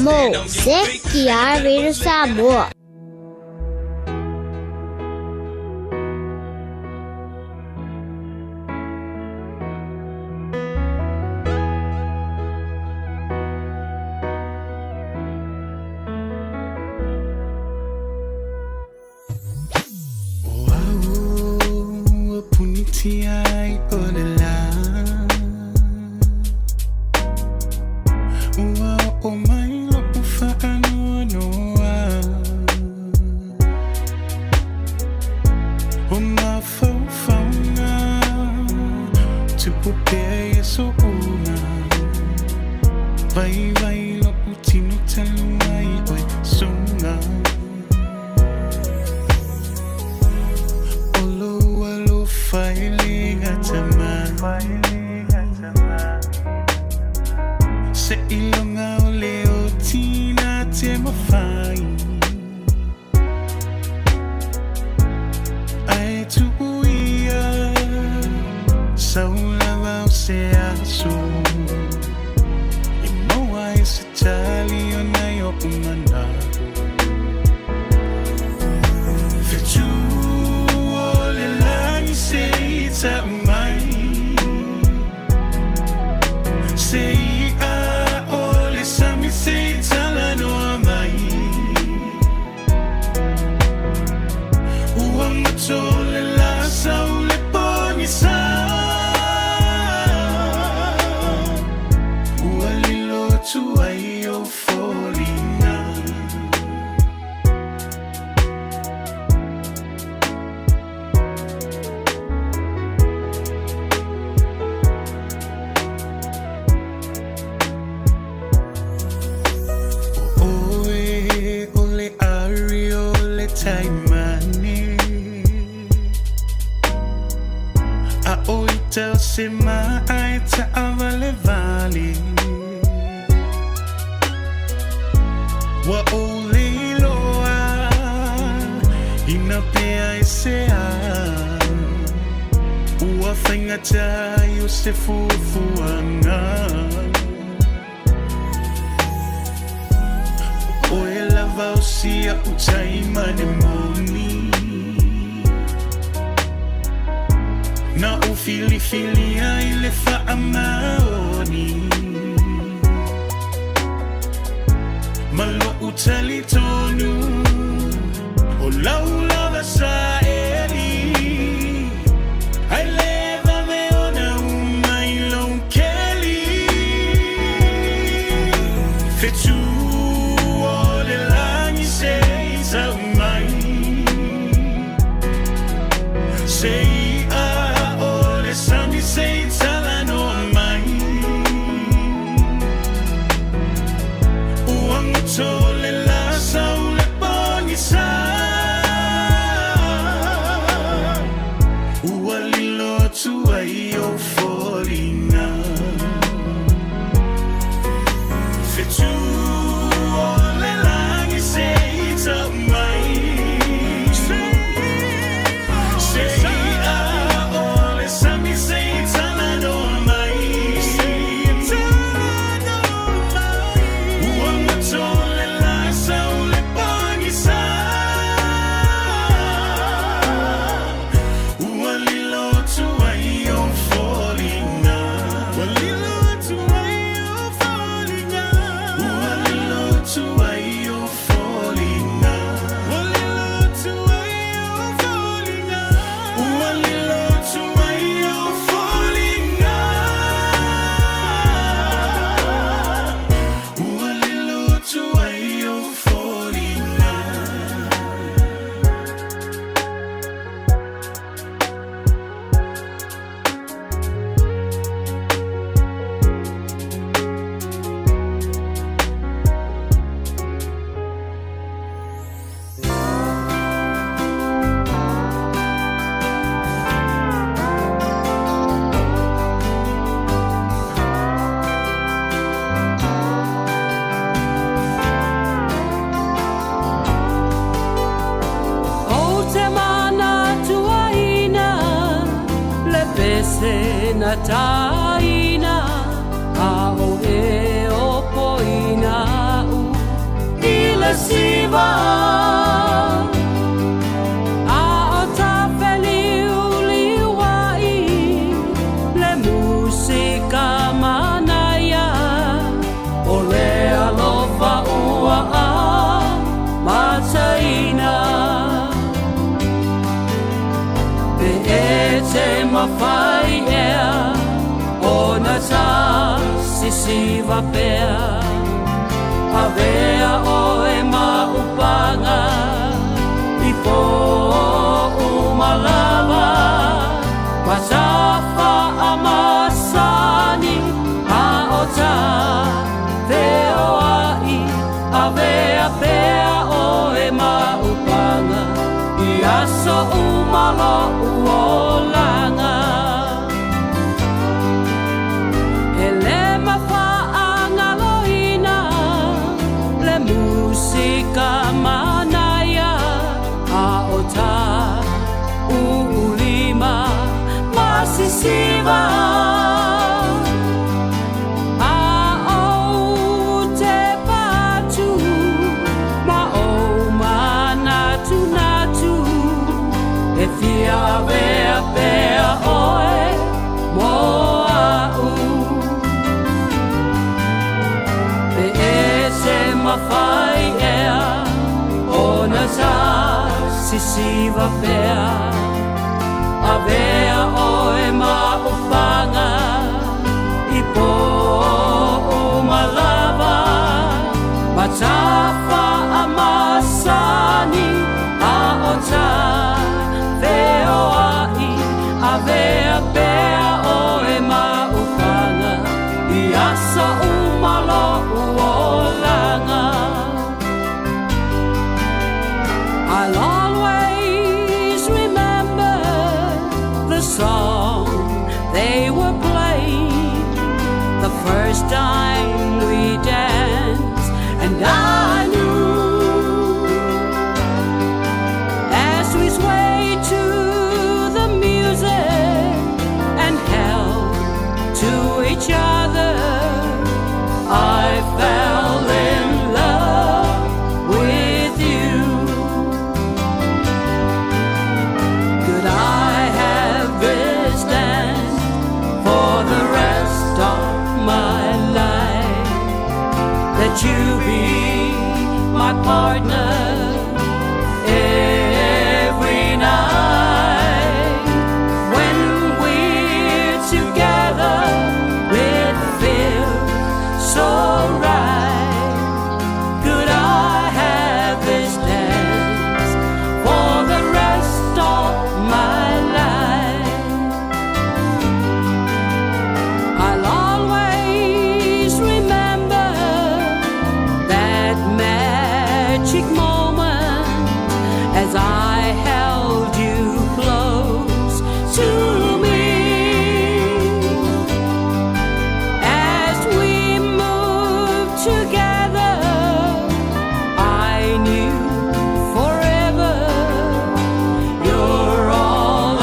Mo CKR Radio Samoa. O au ua punitia i ʻole lā. Ua oʻo mai loʻu faanoanoa. O mafaufauga tupu pea i aso uma. Waiwai loʻu tino talu mai ʻoe suga. O lou alofa e le gata mai. Seiloga o le oti na te mawhai. Ae tuu ia sau lava o se aso e maua ai se tali ona i oʻu manaʻo. Fetu o le lani se i tau mai. Se iʻa o le sami se i talanoa mai. Ua mato le la sau le pogisa. Ua lilo atu ai ou foliga. ʻO ʻoe o le ari o le taimane. A ʻo ita o se maʻa e taʻawalewale. Ua ou lei loa ina pea e se a. Ua faigata ai o se fuafuaga. ʻO ʻoe lava o si aʻu taimane moni. Na ou filifilia i le faamaoni. Ma loʻu talitonu o lau lava saeli. Ae le vave ona uma i lou keli. Fetu o le lani se i tau mai. Se iʻa o le sami se i talanoa mai. Ua goto le la sau le pogisa. Ua lilo atu ai ou foliga. Fetu o le lani se i tau mai. Se iʻa o le sami se i talanoa mai. Ua mato le la sau le pogisa. Ua lilo atu ai ou foliga. Ua lilo atu ai ou foliga. Ua lilo atu ai ou foliga. Ua lilo atu ai ou foliga. Ua lilo atu ai ou foliga. Ua lilo atu ai ou foliga. Ou te manatuaina le pese na taina a o e o poina u. Sisiva. A o ta feliuliuai le musika manaia, o le alofa ua amataina. Pe e te mafai ea ona ta sisiva pea, avea oe ma upaga i pō uma lava, ma ta faamasani a o ta feoai, avea pea oe ma upaga i aso uma lo'u olaga. E lē mafaagaloina le musika manaia a o ta uulima ma sisiva. A ou te patu ma ou manatunatu, e fia avea pea oe mo a'u. Pe e te mafai ea ona ta sisiva pea, avea oe ma upaga i pō uma lava, ma ta faamasani a o ta feoai, avea pea oe ma upaga i aso uma lo'u olaga. I'll always remember the song they were playing the first time we danced, and I knew as we swayed to the music and held to each other, I fell in love with you. Could I have this dance for the rest of my life? That you be my partner every night. When we're together, it feels so right. Could I have this dance for the rest of my life? I'll always remember that magic moment as I held you close to me. As we moved together, I knew forever you're all I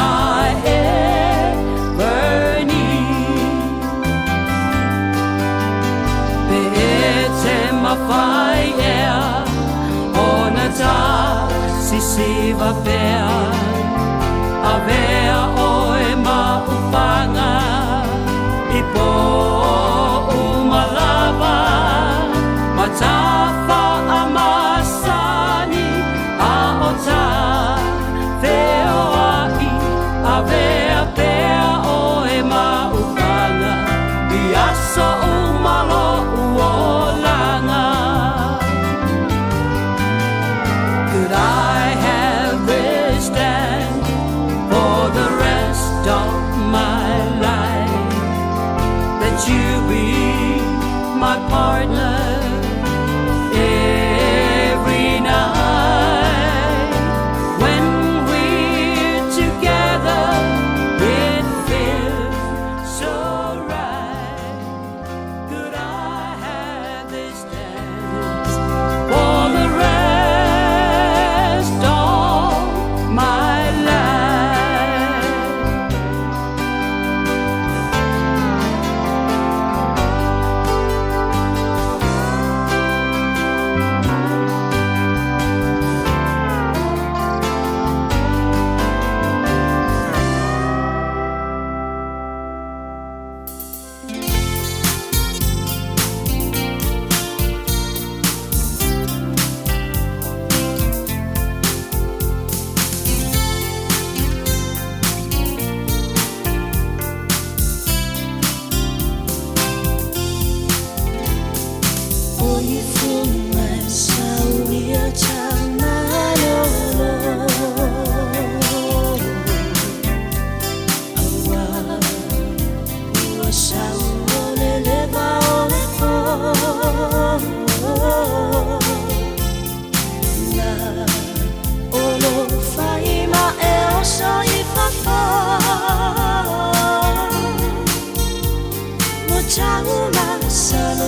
ever need. Pe e te mafai ea ona ta sisiva pea, avea oe ma upaga i pō uma lava, ma ta faamasani a o ta feoai, avea pea oe ma upaga i aso uma lo'u olaga. Could I have this dance?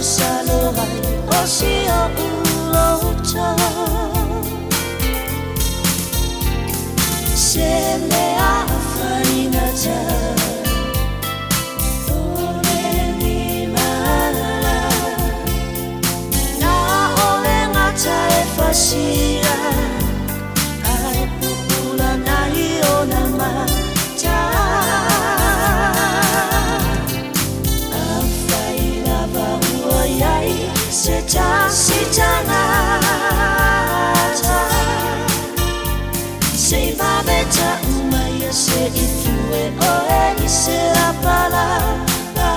salo ai o si oʻu loto. Se mea faigata ʻole ni mala, na ʻole gata e fasia, ae pupula nai ona mata. Afai lava ua iai se tasi tagata, se i vave ta'u maia se i fue oe i se lapalapa.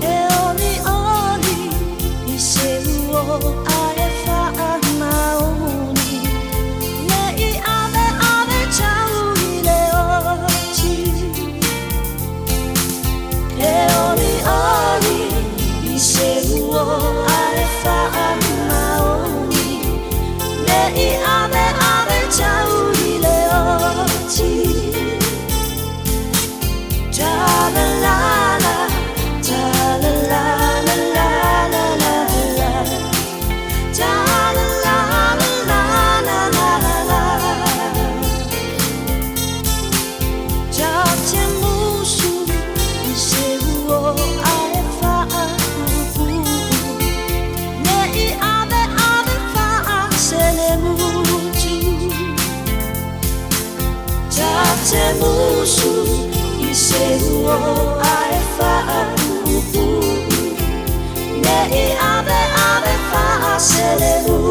E olioli i se uō a e faamaoni, ne i aveave tau i le oti. E olioli i se uō a e faamaoni, ne i aveave tau i le oti. Ta la la la, ta la la la la la la la, ta la la la la la la la. Ta te musu i se uō a e faapuupuu, ne i aveave faaselemutu. Ta te musu i se uō a e faapuupuu, ne i aveave faaselemutu.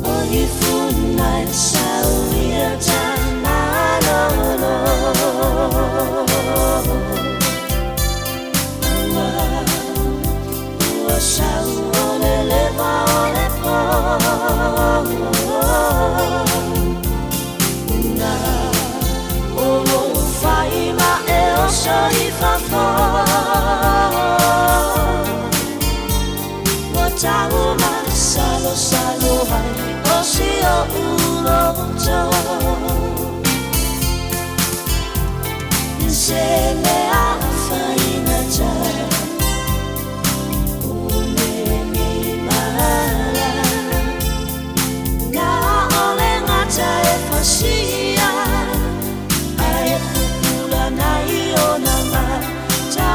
O ifuna e sauia ta malolo, Ua, ua sau o le leva o le po. Na o lou faima e oso i fafo, Ua tau masalosalo ai o si oʻu loto. Se mea faigata ʻole ni mala, na ʻole gata e fasia, ae pupula nai ona mata.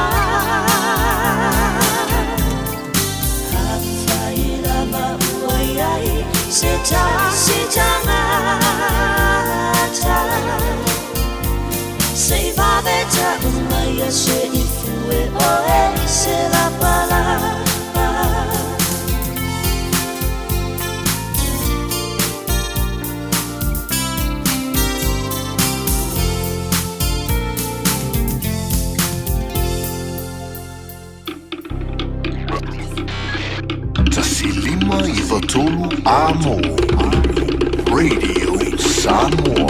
Afai lava ua iai se tasi tagata, se i vave ta'u maia se i fue oe i se lapalapa. 1 5 3 Amo Radio Samoa.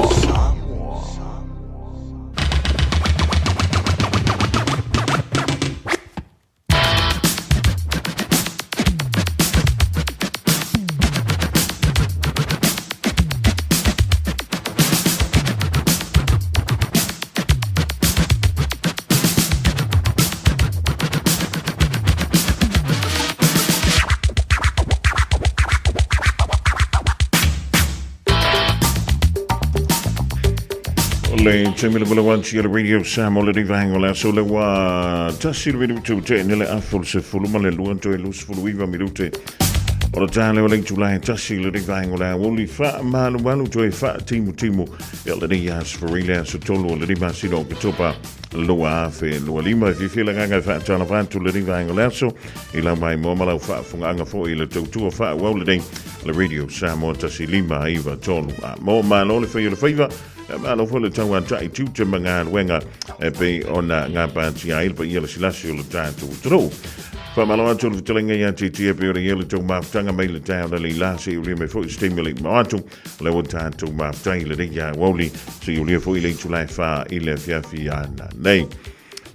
Le taimi le bula le Radio Samoa le vaega o le aso le ua tasi le minute te ne le afu le sefulu ma le lua toe 29 minute o le tā leo le itula e tasi le vaega o le aoauli faamalumalu toe faatimutimu e lenei aso faraile le aso 3 o le masina o Oketopa 2025. E fiafia le agaga e faatalofa atu lenei vaega o le aso i lau maimoa ma lau faafogaaga foi i le tautua faaauau lenei le Radio Samoa 1 5 9 3. A mo malo le fai o le faiva, malo foi le tauata'i tiute ma galuega e pei ona gapatia ai le paia le silasi o le tatou atunuu. Faamalo atu le fetalaiga ia Titia pei ona i ai le tou mafutaga mai le taeao na leila seia ulia mai foi i se taimi o le iuma atu. O lea ua tatou mafutai i lenei aoauli seia ulia foi le itula e 4 i le afiafi ananei.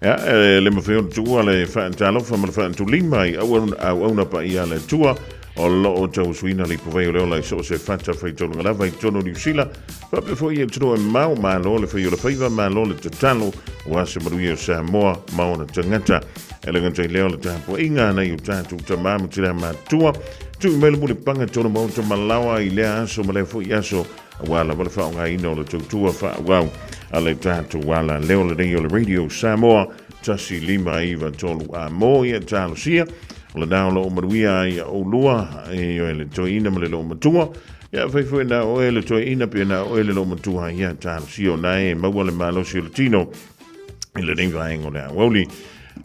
Ia, e le mafai ona tuua le faatalofa ma le faatulima i auauna paia a le Atua o lo o tauasuina le ipuvai o le ola i so o se fata faitaulaga lava i totonu o Niu Sila, faapea foi i atunuu e mamao. Malo le fai o le faiva, malo le tatalo, aua se manuia o Samoa ma ona tagata. E le gata i lea o le tapuaiga a nai o tatou tama ma tina matutua, tui mai le mulipaga tonu maota malaoa i lea aso ma lea foi aso, aua lava le faaaogaina o le tautua faaauau a le tatou ala leo lenei o le Radio Samoa 1593 A mo ia talosia o lena o loo manuia ai a oulua e oe le toeaina ma le loomatua ia fai foi na oe le toeaina pe na oe le loomatua ia talosia o na e maua le malosi o le tino i lenei vaega o le aoauli.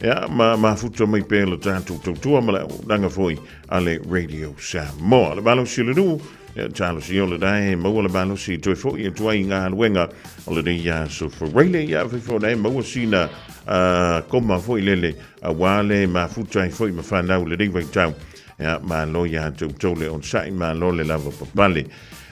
Ia, ma mafuta mai pea le tatou tautua ma le auaunaga foi a le Radio Samoa. Le malosi o le nuu, ia, talosia o le nae, maua le malosi i toe foi atu ai i galuega o lenei aso Faraile. Ia, fai foi nae, maua sina koma foi lele, aua le mafuta ai foi ma whanau lenei vaitau. Ia, malo ia te outou le onosai, malo le lava papale.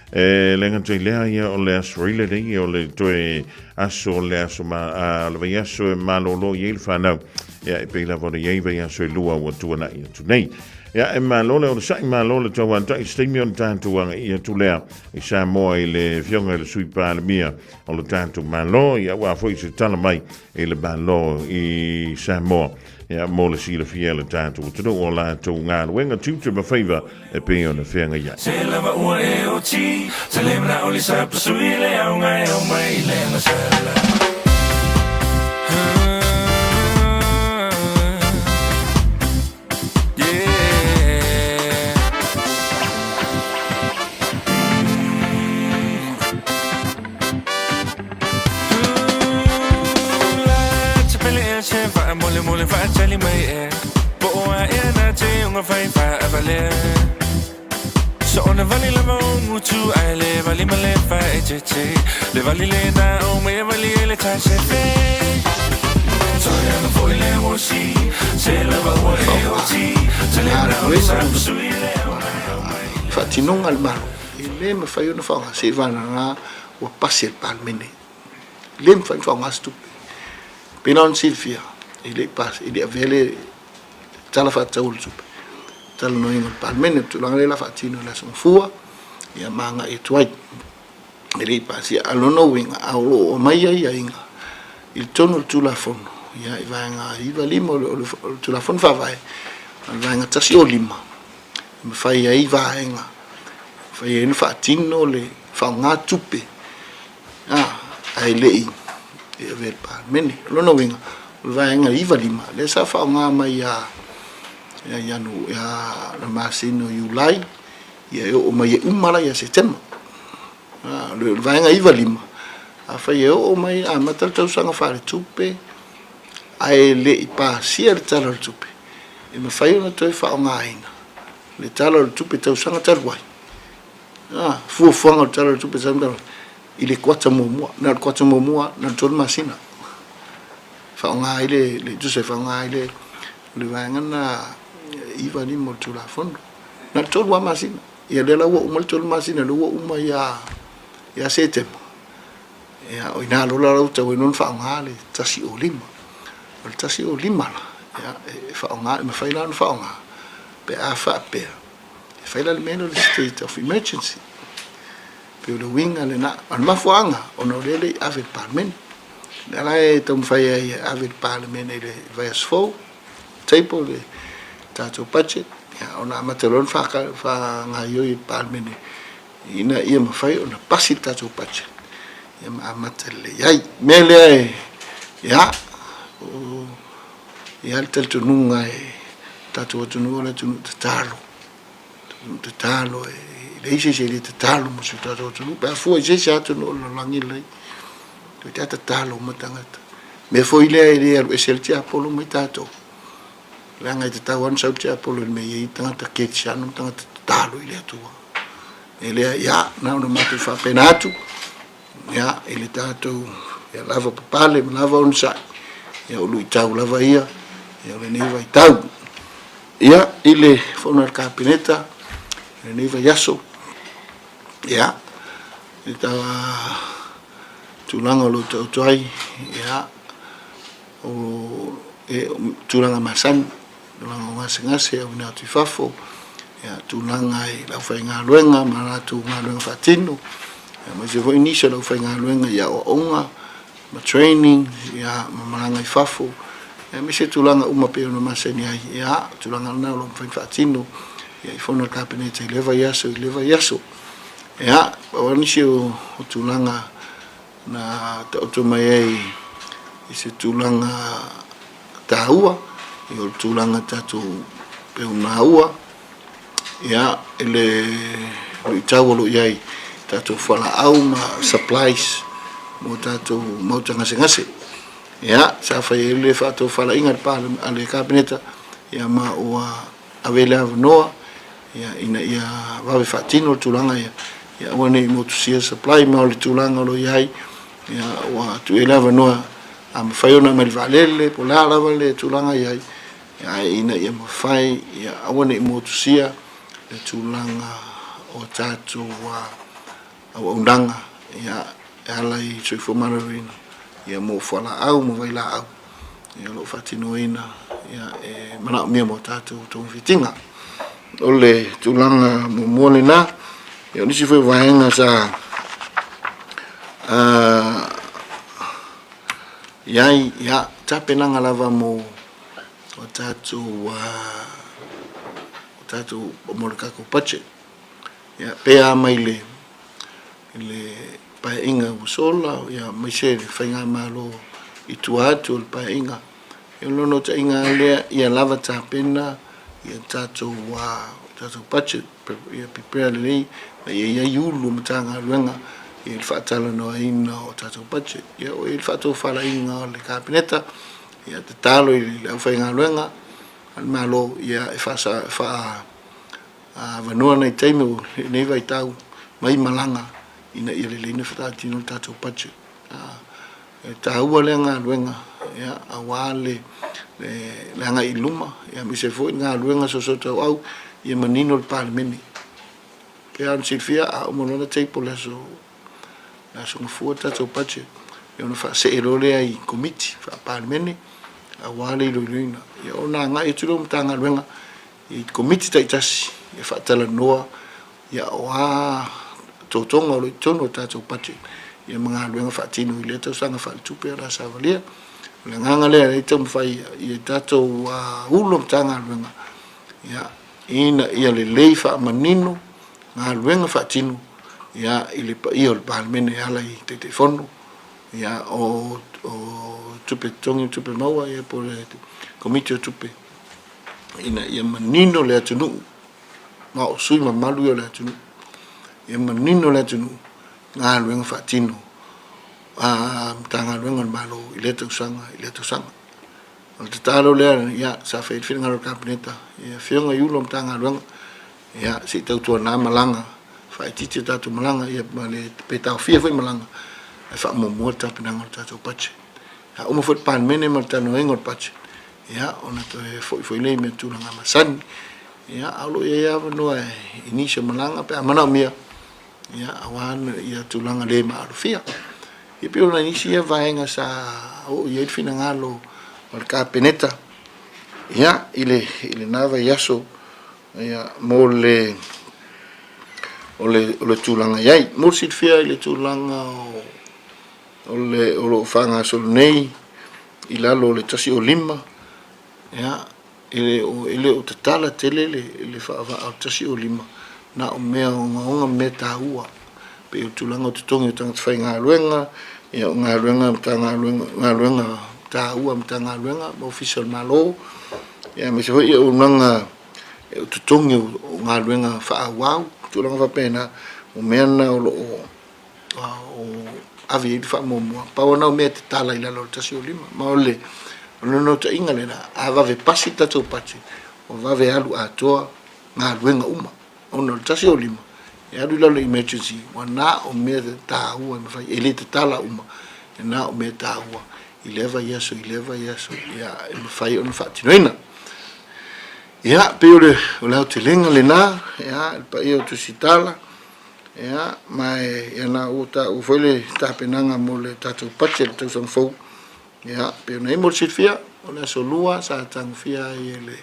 E le gata i lea, ia, o le aso i lenei, o le toe aso o le aso ma, a, le vaiaso e malolo i ai le whanau. Ia, e pei lava ona i ai vaiaso e lua ua tuanai atu nei. Ia, e malo le onosai, malo le tauantai, se taimi ona tatou agaia atu lea i Samoa i le Afioga i le Sui Palemia o le tatou Malo, ia, aua foi se tala mai i le Malo i Samoa. Ia, mo le silafia e le tatou atunuu o latou galuega tiute ma faiva e pei ona feagai ai. Se lava ua e oti, se le manao le sa pasui le auga e au mai le agasala. Faatinoga a le Malo, e le mafai ona faaaoga seiavagana ua pasi e le Palemene. E le mafai ona faaaoga se tupe. E pei la ona silafia, e le i pasi, e le i avea le Tala Faatatau o le Tupe i talanoaina e le Palemene. O le tulaga lea o le a faatino i le Aso Gafua, ia ma agai atu ai. E le i pasia. A o lona uiga, a o lo o aumai aiaiga i totonu o le Tulafono, ia i Vaega 95 o le Tulafono Faavae, o le Vaega 105, e mafai ai vaega, e mafai ai ona faatino le faaaoga tupe, ae le i avea i le Palemene. O lona uiga, o le vaega 95, lea sa faaaoga mai ia Ianu, ia le masina o Iulai, ia e oo mai e uma la ia Setema. O le vaega 95, afai e oo mai, amata le tausaga faaletupe, ae le i pasia le Tala o le Tupe, e mafai ona toe faaaogaina le Tala o le Tupe tausaga talu ai, fuafuaga o le Tala o le Tupe tausaga talu ai i le kuata muamua, na o le kuata muamua, na o le 3 masina. Faaaoga ai le, le tusa e faaaoga ai le, le vaega lena 95 o le Tulafono. Na o le 3 lava masina. Ia lea la ua uma le 3 masina, lea ua uma ia, ia Setema. Ia, o i ina loa la ua tatau ai loa ona faaaoga le 105. O le 105 la, ia, e faaaoga, e mafai la ona faaaoga pe a faapea e fai la le mea lea o le state of emergency. Pei o le uiga lena. O le mafuaaga, ona o lea e le i ave i le Palemene. O lea la e taumafai ai e ave i le Palemene i le vaiaso fou, table le tatou budget, ia, ona amata loa ona faagaoioi e le Palemene ina ia mafai ona pasi le tatou budget ia ma amata lelei ai. O le mea lea e, ia, o, e i ai le talitonuga e tatou atunuu o le atunuu tatalo, atunuu tatalo e leai se isi e le tatalo mo si o tatou atunuu pe a fua i se isi atunuu o le lalolagi lenei. Toeitiiti lava tatalo uma tagata. O le mea foi lea e le alu ese ai le tiapolo mai tatou, leaga e tatau lava ona sau le tiapolo i le mea e i ai tagata kerisiano ma tagata tatalo i le Atua. E lea, ia, na ona matou faapena atu, ia, i le tatou, ia lava papale ma lava onosai, ia o luitau lava ia, ia o lenei vaitau. Ia, i le fono a le Kapeneta i lenei vaiaso, ia, i le tulaga o lo o taoto ai, ia, o tulaga masani, tulaga o gasegase auina atu i fafo, ia, tulaga i le aufaigaluega ma latou galuega faatino, aemaise foi nisi o le aufaigaluega i aoaoga ma training, ia, ma malaga i fafo, aemaise tulaga uma pei ona masani ai, ia, o tulaga na o lo o mafai ona faatino, ia, i fono a le Kapeneta i lea vaiaso i lea vaiaso. Ia, pau lava nisi o tulaga na taoto mai ai i se tulaga taua, ia o le tulaga tatou pei ona maua, ia, i le luitau o lo o i ai i tatou fualaau ma supplies mo tatou maota gasegase. Ia, sa fai ai le faatofalaiga a le Kapeneta, ia ma ua ave ai le avanoa ia, ina ia vave faatino le tulaga ia, ia aua ne i motusia supply ma o le tulaga o lo o i ai, ia, ua tuu i ai le avanoa a mafai ona aumai i le vaalele po o le a lava le tulaga e i ai, ae ina ia mafai ia aua ne i motusia le tulaga o tatou auaunaga ia, e ala i soifua maloloina ia mo fualaau ma vailaau ia o lo o faatinoina ia e manaomia mo tatou togafitiga. O le tulaga muamua lena. Ia o nisi foi o vaega sa i ai, ia, tapenaga lava mo o tatou o tatou mo le tatou budget. Ia pe a mai le i le Paeaiga ua sola, aemaise le Faigamalo i tua atu o le Paeaiga. O le naunautaiga lava lea ia lava tapena ia tatou budget, ia prepare lelei ma ia i ai ulu o Matagaluega i le faatalanoaina o tatou budget. Ia o i ai le faatofalaiga a le Kapeneta, ia tatalo i le aufaigaluega a le Malo e avanoa nai taimi o lenei vaitau mai malaga ina ia lelei ona faatino le tatou budget. E taua lea galuega aua le agai i luma aemaise foi le galuega soosootaua ia manino le Palemene. E pei lava ona silafia a uma loa ona table i le aso Gafua le tatou budget ona faasee loa lea i Komiti Faa-Palemene aua le iloiloina ona agai atu lea o Matagaluega i Komiti taitasi e faatalanoa ia o a totoga o lo o i totonu o le tatou budget ia ma galuega faatino i lea tausaga faaletupe o le a savalia. O le agaga lea e taumafai ia tatou Ulu o Matagaluega ia ina ia lelei faamanino galuega faatino ia i le paia o le Palemene e ala i Taitaifono ia o tupe totogi ma tupe maua ia po o le Komiti o Tupe ina ia manino le atunuu, ma o sui usufono mamalu ia o le atunuu, ia manino le atunuu i galuega faatino a Matagaluega a le Malo i lea tausaga i lea tausaga. O le tatalo lea, ia, sa fai ai le finagalo o le Kapeneta i Afioga i Ofisa Sili o Matagaluega, ia, se i tautuana malaga, faaitiitia tatou malaga, ia, ma le, pe taofia foi malaga, ae faamuamua le tapenaga o le tatou budget. A uma foi le Palemene ma le talanoaina o le budget, ia, ona toe foi foi lea i mea tulaga masani. Ia, a o lo o i ai lava avanoa i nisi o malaga pe a manaomia, ia, aua ia tulaga le maalofia. Ia pei o nai isi ia vaega sa oo i ai le finagalo o le Kapeneta, ia, i lena vaiaso, ia, mo le, o le tulaga i ai. Mo le silafia i le tulaga o le, o lo o faagasolo nei i lalo o le 105, ia, e le o tatala tele le faavaa o le 105, na o mea ogaoga ma mea taua, pei o tulaga o totogi o tagata faigaluega, ia o galuega a Matagaluega, galuega taua a Matagaluega ma Ofisa o le Malo, ia aemaise foi auaunaga o totogi o galuega faaauau, tulaga faapena, o mea na o lo o o ave i ai le faamuamua. Pau lava lena o mea e tatala i lalo o le 105. Ma o le naunautaiga lena, a vave pasi le tatou budget, ua vave alu atoa galuega uma. Ona o le 105, e alu i lalo o emergency, ua na o mea taua e mafai, e le tatala uma, e na o mea taua i lea vaiaso, i lea vaiaso, ia e mafai ona faatinoina. Ia, pei o le, o le aotelega lena, ia, le paia o Tusitala, ia, ma e, ia na ua taua foi le tapenaga mo le tatou budget i le tausaga fou, ia, pei ona i ai mo le silafia, o le aso Lua sa tagofia ai e le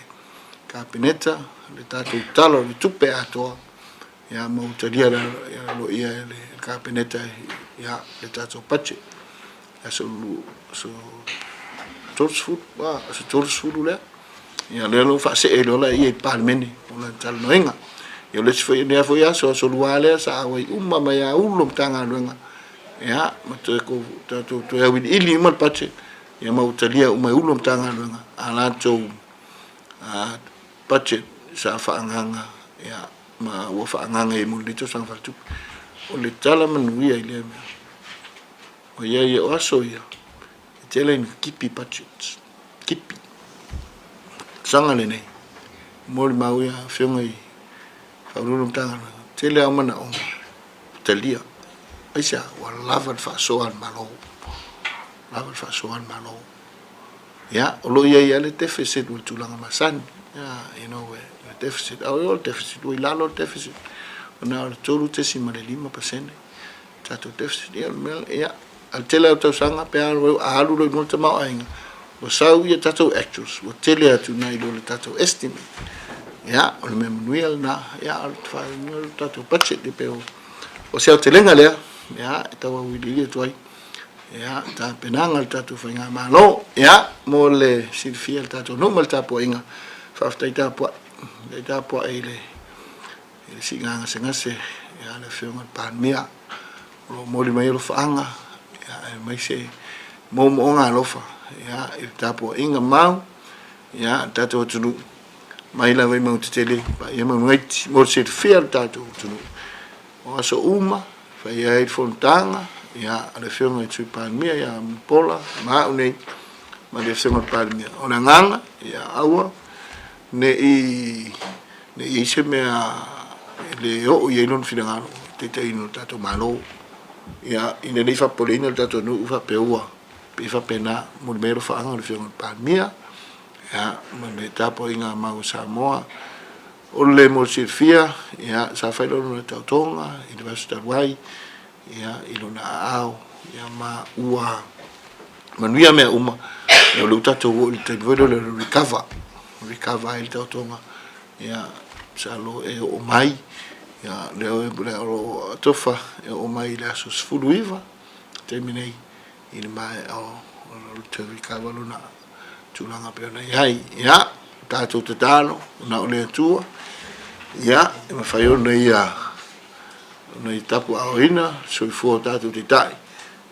Kapeneta le tatou Tala o le Tupe atoa, ia, ma ua talia aloaia e le Kapeneta, ia, le tatou budget. Aso aso 30, aso 30 lea. Ia lea ua faasee loa la i le Palemene mo lana talanoaina. Ia o le isi foi lea foi aso, aso Lua lea sa auai uma mai lava Ofisa Sili o Matagaluega, ia ma toe tatou toe auiliili uma le budget, ia ma ua talia uma e Ofisa Sili o Matagaluega a latou budget sa faaagaaga ia ma ua faaagaaga i ai mo lenei tausaga faaletupe. O le tala manuia i lea mea, ʻOiai o aso ia, e tele ina tipi budgets, tipi. Tausaga lenei, molimau ia afioga i Faauluulu o Matagaluega, tele lava o manaoga ua talia. Aisea? Ua lava le faasoa a le Malo, lava le faasoa a le Malo. Ia, o lo o i ai lava le deficit o le tulaga masani, you know, le deficit, a o le deficit, ua i lalo le deficit, ona o le 3.5%. tatou deficit, ia o le mea, ia, a le tele lava o tausaga pe a alu loa i luga le tamaoaiga, ua sau ia tatou actuals, ua tele atu nai lo le tatou estimate. Ia, o le mea manuia lena, ia, a o le faaiuga o le tatou budget, e pei o se aotelega lea, ia, e tau auiliili atu ai, ia, tapenaga a le tatou faigamalo, ia, mo le silafia e le tatou nuu ma le tapuaiga, faafetai tapuai, faafetai tapuai i le i le siiga gasegase a le Afioga i le Palemia, o lo o momoli mai alofaaga aemaise moomooga alofa i le tapuaiga mau a le tatou atunuu mai lava i mauga tetele paia mauga iti mo le silafia e le tatou atunuu. O aso uma e fai ai le fonotaga a le Afioga i le Sui Palemia ia Mulipola ma au nei ma le Afioga i le Palemia. O le agaga ia aua ne i ne i i ai se mea e le oo i ai lona finagalo i le taitaiina o le tatou Malo, ia, ina ne i faapopoleina le tatou nuu faapea ua pei e faapena, momoli mai alofaaga o le Afioga i le Palemia, ia, ma le tapuaiga a mau a Samoa. O le mo le silafia, ia, sa fai lona taotoga i le vaiaso talu ai, ia, i lona aao, ia, ma ua manuia mea uma, ia, o lea ua tatou oo i le taimi foi lea o le recover, recover ai le taotoga, ia, masalo e oo mai, ia, lea o lo o atofa e oo mai i le aso 19, taimi nei, i le maea o le toe recover lona tulaga pei ona i ai. Ia, tatou tatalo, na o le Atua, ia, e mafai ona ia, ona ia tapuaaoina le soifua o tatou taitai,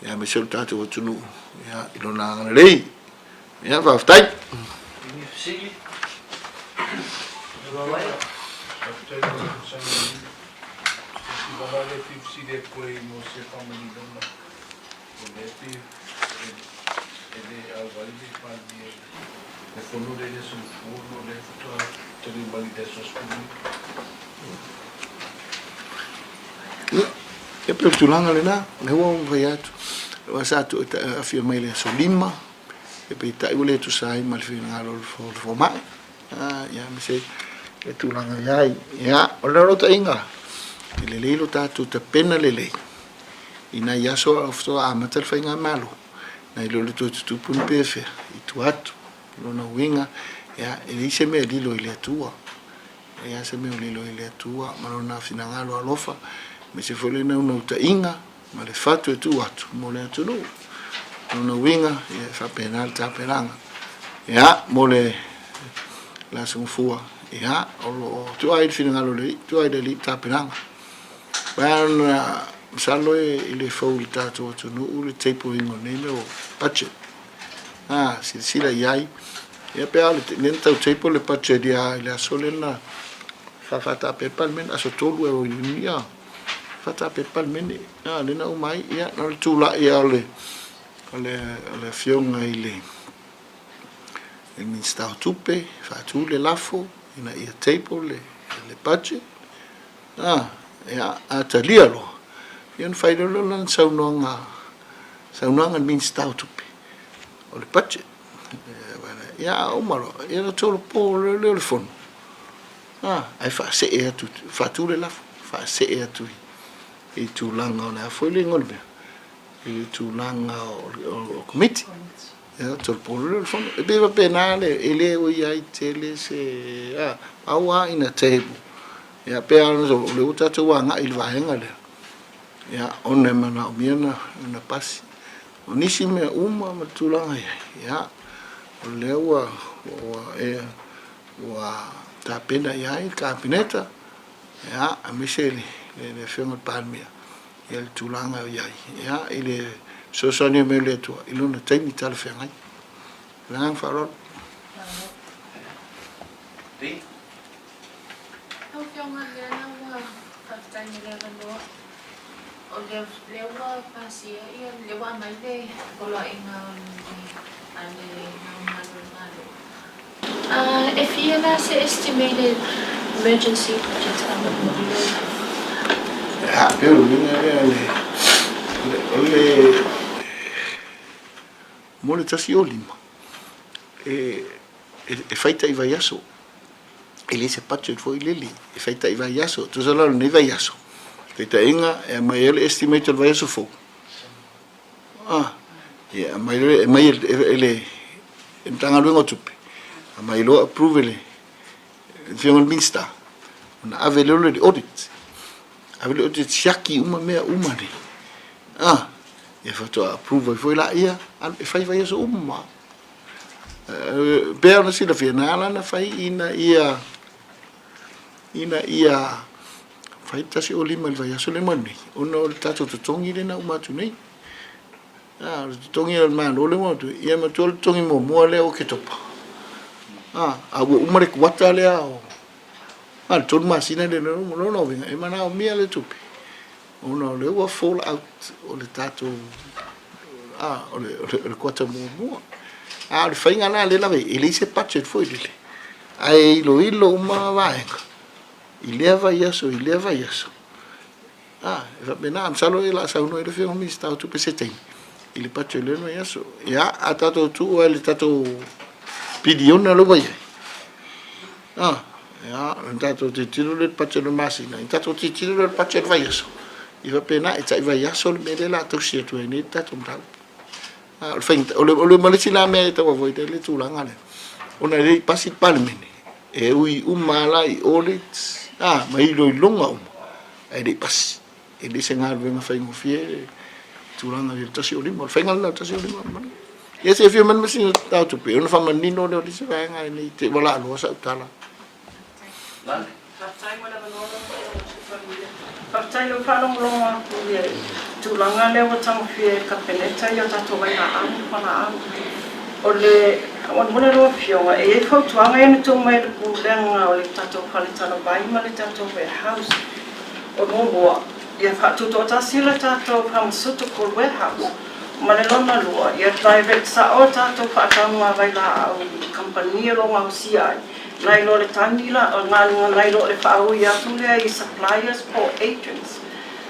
ia, aemaise o le tatou atunuu, ia, i lona agalelei. Ia, faafetai. Ia pei o le tulaga lena, lea ua ou fai atu, aua sa aafia mai i le aso 5, ia peitai ua le tusa ai ma le finagalo o le fomai, ia aemaise le tulaga i ai. Ia, o le naunautaiga, e lelei lo tatou tapena lelei i nai aso a o faatoa amata le faigamalo, nai lo le toe tutupu ni pefea i tua atu. O lona uiga, ia, e leai se mea e lilo i le Atua. E leai lava se mea o lilo i le Atua ma Lona finagalo alofa, aemaise foi le naunautaiga ma le fatu e tuu atu mo le atunuu. O lona uiga, ia, e faapena le tapenaga. Ia, mo le le Aso Gafua, ia, o lo o tuu ai le finagalo o le Alii, tuu ai le Alii le tapenaga. Aua masalo e le fou i le tatou atunuu le table-ina o nei mea o budget. A, silasila i ai. Ia pe a o lea na tau table le budget ia i le aso lea na faafaataape ai le Palemene, aso 3 ea o Iuni, a, faataape ai le Palemene. A, lea na uma ai, ia, na o le tulai lava o le, o le, o le Afioga i le, le Minisita o Tupe, faatu le lafo ina ia table le, le budget. A, ia, a talia loa, ia ona fai loa lea o lana saunoaga, saunoaga a le Minisita o Tupe, o le budget. Ia, a uma loa, ia ona tolopo loa lea o le fono. A, ae faasee atu, faatu le lafo, faasee atu i tulaga o le a foi le igoa o le mea, i le tulaga o Komiti. Ia, tolopo loa lea o le Fono. E pei e faapena le, e le o i ai tele se, a, pau lava ina table. Ia, pei lava ona, o lea ua tatou agai i le vaega lea, ia, ona e manaomia ona pasi. O nisi mea uma ma tulaga e i ai, ia, o lea ua, ua, ua tapena i ai le Kapeneta, ia, aemaise le, le, le Afioga i le Palemia, ia le tulaga o i ai, ia, i le fesoasoani mai o le Atua i lona taimi talafeagai. Ma le agaga faaaloalo. Lau Afioga Leana ua faafetai mo le avanoa. O lea lea ua pasia ia lea ua aumai le poloaiga a le Ao Mamalu o le Malo. E fia la se estimated emergency budget faamolemole? Ia, pei o le uiga lea le, o le, mo le 105, e, e fai tai vaiaso. E le se budget foi lele e fai tai vaiaso. Tusa la o lenei vaiaso, taitaiga e aumai ai le estimate o le vaiaso fou. Ah, ia aumai loa, aumai e le Matagaluega o Tupe, aumai loa approve e le Afioga i le Minisita, ona ave lea i le audit. Ave le audit siaki uma mea uma nei. Ah, ia faatoa approve ai foi laia, e fai vaiaso uma. Pei ona silafia, na ala ona fai ina ia ina ia fai 105 i le vaiaso lea ma nei, ona o le tatou totogi lea na uma atu nei. A, o le totogi a le Malo lea ua atu, ia matua le totogi muamua lea o Oketopa. A, a ua uma le kuata lea o, a, le 3 masina lea na uma, lona uiga, e manaomia le tupe, ona o lea ua fall out o le tatou a, o le, o le, o le kuata muamua. A o le faiga la lea lava e leai se budget foi lele, ae iloilo uma vaega i lea vaiaso i lea vaiaso. A, e faapena, masalo o le a saunoa i le Afioga i le Minisita o Tupe se taimi i le budget o lea vaiaso. Ia, a tatou tuu lava i le tatou piliona lea ua i ai, a, ia, ona tatou tilotilo lea i le budget o le masina, ona tatou tilotilo lea i le budget o le vaiaso. E faapena, e tai vaiaso le mea lea o le a tausi atu ai nei le tatou mataupu. A, o le faigata, o le, o le ma le isi la mea e tau avoid ai le tulaga lea, ona e le i pasi le Palemene, e ui uma lava la i audits, a, ma iloiloga uma, ae le i pasi. E le se galuega faigofie le tulaga i le 105. O le faiga lena o le 105. Ia se i afio mai le masina o tupe, ona faamanino lea o le isi vaega ne i te i ua laaloa sau tala. Faafetai mo le avanoa lau Afioga i le Sui Palemia. Faafetai i lou faalogologo atu i le tulaga lea ua tagofia e le Kapeneta i a tatou vailaau ma fualaau. O le faamolemole lau Afioga, e i ai fautuaga ia na tuu mai e le Pulega o le tatou fale talavai ma le tatou warehouse. O muamua, ia faatutoatasi le tatou pharmaceutical warehouse, ma le lona lua, ia direct sao a tatou faatauga vailaau i kamupani o lo o gaosia ai, nai lo le tagi la, nai lo le faaui atu lea i suppliers po o agents,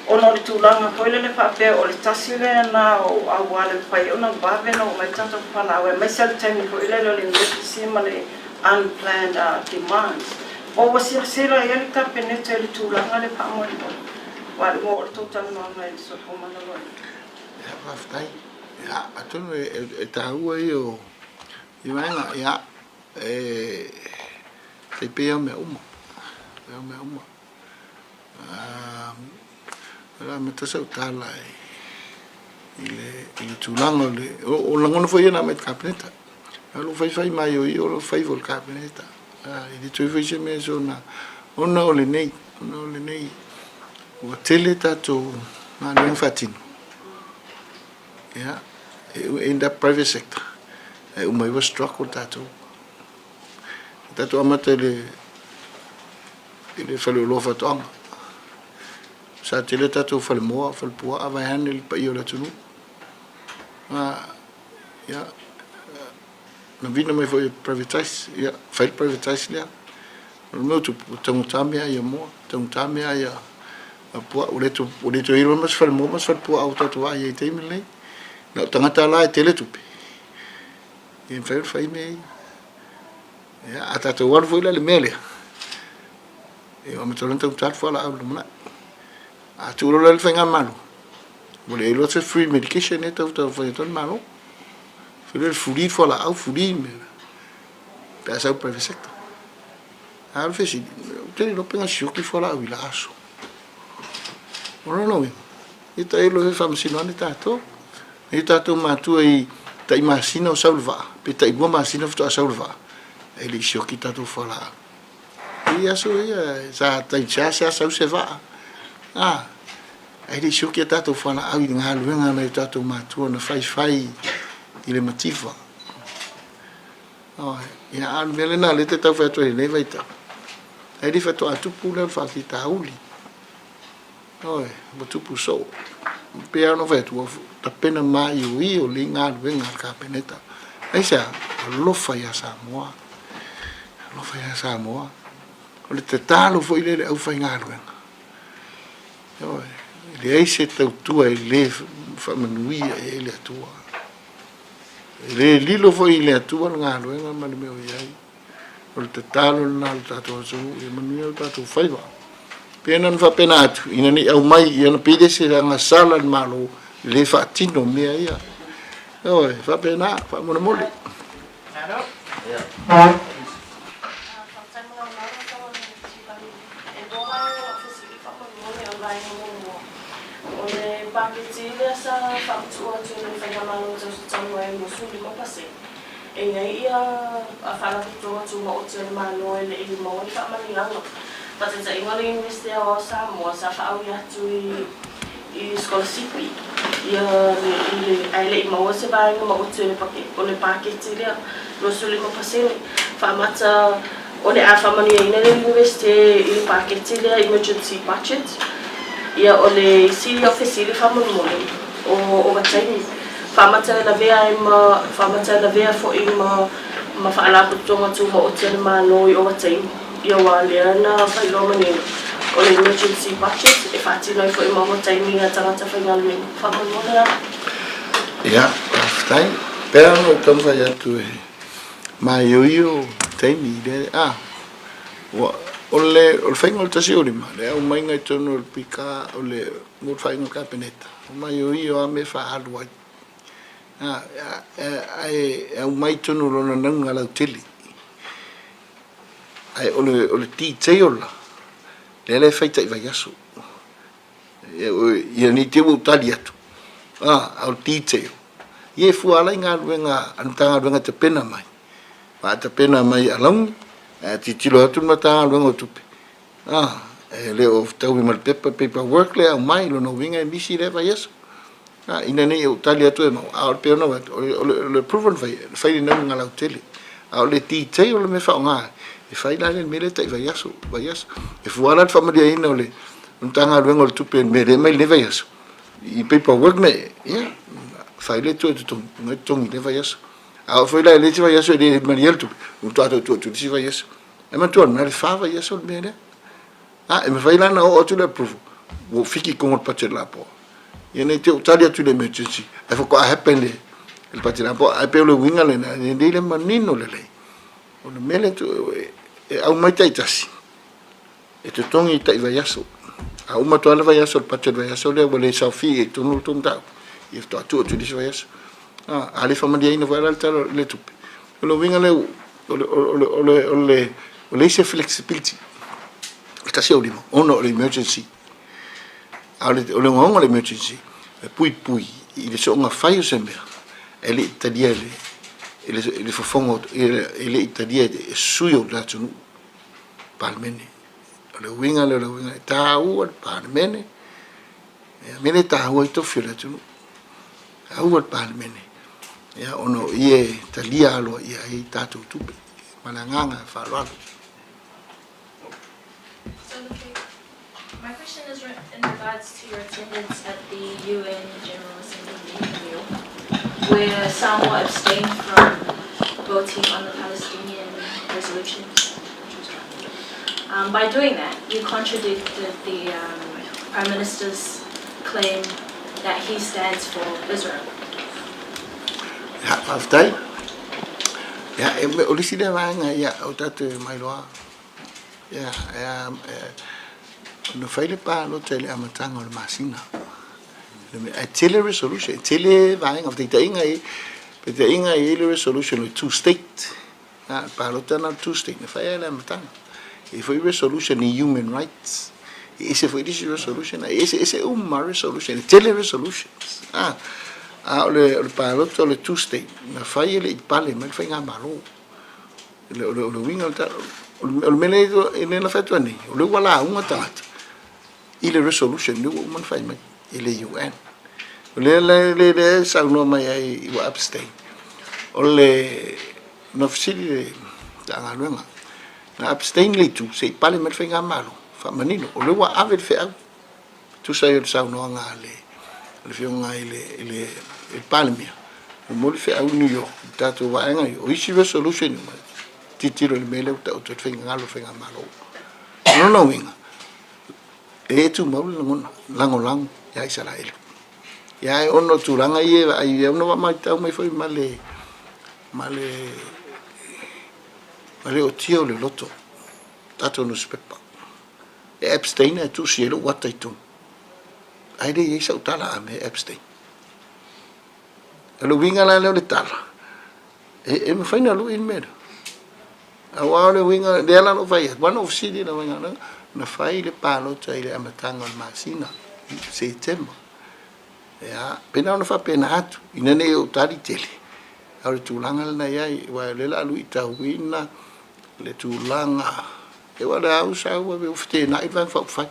ona o le tulaga foi lele faapea o le tasi lena o auala e mafai ai ona vave ona oo mai le tatou fualaau aemaise lava le taimi foi lele o le emergency ma le unplanned demands. Po ua silasila i ai le Kapeneta i le tulaga lea faamolemole, aua ua oo le tou talanoaga i le soifua maloloina. Ia, faafetai. Ia, atonu e taua ia o vaega, ia, e tai pei lava o mea uma, pei lava o mea uma. O le a amata sau tala i le tulaga o le, o lagona foi ia na aumai i le Kapeneta. O lou faifai maioio o lou faiva o le Kapeneta. E le toe fai se mea soona, ona o lenei, ona o lenei, ua tele tatou galuega faatino, ia, e end up private sector, e uma ai ua struggle tatou. Tatou amata i le i le faleoloa faatoaga. Sa tele tatou falemoa, falepuaa, vaeane le paia o le atunuu. Ia, na vina mai foi e privatize, ia, fai le privatize lea. O le mea ua tupu, ua taugata meaai a moa, taugata meaai a puaa. Ua le toe iloa ma se falemoa ma se falepuaa ua tatou vaai ai i le taimi lenei. Na o tagata la e tele tupe, e mafai ona fai mea ia. Ia, a tatou alu foi la i le mea lea, E amata loa ona taugata le fualaau i le lumanai. A tuu loa la i le faigamalo, ua leai loa se free medication lea e taumafai atu ai le Malo. Fai loa le free fualaau, free mea pe a sau i le private sector. A o le fesili, ou te le iloa pe na sioki fualaau i la aso. O lona uiga, ia tailo e faamasino ane tatou. E i ai tatou matua i tai masina o sau le vaa, pe tai 2 masina faatoa sau le vaa, ae le i sioki tatou fualaau. I aso ia, sa tai seasea sau se vaa, a, ae le i sioki a tatou fualaau i le galuega a nai o tatou matua na faifai i le mativa. Ia, a o le mea lena o lea e te tau fai atu ai i lenei vaitau, ae le faatoa tupu lea o le faafitauli. Ioe, ua tupu soo. E pei lava ona fai atu, ua tapena maioio lelei galuega a le Kapeneta. Aisea? Alofa ia Samoa. Alofa ia Samoa. O le tatalo foi lea i le aufaigaluega. Ioe, e leai se tautua e le faamanuia i ai le Atua. E le lilo foi i le Atua le galuega ma le mea o i ai. O le tatalo lena a lo tatou atunuu ia manuia o tatou faiva. Pei ona faapena atu, ina ne i aumai ia ona pei lea se agasala i le Malo e le faatino mea ia. Ioe, faapena, faamolemole. Faafetai mo lau lauga lau Afioga i le Sui Palemia. E lua vaega o lau fesili faamolemole, o le vaega muamua, o le paketi lea sa faamatuu atu e le Faigamalo i le tausaga talu ai 25%. E i ai ia Faalapotopotoga Tumaoti a le Malo e le i maua ni faamanuiaga. Faataitaiga o le Iunivesite Aoao o Samoa sa faaui atu i sikolasipi ia le i le ae le i maua se vaega maoti o le o le paketi lea, 25%. Faamata o le a faamanuiaina le Iunivesite i le paketi lea emergency budget. Ia o le isi fesili faamolemole o ovataimi. Faamata e lavea ai ma faamata e lavea foi ma ma Faalapotopotoga Tumaoti a le Malo i ovataimi, ia aua lea na faailoa manino o le emergency budget e faatino ai foi ma ovataimi a tagata faigaluega. Faamolemole lava. Ia, faafetai. Pea ona ou taumafai atu e māioio taimi lea, a, ua, o le, o le faiga o le 15, le aumaiga i totonu o le PK, o le, mo le faaiuga a le Kapeneta, ua maioio lava mea e faaalu ai. Ae aumai tonu lona nauga lautele. Ae o le, o le detail la, lea la e fai tai vaiaso. Ia nei te i ua ou tali atu, a o le detail, ia e fua ala i galuega a le Matagaluega e tapena mai. Faatapena mai alauni, ae tilotilo atu le Matagaluega o Tupe, A, e le o fetaui ma le pepa, paper work lea e aumai, lona uiga e misi lea vaiaso. A, ina ne i ou tali atu e mau, a o le pei ona ou fai atu, o le, o le approval na fai, na fai i le nauna lautele. A o le detail o le mea e faaaoga ai, e fai la le mea lea tai vaiaso, vaiaso. E fua la le faamalieina o le Matagaluega o le Tupe i le mea lea e aumai i lenei vaiaso, i paper work me, ia, fai lea toe totogi, e totogi i lea vaiaso. A oo foi la i le isi vaiaso e le malie le tupe, ua matua toe tuu atu i le isi vaiaso. E manatua na o le fa vaiaso le mea lea. A, e mafai la ona oo atu le approval, ua fiki i totonu o le budget lapoa. Ia ne i te i ua tali atu i le emergency, ae faatoa happen i le budget lapoa. Ae pei o le uiga lena, e lelei le manino lelei, o le mea lea e aumai taitasi, e totogi i tai vaiaso. A uma atu lava le vaiaso, le budget vaiaso lea ua le saofia i totonu o le tou mataupu, ia faatoa tuu atu i le isi vaiaso. A le faamalieina foi la le Tala o le Tupe, o le uiga lea, o le isi flexibility, e 1.5, ona o le emergency. A o le ogaoga o le emergency, e puipui i le soonga fai o se mea, e le i talia e le fofoga, e le i talia e sui o le atunuu, Palemene. O le uiga lea o le uiga, e taua le Palemene, e mea lea e taua ai tofi o le atunuu. Taua le Palemene, ia, ona o i e talia aloaia ai tatou tupe. Ma le agaga faaaloalo. So, okay. My question is in regards to your attendance at the UN General Assembly meeting in New York, where Samoa abstained from voting on the Palestinian resolution, which was drafted. By doing that, you contradicted the Prime Minister's claim that he stands for Israel. Ia, faafetai. Ia, e, o le isi lea vaega, ia, o tatou e mailoa. Ia, na fai le palota i le amataga o le masina. Ae tele resolution, e tele vaega, faataitaiga e, faataitaiga e i ai le resolution o le two state. A, le palota lena o le two state, na fai lava i le amataga. E i ai foi resolution i human rights, e ese foi le isi resolution, e eseese uma lava resolution, e tele resolutions. A, a o le, o le palota o le two state, na fai e le i pale mai le faigamalo. O le uiga o le tala, o le mea lea na fai atu ai nei, o lea ua lauga tagata i le resolution lea ua uma ona fai mai i le UN. O lea lea e saunoa mai ai ua abstain. O le na fesili le Matagaluega, na abstain le itu se i pale mai le faigamalo, faamanino, o lea ua ave le feau. Tusa ai o le saunoaga a le Afioga i le Palemia, momoli feau i New York i le tatou vaega ia, o isi resolution uma, tilotilo i le mea lea ua taoto ai le finagalo o le Faigamalo. O lona uiga, e le tumau le lagona, lagolago ia Isaraelu. Ia ae ona o tulaga ia e vaai, ona ua matau mai foi ma le ma le ma le ootia o le loto, tatou nusipepa. E abstain ae tusi ai lou ata i totonu. Ae le i ai sau tala a mea e abstain. O le uiga la lea o le tala, e mafai ona lui le mea lea. Aua o le uiga, lea la na ou fai atu, aua na ou fesili i le aufaigaluega, na fai le palota i le amataga o le masina, Setema. Ia, pei na ona faapena atu, ina ne i ou tali tele, a o le tulaga lena e i ai, aua o lea o le a luitauina le tulaga Aua o le a ou sau ua feteenai le Vaega Faaupufai.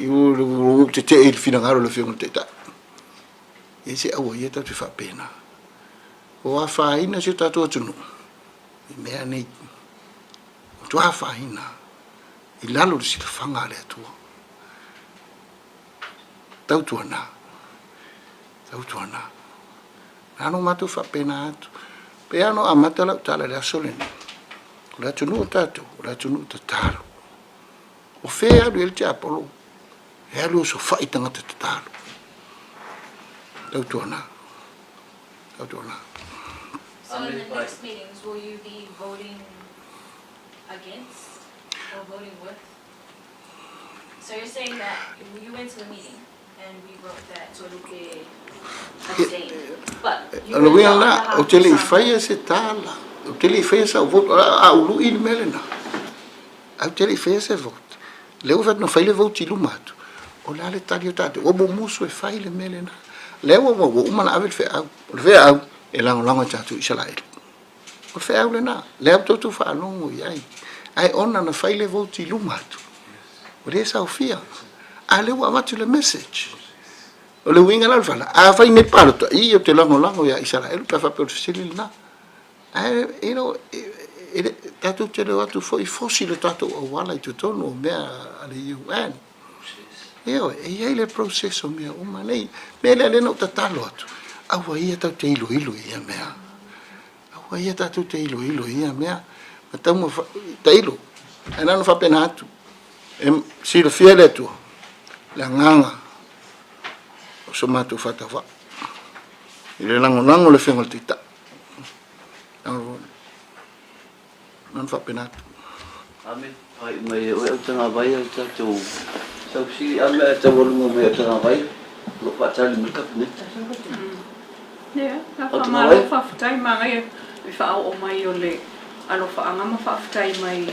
Ua ou tetee i le finagalo o le Afioga i le Taitai. E se aua ia tatou te faapena. Ua afaina si o tatou atunuu i mea nei. Ua matua afaina i lalo o le silafaga a le Atua. Tautuana, tautuana. Na ona matou faapena atu. Pei lava ona amata lau tala i le aso lenei, o le atunuu o tatou, o le atunuu tatalo. O fea e alu i ai le tiapolo? E alu e osofai tagata tatalo. Tautuana. Tautuana. So in the next meetings, will you be voting against or voting with? So you're saying that you went to the meeting O le uiga lena, ou te le i faia se tala, ou te le i faia sau vote, a ou lui le mea lena, ae ou te le i faia se vote. O lea ua fai atu na fai le vote i luma atu, o le a le tali o tatou, ua mumusu e fai le mea lena. O lea ua uma ona ave le feau, o le feau e lagolago e tatou Isaraelu. O le feau lena, lea ua outou faalogo i ai. Ae ona na fai le vote i luma atu, ua le saofia. A o lea ua avatu le message. O le uiga la o le fala, a fai nei palota, i, ou te lagolago ia Isaraelu pe a faapea o le fesili lena. Ae, you know, e le, tatou te le o atu foi fosi le tatou auala i totonu o mea a le UN. Ioe, e i ai le process o mea uma nei. Mea lea lea na ou tatalo atu, aua ia tatou te iloilo i ia mea. Aua ia tatou te iloilo i ia mea. Ma taumafai, tailo. Ae na ona faapena atu, e silafia e le Atua le agaga o so matou faatauvaa i le lagolago o le Afioga i le Taitai. Na ona faapena atu. Ame, faaiu mai e oe au tagavai a le tatou tausili. Ame ae taualuga mai au tagavai o lo o faatali mai le Kapeneta. Ia, faamalo faafetai manaia le faaoo mai o le alofaaga ma faafetai mai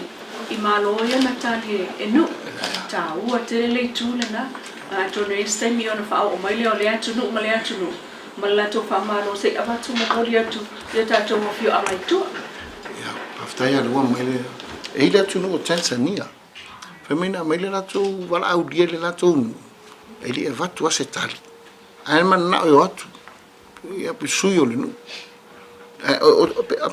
i malo ia na tali e Nuu. E taua tele le itu lena. Atonu e i ai se taimi ona faaoo mai lea o lea atunuu ma lea atunuu ma le latou faamalo se i avatu momoli atu i o tatou afioaga i tua. Ia, faafetai lava ua aumai le... E i ai le atunuu o Tanzania, fai mai na aumai le latou valaaulia i le latou nuu, e le i avatu lava se tali. Ae mananao e o atu, ia, pe sui o le nuu. Ae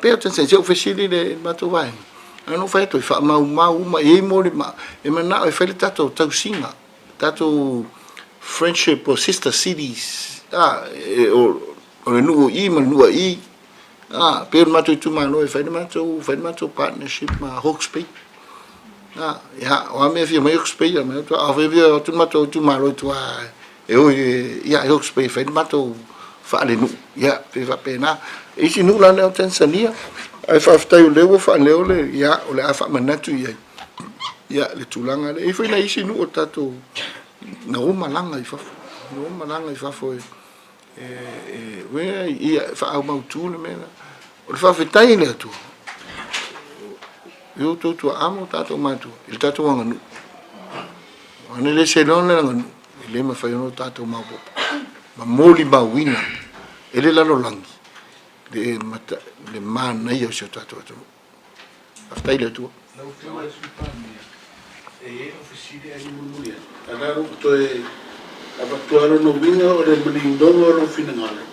pei o Tanzania, se i ou fesili i le matou vaega, na ou fai atu, e faamaumau uma, e i ai molimau, e mananao e fai le tatou tausiga. Tatou friendship o sister cities a o le nuu o i ma le nuu a i a pei o le matou itumalo e fai le matou fai le matou partnership ma Hawke's Bay a ia o a mea e fia mai Hawke's Bay a mai atu a fai fia atu le matou itumalo i tua e o i ia i Hawke's Bay e fai le matou faalenuu ia pei faapena isi nuu la lea o Tanzania ae faafetai o lea ua faaleo le ia o le a faamanatu i ai. Ia, le tulaga lea. E i ai foi nai isi nuu o tatou na o malaga i fafo, na o malaga i fafo e, e, e, ia, faaumautu le mea lea. O le faafetai i le Atua, i o outou tuaa ma o tatou matua, i le tatou aganuu. Ana le seiloa le aganuu, e le mafai ona o tatou maopoopo ma molimauina e le lalolagi le, le manaia o si o tatou atunuu. Faafetai i le Atua. Lau Afioga i le Sui Palemia, e i ai lau fesili ae le i mulimuli atu, ae na ona ou toe avatua lona uiga o le maninoga o lou finagalo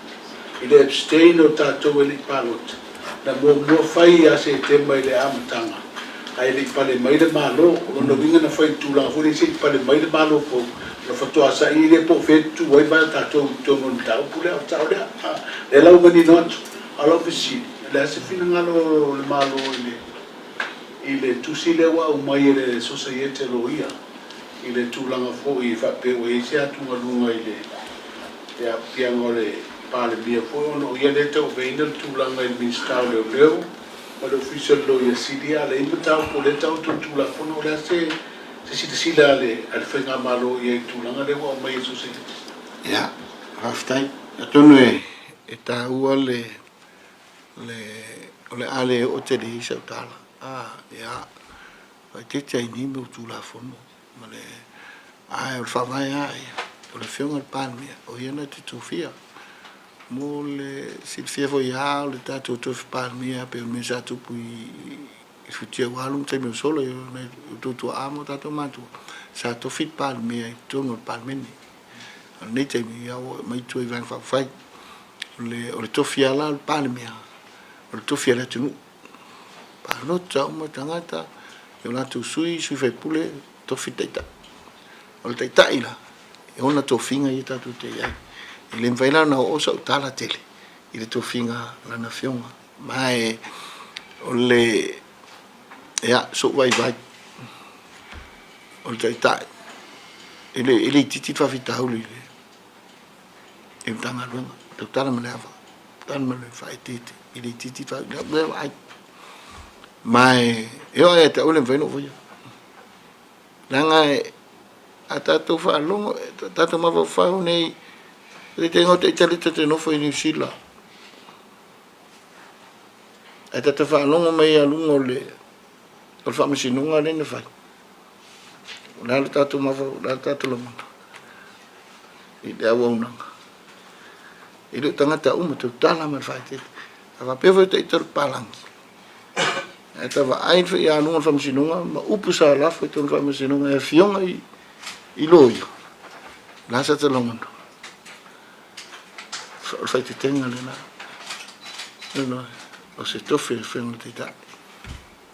i le abstain o tatou e le i palota, na muamua fai ia Setema i le amataga ae le i pale mai le Malo. O lona uiga na fai i le tulaga foi lea se i pale mai le Malo fou ona faatoa saili lea po o fea e tutu ai vae o tatou i totonu o le mataupu lea. O le sao lea? O lea la ua manino atu. A o lau fesili, o le a se finagalo o le Malo i le i le tusi lea ua aumai e le Sosaiete a Loia i le tulaga foi e faapea ua i ai se atugaluga i le aafiaga o le Palemia foi ona o ia lea e tauaveina le tulaga i le Minisita o Leoleo ma le Ofisa o le Loia Sili a leai mataupu o lea e taoto i le Tulafono. O le a se silasila a le Faigamalo i ai i le tulaga lea ua aumai e le Sosaiete? Ia, faafetai. Atonu e taua le le o le a le oo tele i ai sau tala. A, ia, faaeteete ai nei mea o Tulafono ma le, ae o le faavae lava ia, o le Afioga i le Palemia, o ia na te tofia. Mo le silafia foi lava o le tatou tofi Palemia pei o le mea sa tupu i Futia ua alu ma taimi ua sola i nai o outou tuaa ma o tatou matua, sa tofi le Palemia i totonu o le Palemene. A o lenei taimi, ia ua aumai i tua i Vaega Faaupufai. O le, o le tofi lava la o le Palemia, o le tofi a le atunuu. Palota uma tagata i o latou sui, sui faipule, tofi le taitai. O le taitai la, e ona tofiga ia tatou te i ai. E le mafai la ona oo sau tala tele i le tofiga a lana afioga. Ma e, o le, ia, sou vaivai, o le taitai, e le, e le itiiti le faafitauli i le, i le Matagaluega, tautala ma le ava, tautala ma le faaeteete, e le itiiti le faafitauli, vaai. Ma e, e oo lava ia te au e le mafai ona ou faia. Leaga e, a tatou faalogo, tatou mafaufau nei, e te igoa Italia ta te nofo i Niu Sila. Ae ta te faalogo mai ia luga o le, o le faamasinoga lea na fai. O le a le tatou mafaufau, o le a le tatou lagona i le auaunaga. E le o tagata uma, tautala ma le faaeteete. A faapea foi o ita o le papalagi, ae ta vaai foi ia luga o le faamasinoga ma upu sa lafo i totonu o le faamasinoga e afioga i loia, o le a sa ta lagona? O le faaeteetega lena. O se tofi o le Afioga i le Taitai.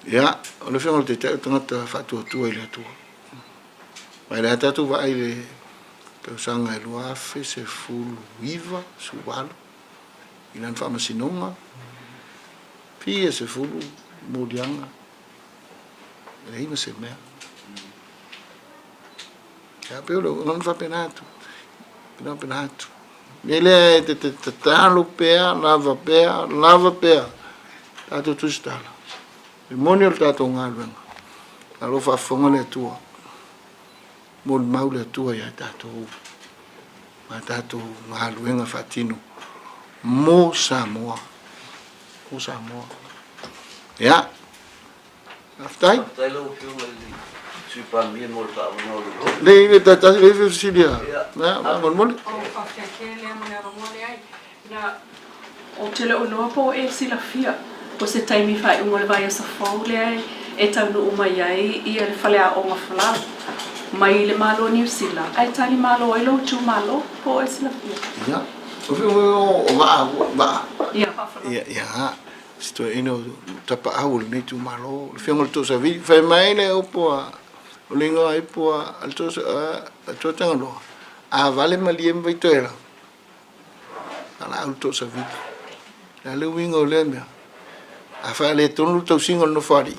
Ia, o le Afioga i le Taitai o le tagata faatuatua i le Atua. Ma e le a tatou vaai i le tausaga e 2019, 18, i lana faamasinoga, fia sefulu moliaga, e leai ma se mea. Ia, pei o le lagona faapena atu, faapena atu. Mea lea e te tatalo pea, lava pea, lava pea, tatou tusitala. E moni o le tatou galuega, a o lo o faafofoga le Atua, molimau le Atua ia tatou ma tatou galuega faatino mo Samoa. Mo Samoa. Ia, Faafetai. Faafetai lau Afioga i le Sui Palemia mo le faaavanoa o lou taimi. Leai, e tasi le fesili a. Ia, faamolemole. Oh, faafetai tele mo le avanoa leai. Na, ou te le o iloa po o e silafia o se taimi faaiuga o le vaiaso fou lea e taunuu mai ai ia le faleaoga folau mai le Malo o Niu Sila ae tali malo ai lou itumalo po o e silafia. Ia, o vaa, vaa. Ia, faafolau. Ia, ia. Si toeaina o Tapaau o lenei itumalo, o le Afioga i le Toosavili, fai mai le upu a, o le igoa ipu a le Tuatagaloa, a vale malie ma Vaitoelau, valaau le Toosavili. O le a le uiga o lea mea? A faaletonu le tausiga o le Nofoalii,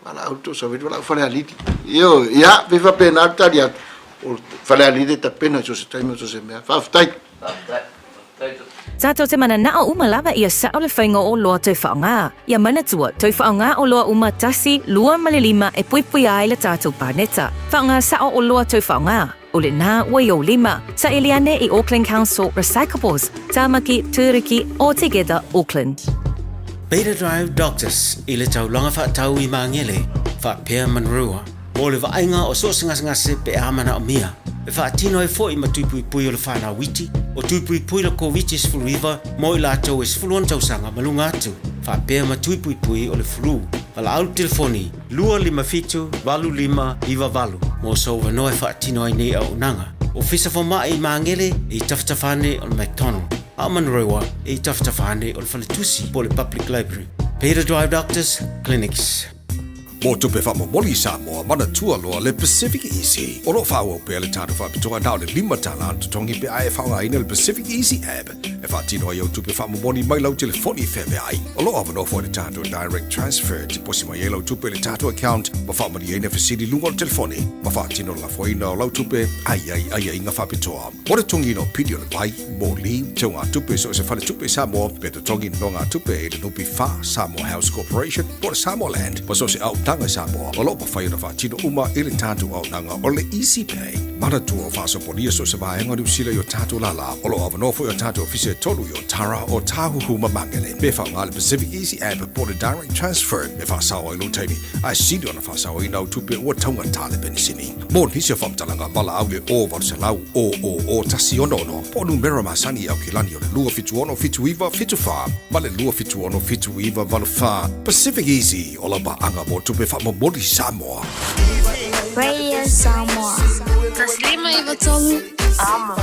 valaau le Toosavili, valaau Falealili. Ioe, ia, pei faapena le tali atu, o Falealili e tapena i so o se taimi o so o se mea. Faafetai. Faafetai. Tātou te mananao uma lava ia sa'o le faiga o oloa toe faaaoga. Ia manatua, toe faaaoga oloa uma tasi, lua ma le lima e puipuia ai le tātou paneta. Faaaoga sa'o oloa toe faaaoga. O lenā ua i ou lima. Saili ane i Auckland Council Recyclables, Tāmaki, Tūruki, or Together Auckland. Beta Drive Doctors i le taulaga faatau i Magele, faapea Manurewa, mo le vaaiga o so o se gasegase pe a manaomia. E faatino ai foi ma tui puipui o le fanau iti, o tui puipui le Koviti-19 mo i latou e 16 tausaga ma luga atu, faapea ma tui puipui o le flu. Valaau le telefoni 257 8598 mo sou avanoa e faatino ai nei auaunaga. Ofisa Fomai i Magele e i tafatafa ane o le McDonald, a o Manurewa e i tafatafa ane o le Faletusi po o le Public Library. Beta Drive Doctors Clinics. Mo tupe faamomoli i Samoa, manatua loa le Pacific Easy. O lo o faaauau pea le tatou faapitoa na o le $5 le totogi pe a e faaaogaina le Pacific Easy app e faatino ai au tupe faamomoli mai lau telefoni feaveai. O lo o avanoa foi le tatou Direct Transfer e tiposi mai ai lau tupe i le tatou account ma faamalieina fesili i luga o le telefoni ma faatino le lafoina o lau tupe a i ai aiaiga faapitoa. Mo le totogiina o pili o le vai, moli, teugatupe i so o se faletupe i Samoa, pe totogi nonogatupe i le NPF, Samoa House Corporation, po o le Samoa Land, ma so o se auaunaga i Samoa, o lo o mafai ona faatino uma i le tatou auaunaga o le Easy Pay. Manatua o faasopolia so o se vaega o Niu Sila i o tatou lālā, o lo o avanoa foi o tatou ofisa e tolu i Otara, Ōtāhuhu ma Māngere. Pe faaaoga le Pacific Easy App po o le Direct Transfer e faasao ai lou taimi, ae sili ona faasaoina au tupe ua taugata le penisini. Mo nisi o faamatalaga, valaau i le 0800 000 166 po o numera masani i Aukilani o le 276 79 74 ma le 276 79 84. Pacific Easy, o lau paaga mo tupe faamomoli Samoa. Radio Samoa. 153 Amo.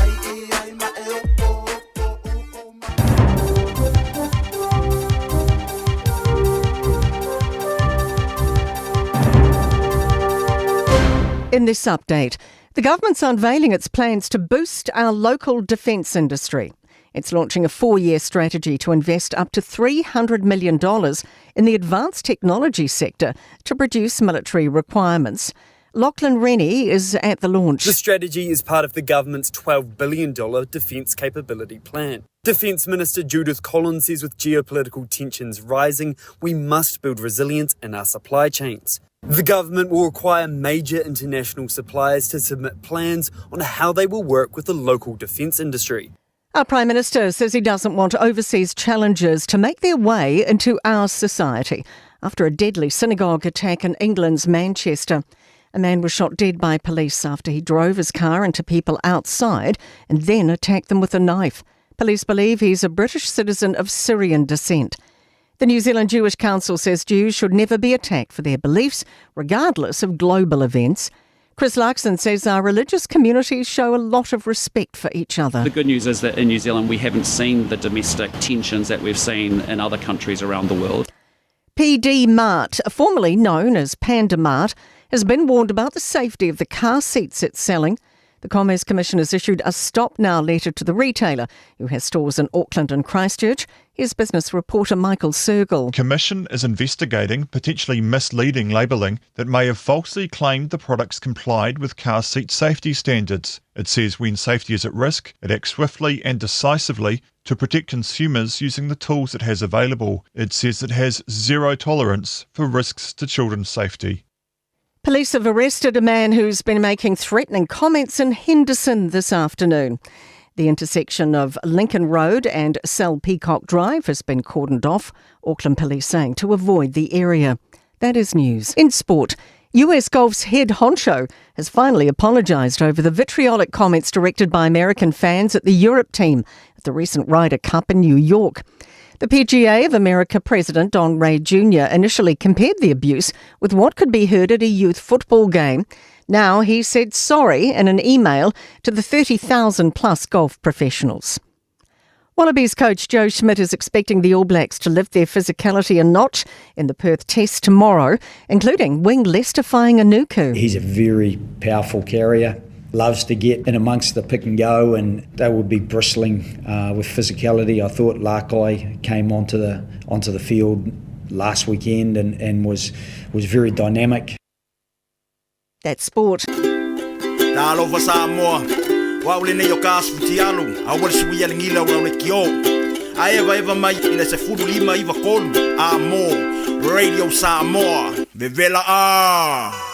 In this update, the government's unveiling its plans to boost our local defence industry. It's launching a four year strategy to invest up to $300 million in the advanced technology sector to produce military requirements. Lachlan Rennie is at the launch. The strategy is part of the government's $12 billion defence capability plan. Defence Minister Judith Collins says with geopolitical tensions rising, we must build resilience in our supply chains. The government will require major international suppliers to submit plans on how they will work with the local defence industry. Our Prime Minister says he doesn't want overseas challengers to make their way into our society after a deadly synagogue attack in England's Manchester. A man was shot dead by police after he drove his car into people outside and then attacked them with a knife. Police believe he's a British citizen of Syrian descent. The New Zealand Jewish Council says Jews should never be attacked for their beliefs, regardless of global events. Chris Luxon says our religious communities show a lot of respect for each other. The good news is that in New Zealand we haven't seen the domestic tensions that we've seen in other countries around the world. PD Mart, formerly known as Panda Mart, has been warned about the safety of the car seats it's selling. The Commerce Commission has issued a stop now letter to the retailer, who has stores in Auckland and Christchurch. Here's business reporter Michael Sergel. Commission is investigating potentially misleading labelling that may have falsely claimed the products complied with car seat safety standards. It says when safety is at risk, it acts swiftly and decisively to protect consumers using the tools it has available. It says it has zero tolerance for risks to children's safety. Police have arrested a man who's been making threatening comments in Henderson this afternoon. The intersection of Lincoln Road and Sel Peacock Drive has been cordoned off, Auckland police saying to avoid the area. That is news. In sport, US Golf's head honcho has finally apologised over the vitriolic comments directed by American fans at the Europe team at the recent Ryder Cup in New York. The PGA of America president Don Rea Jr. initially compared the abuse with what could be heard at a youth football game. Now he said sorry in an email to the 30,000 plus golf professionals. Wallabies coach Joe Schmidt is expecting the All Blacks to lift their physicality a notch in the Perth Test tomorrow, including wing Leicester Fainga'anuku. He's a very powerful carrier loves to get in amongst the pick and go, and they would be bristling uh, with physicality. I thought Larkai came onto the onto the field last weekend and, and was was very dynamic. That's sport. Talofa Samoa. O au lenei o ka aso fitialu, aua le suia le gila o le kio. A evaeva mai i le 1593 a mo Radio Samoa. Vevela a!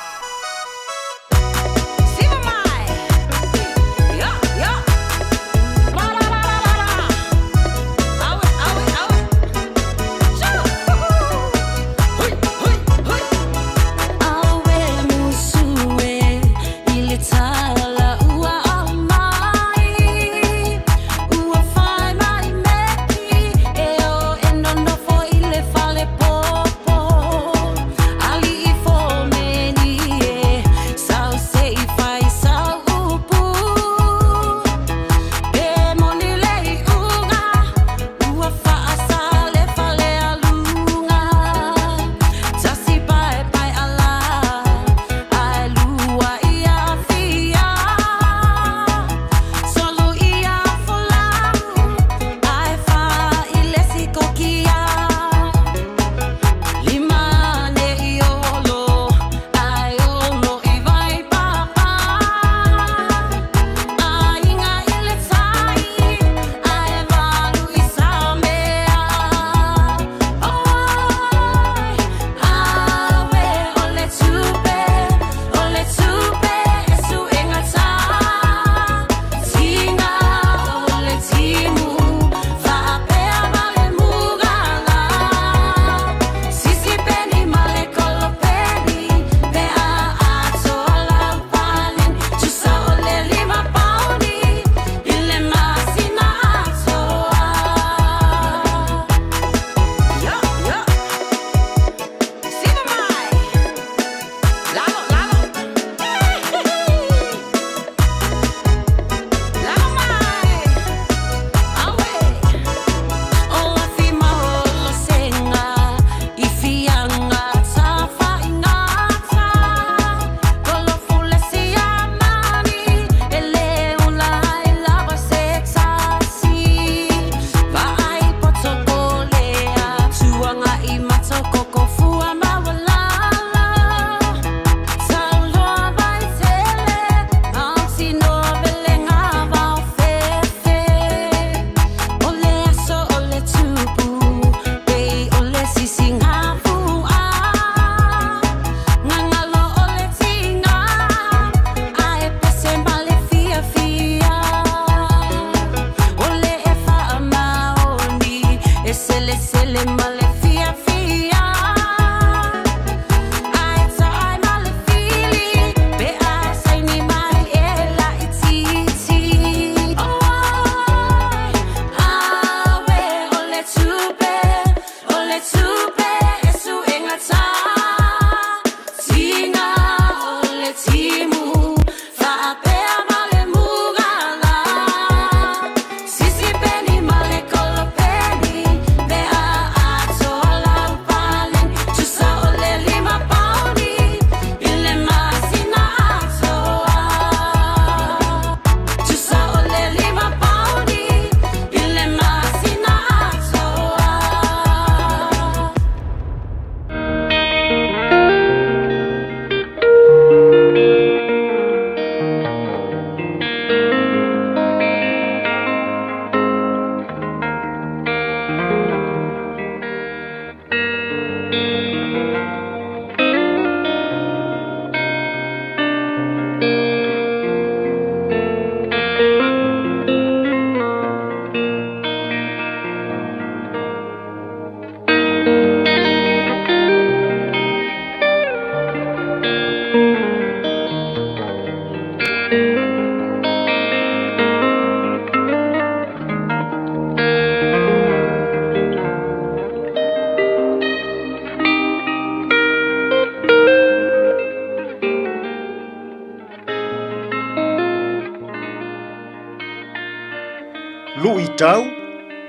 Luʻitau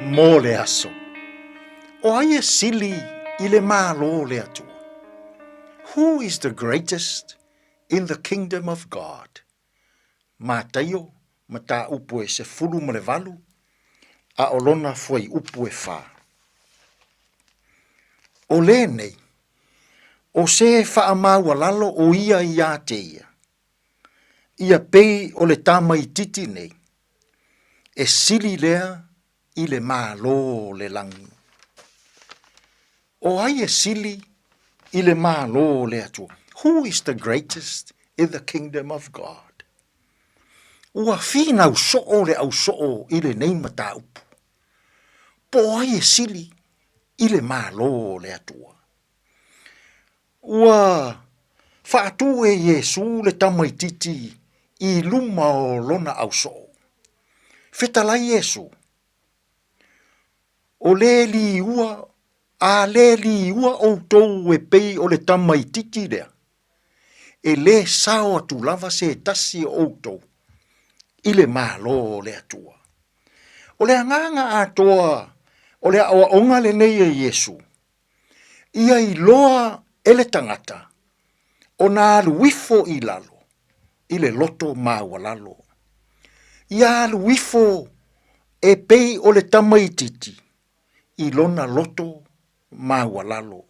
mo le aso. O ai e sili i le Malo o le Atua? Who is the greatest in the kingdom of God? Mataio, mataupu e 18, a o lona fuaiupu e fa. O lenei, o se faamaualalo o ia iā te ia. Ia pei o le tamaititi nei, e sili lea i le Malo o le lagi. O ai e sili i le Malo o le Atua? Who is the greatest in the kingdom of God? Ua finau soo le ausoo i lenei mataupu. Po o ai e sili i le Malo o le Atua? Ua faatū e Iesū le tamaititi i luma o lona ausoo. Fetalai Iesū, O le liua, a le liua outou e pei o le tamaititi lea, e lē sao atu lava se tasi o outou i le Malo o le Atua. O le agaga atoa o le aoaoga lenei e Iesū, Ia iloa e le tagata ona alu ifo i lalo i le loto maualalo. Ia alu ifo e pei o le tamaitiiti i lona loto maualalo.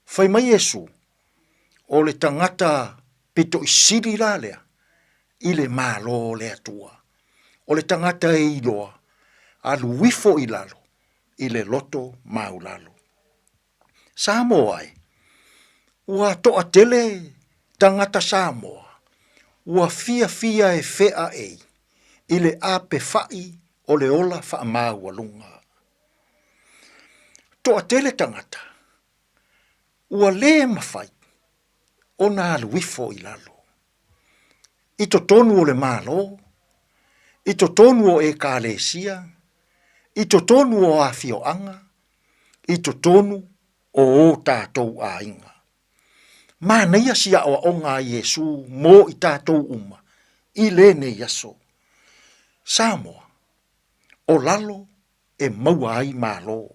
Fai mai Iesu, O le tagata pito i sili la lea i le Malo o le Atua. O le tagata e iloa, alu ifo i lalo i le loto maulalo. Samoa e, ua toatele tagata Samoa ua fiafia e feaei i le apefa'i o le ola faamaualuga. Toatele tagata ua lē mafai ona alu ifo i lalo. I totonu o le Malo, i totonu o Ekalesia, i totonu o afioaga, i totonu o ō tātou aiga. Manaia si aoaoga a Iesū mō i tātou uma i lenei aso. Samoa, o lalo e maua ai malo.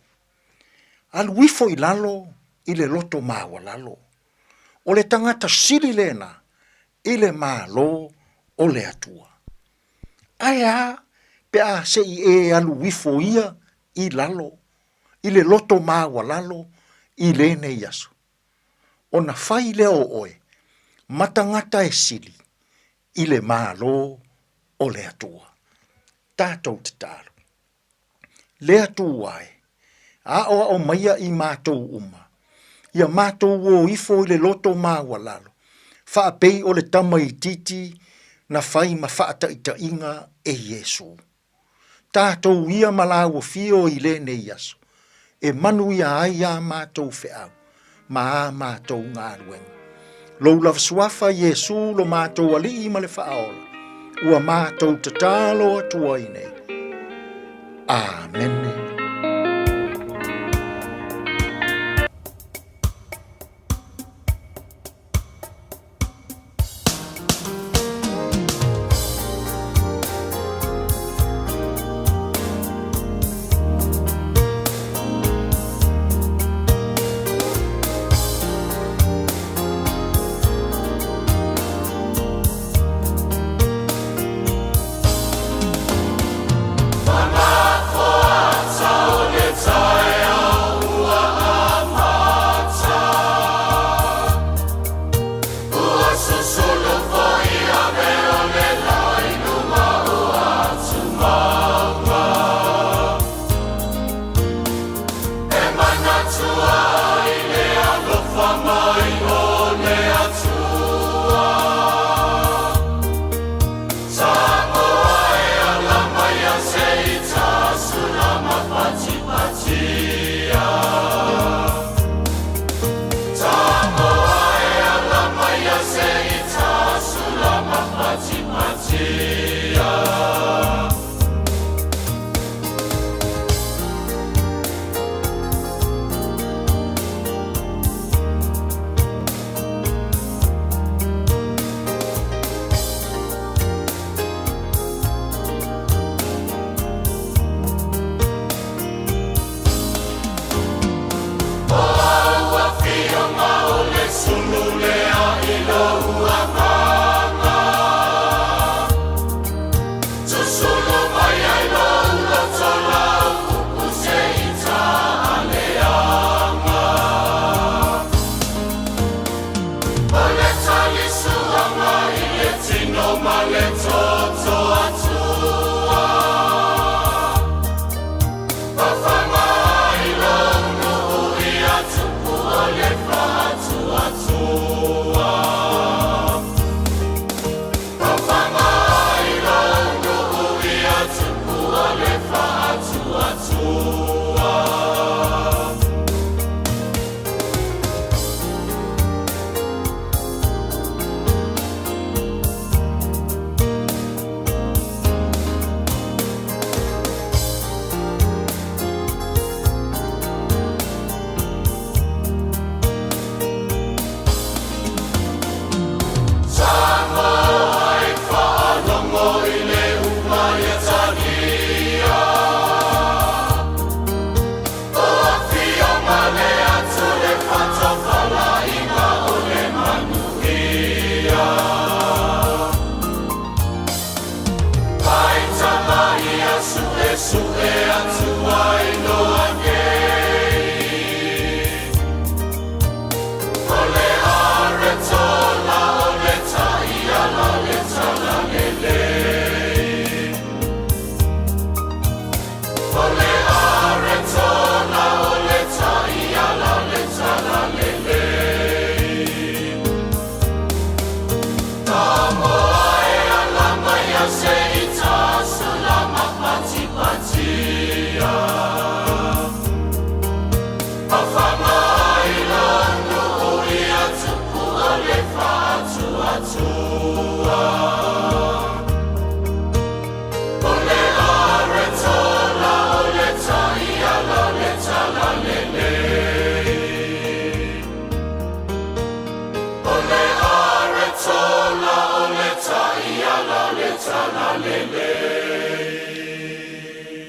Alu ifo i lalo i le loto maualalo. O le tagata sili lena i le Malo o le Atua. Ae a pe a se i e alu ifo ia i lalo, i le loto maualalo i lenei aso? Ona fai lea o oe ma tagata e sili i le Malo o le Atua. Tatou tatalo. Le Atua e, aoao maia i matou uma, ia matou o ifo i le loto maualalo, faapei o le tamaitiiti na fai ma faataitaiga e Iesu. Tatou ia ma lāua fio i lenei aso, e manuia ai a matou feau ma a matou galuega. Lou lava suafa Iesu lo matou Alii ma le Faaola, ua matou tatalo atu ai nei. Amene.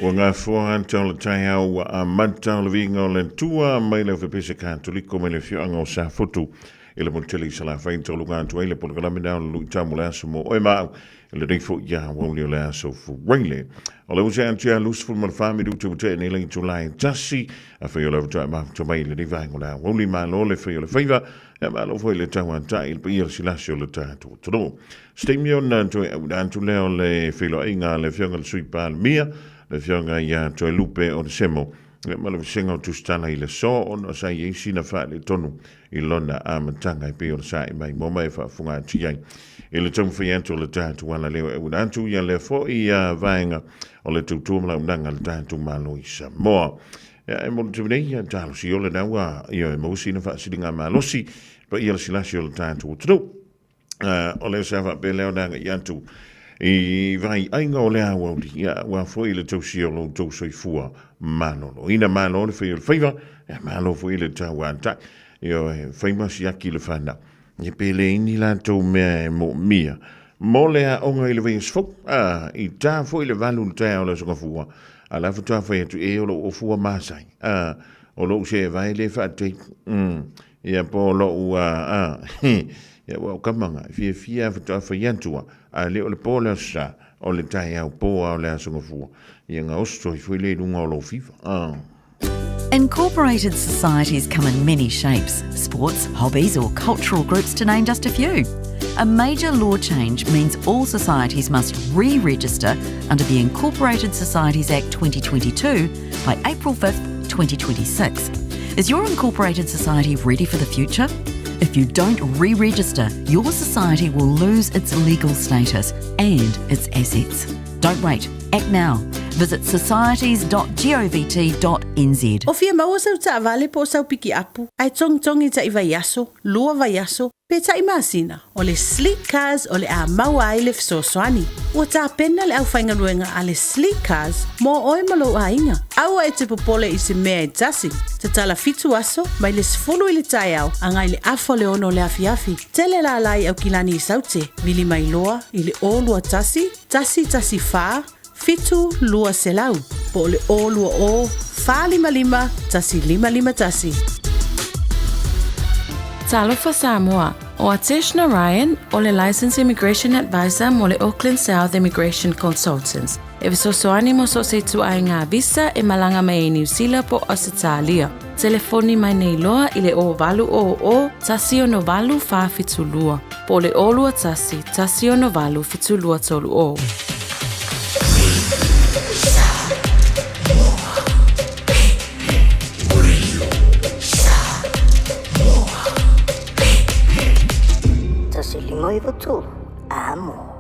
Ua gafoa ata o le taeao ua amata o le viiga o le Atua mai le Aufaipiese Katoliko mai le afioaga o Safotu i le motu tele i Salafai tauluga atu ai le polokalame na o le luitau mo le aso mo oe ma au i lenei foi ia aoauli o le aso Fuaile. O le usa atu ia 24 minutu ua tea nei le itula e tasi afai o le avatua e mafuta mai i lenei vaega o le aoauli malo le fai o le faiva ia malo foi le tauatai i le paia o le silasi o le tatou atunuu. Se taimi ona toe auina atu lea o le feiloaiga a le Afioga i le Sui Palemia, le Afioga ia Toelupe Onesemo, ma le vasega o Tusitala i le aso ona sa i ai sina faaletonu i lona amataga e pei ona sae mai mo ma e faafofoga atu i ai i le taumafai atu o le tatou alaleo e auina atu ia lea foi vaega o le tautua ma launaga a le tatou Malo i Samoa. Ia, e motu nei, ia talosi o lena ua ia e maua sina faasiliga malosi paia le silasi o le tatou atunuu. O le sa faapea lea ona agai atu i vai aiga o le aoauli, ia aua foi le tausia o lo outou soifua maloloina. Malo le fai o le faiva, ia malo foi le tauatai. Ioe, fai ma siaki le fanau. Ia pe le ini latou mea e moomia mo le aoga i le vaiaso fou. A, i ta foi le 8 i le taeao o le Aso Gafua, a la faatoa fai atu, e o lou ofua masai. A, o lou seevae le faatei. Ia po o lou a, a, ia ua o kamaga, e fiafia a faatoa fai atu a, a le o le po o le Aso Sa, o le taeao po a o le Aso Gafua. Ia gaosi toi foi le i luga o lou fiva. A. Incorporated societies come in many shapes sports, hobbies, or cultural groups, to name just a few. A major law change means all societies must re register under the Incorporated Societies Act 2022 by April 5th, 2026. Is your incorporated society ready for the future? If you don't re register, your society will lose its legal status and its assets. Don't wait. Act now. Visit societies.govt.nz. O fia maua sau taavale po o sau pikiapu, ae togitogi taʻi vaiaso, lua vaiaso, pe taʻi masina, o le Sleek Cars o le a maua ai le fesoasoani. Ua tapena le aufaigaluega a le Sleek Cars mo oe ma lou aiga. Aua e te popole i se mea e tasi. Tatala fitu aso, mai le 10 i le taeao agai le afa o le ono o le afiafi. Tele lala i Aukilani i Saute, vili mai loa i le 021 114 7200 po o le 020 455 1551. Talofa Samoa, ʻO Atesh Narayan, ʻo le Licensed Immigration Advisor mo le Auckland South Immigration Consultants, e fesoasoani mo so o se ituaiga visa e malaga mai ai Niu Sila po o Ausetalia. Telefoni mai nei loa i le 0800 168 472 po o le 021 168 7230. 159 Amo.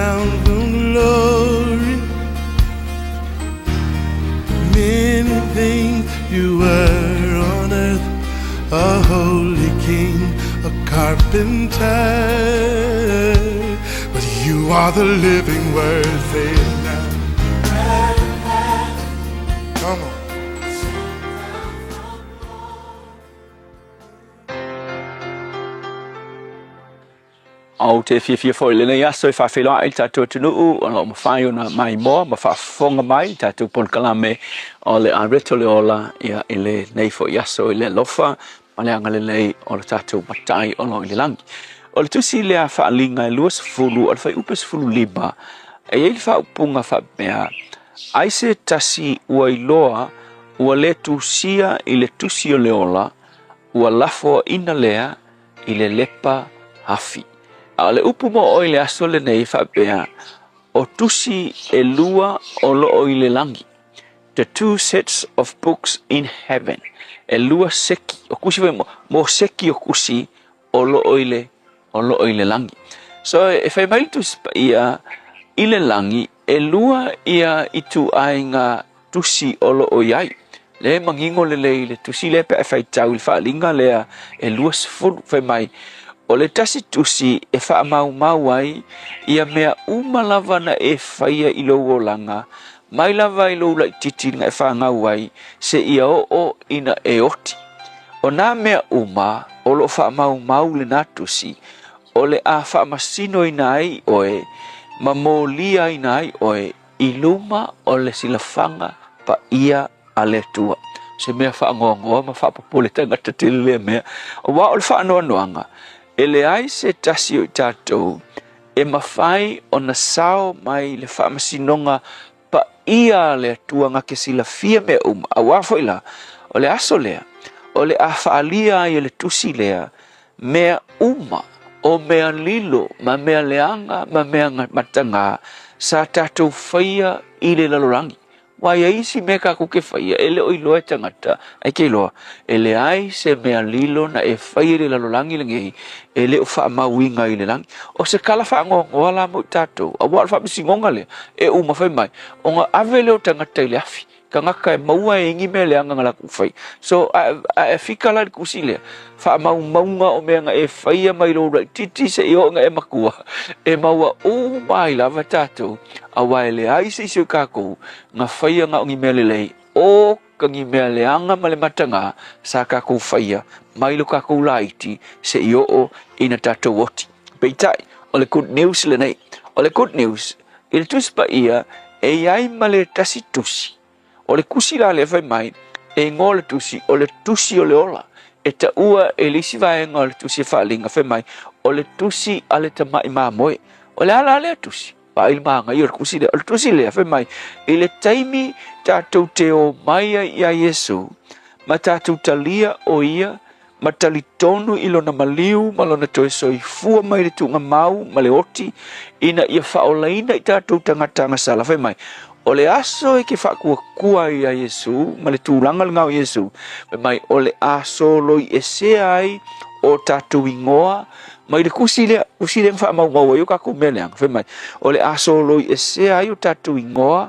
down from glory. Many things you were on earth, a holy king, a carpenter. But you are the living word, say it now. Come on. Ou te fiafia foi i lenei aso e faafeiloai i le tatou atunuu o lo o mafai ona maimoa ma faafofoga mai i le tatou polokalame o le Areto le Ola ia i lenei foi aso i le alofa ma le agalelei o le tatou Matai o lo o i le lagi. O le tusi lea Faaliga e 20 o le fuaiupu 15 e i ai le faaupuga faapea, Ai se tasi ua iloa ua le tusia i le tusi o le ola, ua lafoaina lea i le lepa afi. A o le upu mo oe i le aso lenei e faapea, o tusi e lua o lo o i le lagi, the two sets of books in heaven, e lua seki, o kusi foi mo, mo seki o kusi o lo o i le, o lo o i le lagi. So e fai mai le Tusi Paia i le lagi, e lua ia ituaiga tusi o lo o i ai. Lea e manino lelei le tusi lea pe a e faitau i le faaaliga lea e 20, fai mai, O le tasi tusi e faamaumau ai ia mea uma lava na e faia i lou olaga, mai lava i lou laitiiti na e fanau ai, seia oo ina e oti. O nā mea uma o lo o faamaumau lenā tusi, o le a faamasinoina ai oe ma moliaina ai oe i luma o le silafaga paia a le Atua. Se mea faanoanoa ma faapopole tagata tele lea mea, aua o le faanoanoaga, e leai se tasi o i tatou e mafai ona sao mai le faamasinoga paia a le Atua na te silafia mea uma, aua foi la, o le aso lea, o le a faaalia ai e le tusi lea mea uma, o mea lilo ma mea leaga ma mea matagā sa tatou faia i le lalolagi. Ua i ai isi mea tatou te faia e le o iloa e tagata, ae te iloa, e leai se mea lilo na e faia i le lalolagi lenei e le o faamauina i le lagi. O se tala faanoanoa la mo i tatou, aua o le faamasinoga lea e uma fai mai, ona ave lea o tagata i le afi. Tagata e maua e ini mea leaga na latou faia. So, a e fika la i le tusi lea, faamaumauga o mea na e faia mai lou laitiiti seia oo ina e matua, e maua uma ai lava tatou, aua e leai se isi o tatou na faia na o ni mea lelei, o ka ni mea leaga ma le mataga sa tatou faia mai lo tatou laiti seia oo ina tatou oti. Peitai, o le good news lenei. O le good news, i le Tusi Paia, e i ai ma le tasi tusi. O le tusi la lea fai mai, e igoa le tusi, o le tusi o le ola. E taua e le isi vaega o le tusi e faaliga, fai mai, o le tusi a le tamai mamoe. O le a la lea tusi? Vaai le manaia o le tusi lea. O le tusi lea, fai mai, i le taimi tatou te o mai ai ia Iesu, ma tatou talia o ia, ma talitonu i lona maliu ma lona toe soifua mai le tuugamau ma le oti, ina ia faaolaina i tatou tagata agasala. Fai mai, o le aso e ke faatuatua ai ia Iesu ma le tulaga lena o Iesu, fai mai, o le a soloiesea ai o tatou igoa mai le tusi lea, tusi lea na faamaumau ai o tatou mea leaga. Fai mai, o le a soloiesea ai o tatou igoa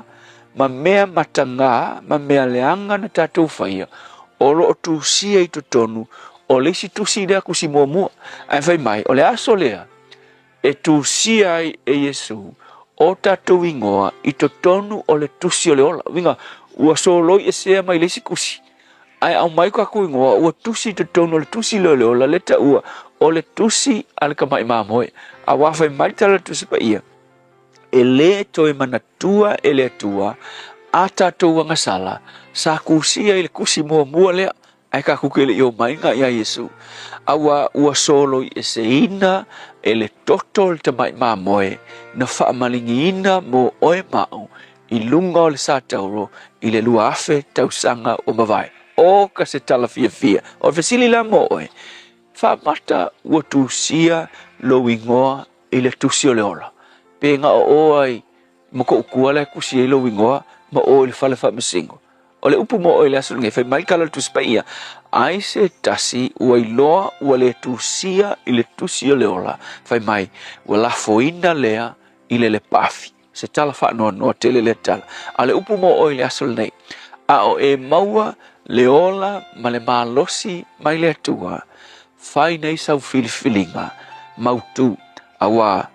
ma mea matagā ma mea leaga na tatou faia, o lo o tusia i totonu o le isi tusi lea, tusi muamua. Ae fai mai, o le aso lea e tusia ai e Iesu o tatou igoa i totonu o le tusi o le ola. Uiga, ua soloi esea mai le isi tusi, ae aumai ko tatou igoa ua tusi i totonu o le tusi lea o le ola, lea taua o le tusi a le tamai mamoe. Aua fai mai le tala o le Tusi Paia, e lē toe manatua e le Atua a tatou agasala sa kusia i le kusi muamua lea, ae tatou te le i omai ia Iesu, aua ua soloieseina e le toto o le tamai mamoe na faamaligiina mo oe ma au i luga o le satauro i le 2000 tausaga ua mavae. O ka se tala fiafia! O le fesili la mo oe, faamata ua tusia lou igoa i le tusi o le ola, pe na o o ai ma koʻu kua la e kusi ai lou igoa ma o i le fale faamasino. O le upu mo oe i le aso lenei, fai mai le tala o le Tusi Paia, Ai se tasi ua iloa ua le tusia i le tusi o le ola, fai mai, ua lafoina lea i le lepaafi. Se tala faanoanoa tele lea tala. A o le upu mo oe i le aso lenei, a o e maua le ola ma le malosi mai le Atua, fai nei sau filifiliga mautu, auā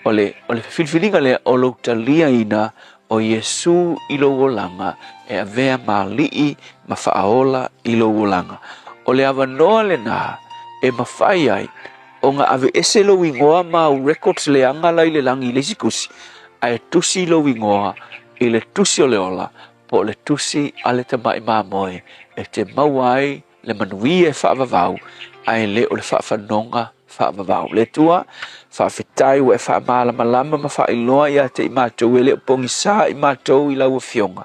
o le, o le filifiliga lea o lou taliaina o Iesu i lou olaga e avea ma Alii ma Faaola i lou olaga. O le avanoa lenā e mafai ai ona aveese lou igoa ma au records leaga la i le lagi i le isi tusi, ae tusi lou igoa i le tusi o le ola po o le tusi a le tamai mamoe e te maua ai le manuia e faavavau ae le o le faafanoga faavavau. Le Atua, faafetai ua e faamalamalama ma faailoa ia te i matou e le o pogisa i matou i lau Afioga.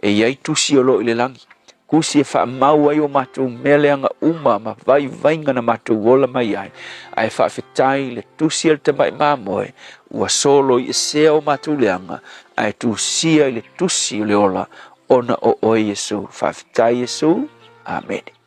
E i ai tusi o lo o i le lagi, tusi e faamau ai o matou mea leaga uma ma vaivaiga na matou ola mai ai. Ae faafetai i le tusi a le tamai mamoe ua soloiesea o matou leaga ae tusia i le tusi o le ola ona o oe Iesu. Faafetai Iesu. Amene.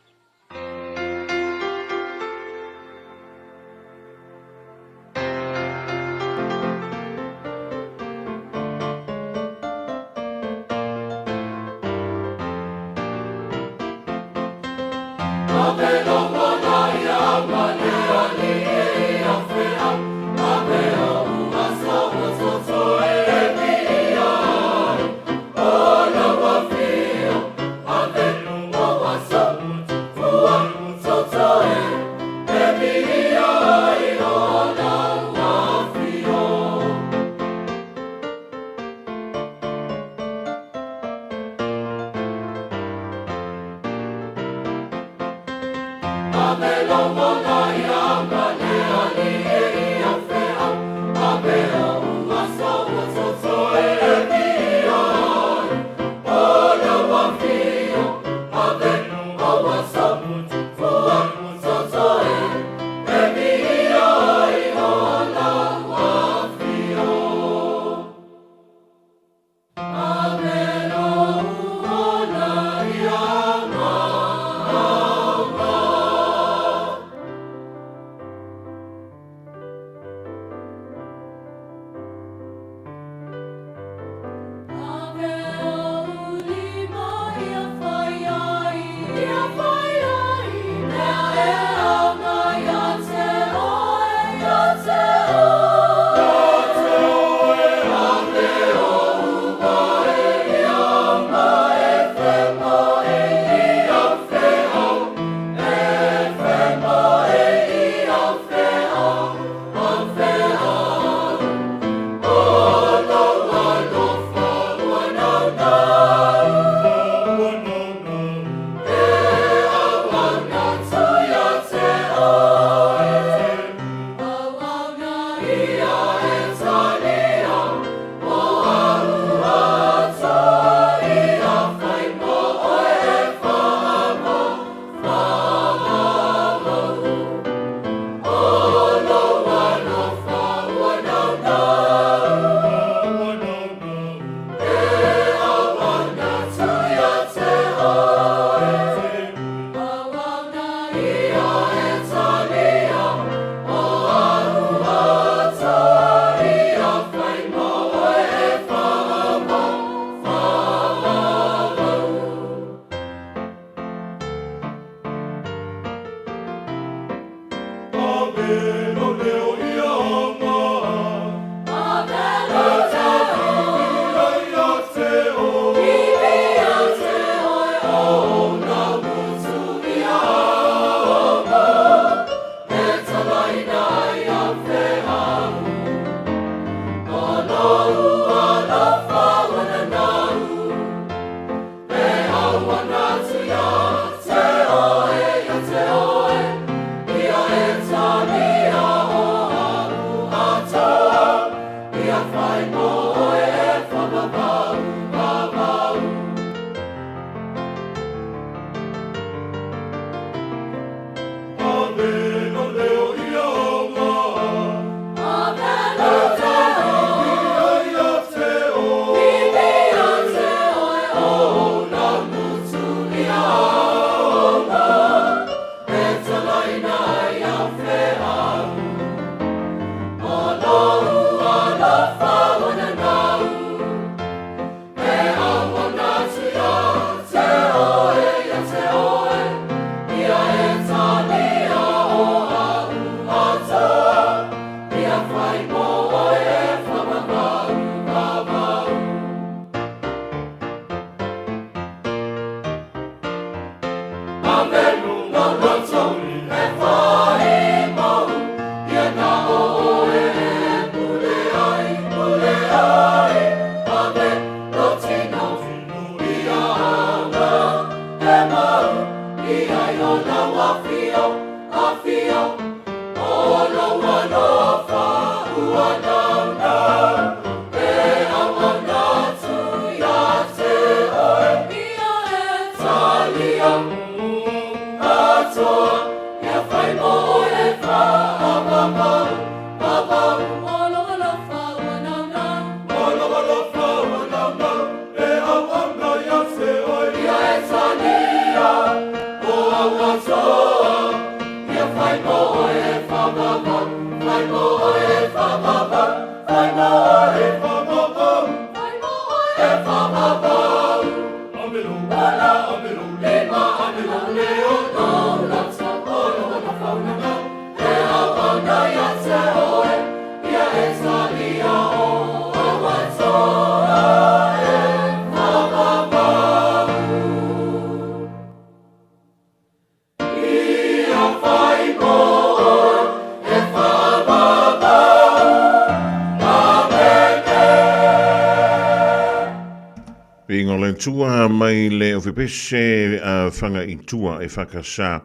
Piinga o le Atua mai le ofipese a Whangaitua e whakasa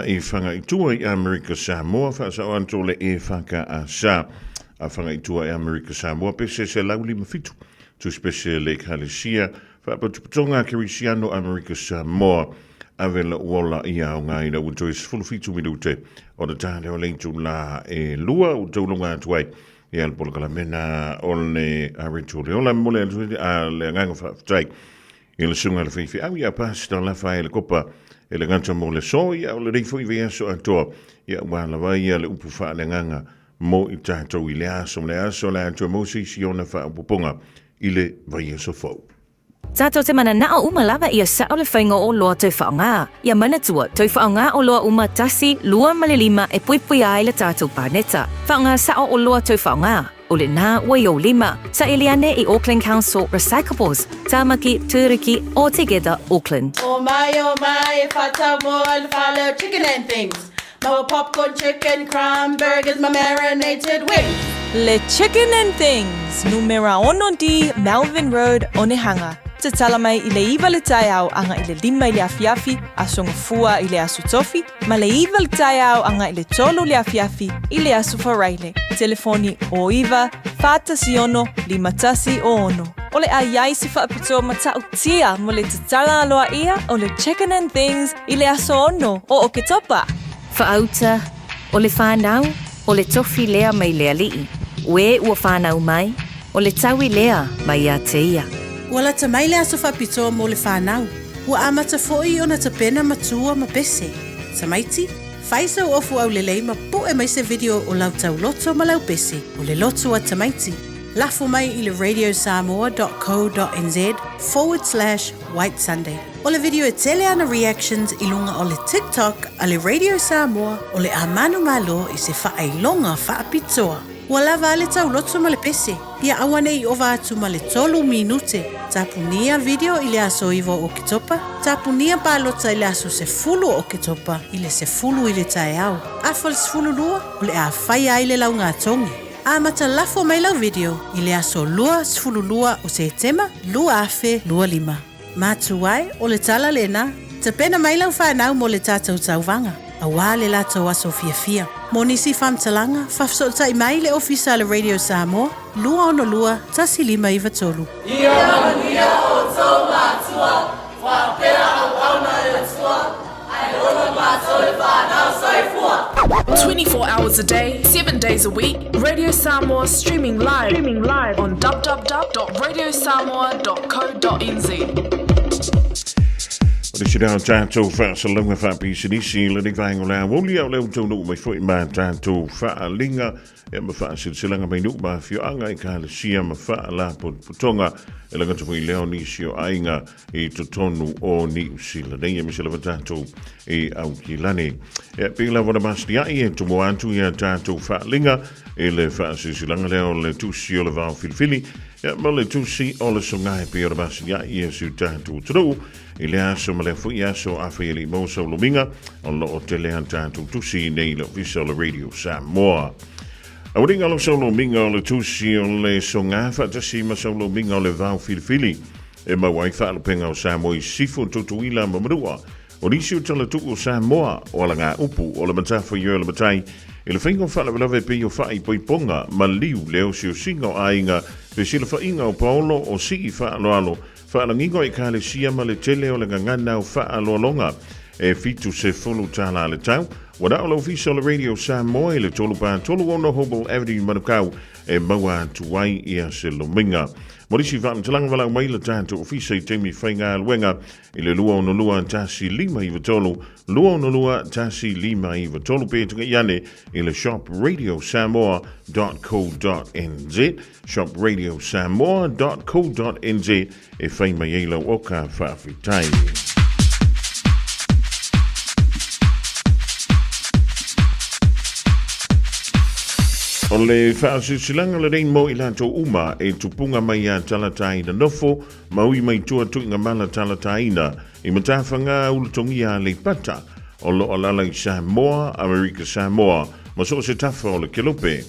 i Whangaitua i Amerika Samoa, whaasao anto le e whakaasa a Whangaitua e Amerika Samoa, pese se lauli mawhitu, tuspese le Ekalesia, Faapotopotoga Kerisiano Amerika Samoa, Ave lou ola ia aoga ina ua toe 17 minute o le tale o le itula e lua ua tauluga atu ai ia le polokalameina o le Areto le Ola. Momoli atu ai le agaga faafetai i le susuga i le faifeau ia Pastor Lafaele Kopa e le gata mo le so ia o lenei foi vaiaso atoa ia ua lava ia le upu faaleagaga mo i tatou i le aso le aso le atu e maua se isi ona faaopoopoga i le vaiaso fou. Tatou te mananao uma lava ia sao le faiga o oloa toe faaaoga. Ia manatua, toe faaaoga oloa uma tasi, lua ma le lima e puipuia ai le tatou paneta. Faaaoga sao oloa toe faaaoga. O lena ua i ou lima. Saili ane i Auckland Council Recyclables, Tamaki, Turuki, or Together Auckland. Oh my, oh my, e whatau mo le whale o chicken and things. Maua popcorn chicken, crumb burgers ma marinated wings. Le Chicken and Things, numera ono D, Melvin Road, Onehunga. Tatala mai i le iva le taeao aga i le lima i le afiafi, Aso Gafua i le Aso Tofi, ma le iva le taeao aga i le tolu le afiafi i le Aso Faraile. Telefoni o iva, 46 51 o ono. O le a iai se faapitoa matautia mo le tatala aloa ia o le Chicken and Things i le aso ono o Oketopa. Whaauta, o le whanau, o le tofi lea mai le alii, ue ua whanau mai, o le taui lea mai ia te ia. Ua lata mai le aso faapitoa mo le whanau. Ua amata foi ona tapena matua ma pese. Tamaiti, fai sau ofu aulelei ma pu'e mai se video o lau tauloto ma lau pese, o le loto a tamaiti. Lafo mai i le radiosamoa.co.nz forward slash white sunday. O le video e tele ana reactions i luga o le TikTok a le Radio Samoa o le a manumalo i se faailoga faapitoa. Ua lava a le tauloto ma le pese, ia aua ne i ova atu ma le tolu minute. Tapunia video i le aso iva o Oketopa, tapunia palota i le aso sefulu o Oketopa i le sefulu i le taeao. Afa le 12, o le a faia ai le laugatogi. Amata lafo mai lau video i le aso 22 o Setema 2025. Matu ai, o le tala lena, tapena mai lau whanau mo le tatou tauvaga, auā le latou aso fiafia. Mo nisi faamatalaga, faafesootai mai le Ofisa a le Radio Samoa, 262 1593. Ia manuia outou matua, faapea auauna e le Atua, ae ola matou e whanau soifua. 24 hours a day, 7 days a week, Radio Samoa streaming live, streaming live on www.radiosamoa.co.nz. O le sira o tātou whaasalauga whaapisinisi i lenei vaenga o le aoauli a o lea ua taunuu mai foi ma tātou whaalinga Ia ma faasilasilaga mai nuu ma afioaga, ekalesia ma faalapotopotoga e lagata foi lea o nisi o aiga i totonu o Niu Sila nei, aemaise lava tatou i Aukilani. Ia, pei lava ona masiniai e tomoa atu ia tatou faaliga i le faasilasilaga lea o le tusi o le vao filifili, ia, ma le tusi o le sogae pei ona masiniai e si o tatou atunuu i le aso ma lea foi aso afai e le i maua sau lomiga o lo o tele a tatou tusi nei i le ofisa o le Radio Samoa. Aualiga lo sau lomiga o le tusi o le soga faatasi ma sau lomiga o le vao filifili e maua ai faalupega o Samoa i Sisifo, Tutuila ma Manua. O nisi o talatuu o Samoa, o alagaupu, o le matafaioi o le matai, i le faiga o faalavelave pei o faaipoipoga, maliu, le osiosiga o aiga, fesilafaiga o paolo, o sii faaaloalo, faalagiga o ekalesia ma le tele o le gagana o faaaloaloga. E 70 tala le tau, ua na o le ofisa o le Radio Samoa i le 336 Hobel Avenue Manukau e maua atu ai ia se lomiga. Mo nisi faamatalaga valaau mai le tatou ofisa i taimi faigaluega i le 262 1 593, 262 1 593 pe tukai ane i le shopradiosamoa.co.nz shopradiosamoa.co.nz e whai mai ai lau oka faafetai. O le faasilasilaga lenei mo i latou uma e tupuga mai ia Talataina nofo ma ui mai tua tuiga mala Talataina i matafaga ulutogia Aleipata o lo o alaala i Samoa, Amerika Samoa ma so o se tafa o le kelope.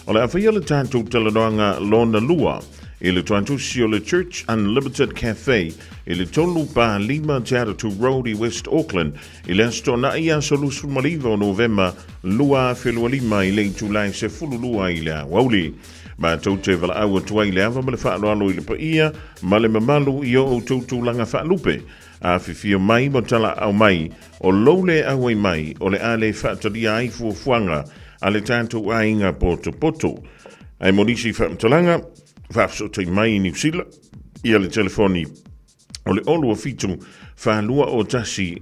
O le a faia le tatou talanoaga lona lua i le toatusi o le Church Unlimited Cafe i le 3 pa 5 Te Atatu Road i West Auckland i le Aso Toonai aso 29 o Novema 2025 i le itula e 12 i le aoauli. Matou te valaau atu ai i le ava ma le faaaloalo i le paia ma le mamalu i o outou tulaga faalupe. Afifio mai ma talaau mai, o lou le auai mai o le a le faatalia ai fuafuaga a le tatou aiga potopoto. Ae mo nisi faamatalaga, faafesootai mai i Niu Sila ia le telefoni o le 0 27 4 2 1 5 2 6,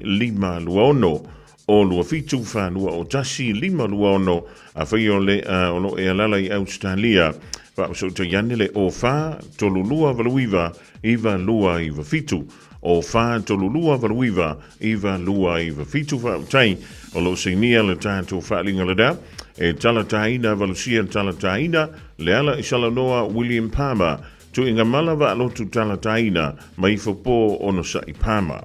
0 2 7 4 2 1 5 2 6. Afai o le o lo o e alaala i Ausetalia, faafesootai ane le 0 4 3 2 8 9 9 2 9 7, 0 4 3 2 8 9 9 2 9 7. Faafetai o lo o sainia le tatou faaaliga lena e Talataina Valusia Talataina Leala i Salanoa William Palmer Tuiga Mala Vaalotu Talataina ma Ifo-po Onosai Palmer.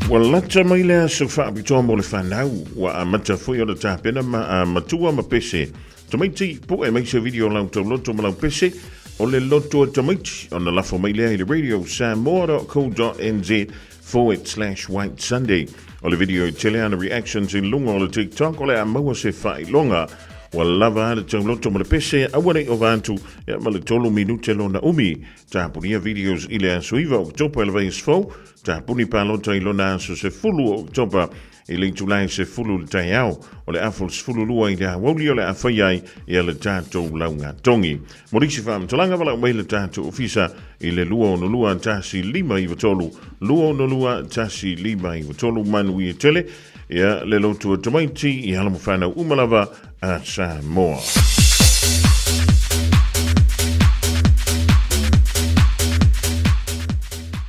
Ua lata mai le aso faapitoa mo le fanau, ua amata foi ona tapena ma a matua ma pese. Tamaiti, pu'e mai se video lau tauloto ma lau pese, o le loto a tamaiti, ona lafo mai lea i le radio samoa.co.nz forward slash White Sunday. O le video e tele ana reactions i luga o le TikTok o le a maua se faailoga. Ua lava le tauloto ma le pese, aua ne i ova atu ia ma le tolu minute lona umi. Tapunia videos i le aso 9 o Oketopa i le vaiaso fou, tapuni palota i lona aso 10 o Oketopa i le itula e 10 i le taeao, o le afa o le 12 i le aoauli o le a fai ai ia le tatou laugatogi. Mo nisi faamatalaga, valaau mai le tatou ofisa i le 262 1593, 262 1593. Manuia tele ia le lotu o tamaiti i alo ma fanau uma lava a Samoa.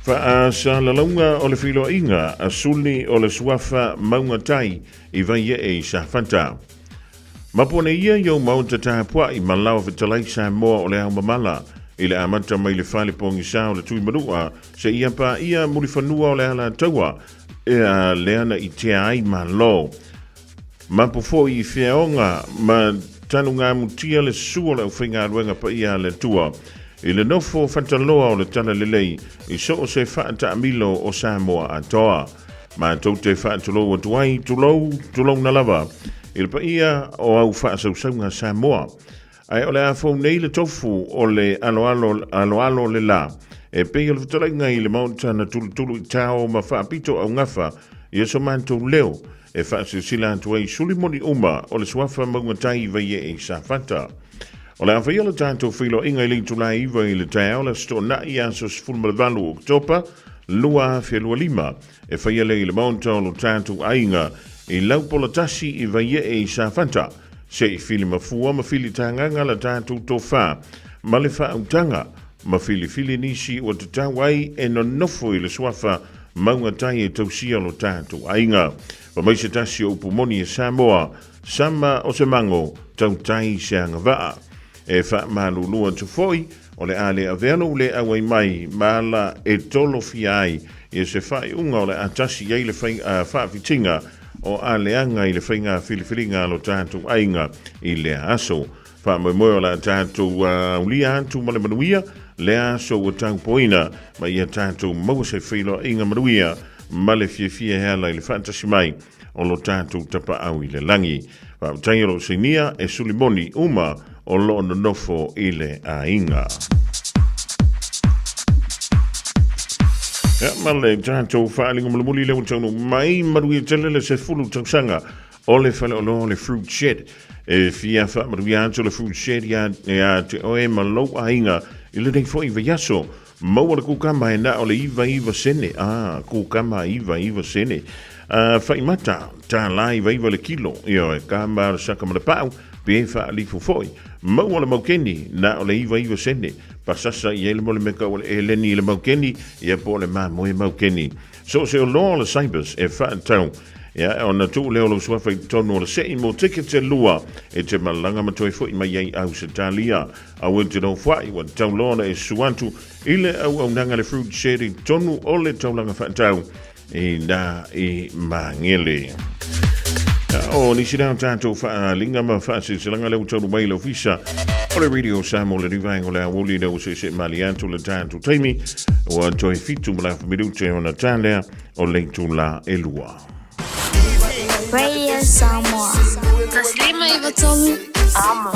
Faasalalauga o le feiloaiga a suli o le suafa Mauga Tai i Vaiee i Safata. Mapone ia i ou maota tapuai ma lao fetalai Samoa o le ao mamala i le amata mai le fale pogisa o le Tuimanua seia paia mulifanua o le Alataua ea lea na itea ai Malo. Mapu foi i feaoga ma tanugamutia le susu o le aufaigaluega paia a le Atua i le nofo fataloa o le Talalelei i so o se faataamilo o Samoa atoa. Matou te faatulou atu ai, tulou, tulouna lava i le paia o au faasausauga Samoa. Ae o le a fou nei le tofu o le aloalo, aloalo le la, e pei o le fetalaiga i le Maota na tulutulu i tao ma faapito augafa i so matou leo e faasilasila atu ai suli moni uma o le suafa maugatai i Vaiee i Safata. O le a faia le tatou feiloaiga i le itula e 9 i le taeao le Aso Toonai aso 18 o Oketopa 2025 e faia lea i le Maota o lo tatou aiga i Laupolatasi i Vaiee i Safata. Se i fili mafua ma fili tagaga la tatou tofa ma le faautaga ma filifili nisi ua tatau ai e nonofo i le suafa maugatai e tausia lo tatou aiga. Fa mai se tasi o upu moni e Samoa, Sama o se mago, tautai se agavaa. E faamalulu atu foi, o le a le avea lou le auai mai ma ala e tolofia ai ia se faaiuga o le a tasi i ai le faafitiga o aleaga i le faiga filifiliga a lo tatou aiga i lea aso. Faamoemoe o le a tatou aulia atu ma le manuia le aso ua taupoina ma ia tatou maua se feiloaiga manuia ma le fiafia e ala i le faatasi mai o lo tatou Tapaau i le lagi. Faafetai o lo o sainia e Sulimoni uma o lo o nonofo i le aiga. Ia, ma le tatou faaaliga mulimuli lea ua taunuu mai, manuia tele le 10 tausaga o le faleoloa o le Fruit Shed. E fia faamanuia atu le Fruit Shed ia, ia te oe ma lou aiga i lenei foi vaiaso. Maua le kukama e na o le 99 sene. Ah, kukama 99 sene. Faimata, tālā 99 le kilo. Ioe, kama o le saka ma le pau, pe faalifu foi. Maua le maukeni, na o le 99 sene. Pasasa i ai le mole meka o le eleni i le maukeni, ia po o le mamoe maukeni. So o se oloa o le Cybers e whaatau. Ia, ona tuu lea o lou suafa i totonu o le sei mo tikete lua e te malaga ma toe foi mai ai Ausetalia. Aua e te nofoai, ua tatau loa ona e susu atu i le auaunaga le Fruit Shed i totonu o le taulaga faatau i nā i Māngere. O nisi lea o tatou faaaliga ma faasilasilaga lea ua taunuu mai i le ofisa o le Radio Samoa le vaega o le aoauli lea ua seesee malie atu le tatou taimi ua toe 7 ma le afa minute ona ta lea o le itulā e 2. Radio Samoa. Taslima Ivatolu. Amo.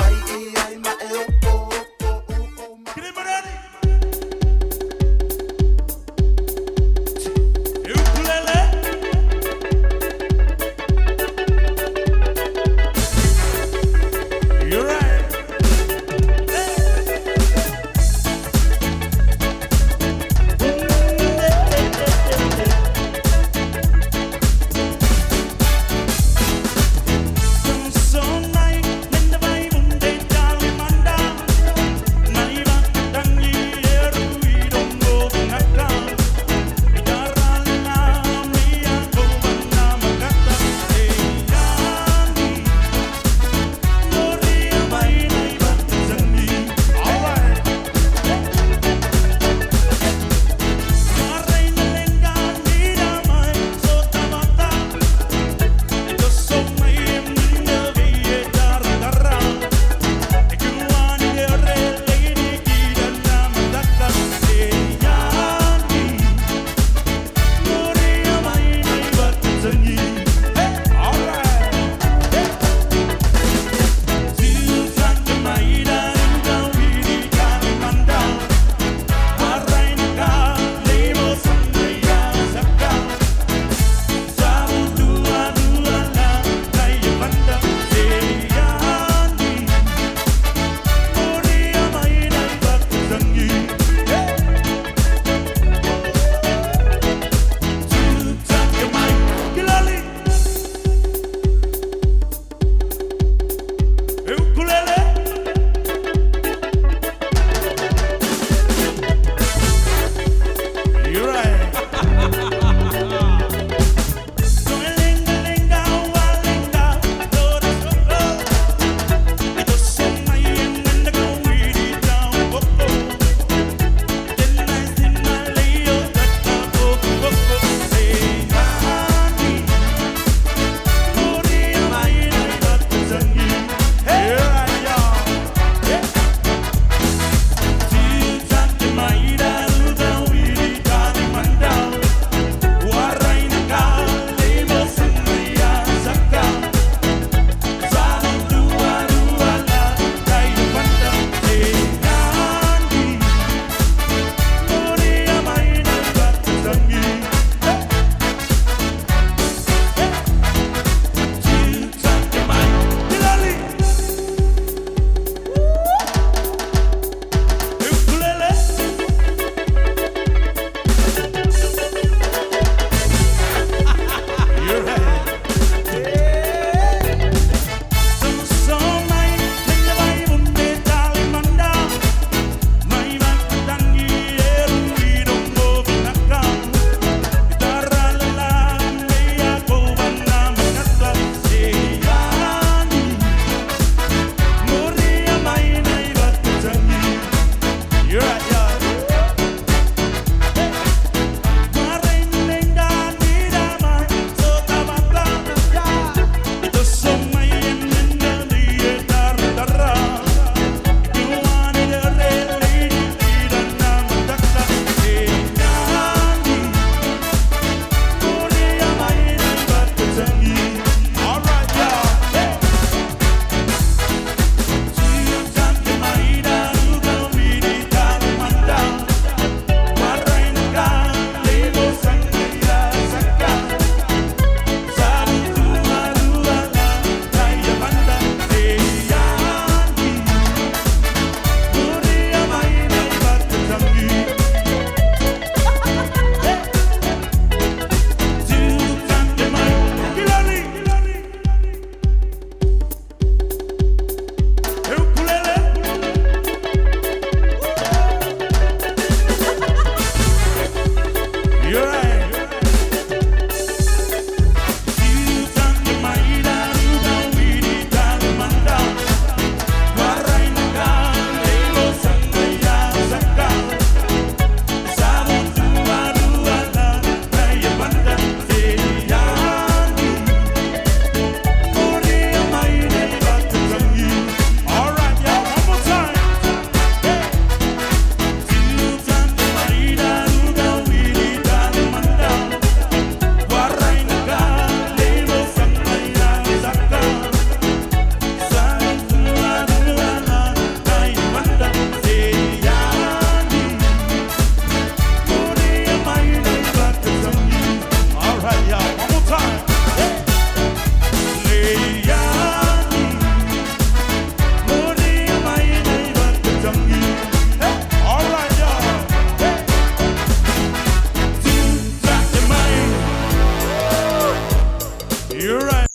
You're right.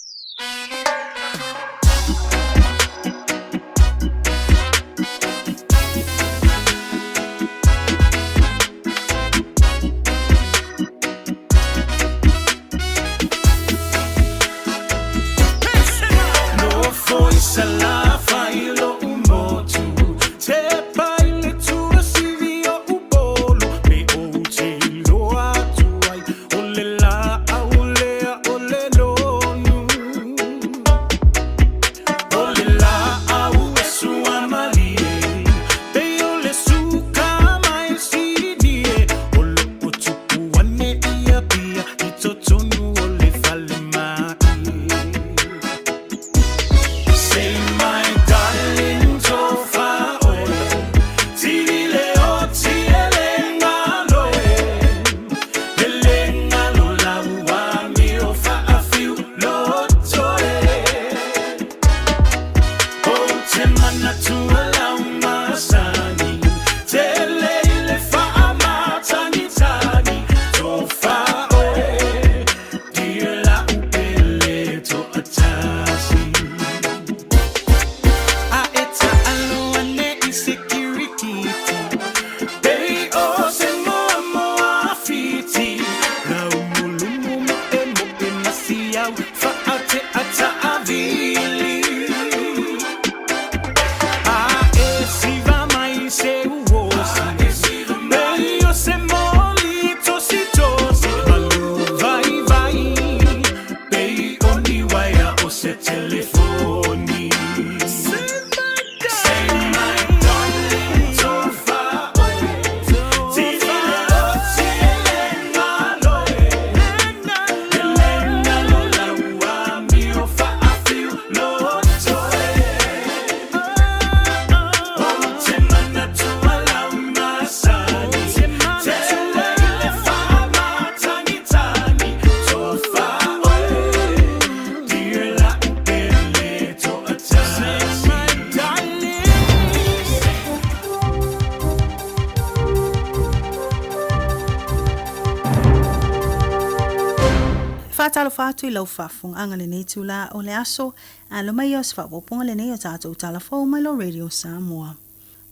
Faatalofa atu i lau faafofogaaga lenei itulā o le aso, alo mai ia o se faaopoopoga lenei o tatou tala fou mai lo Radio Samoa.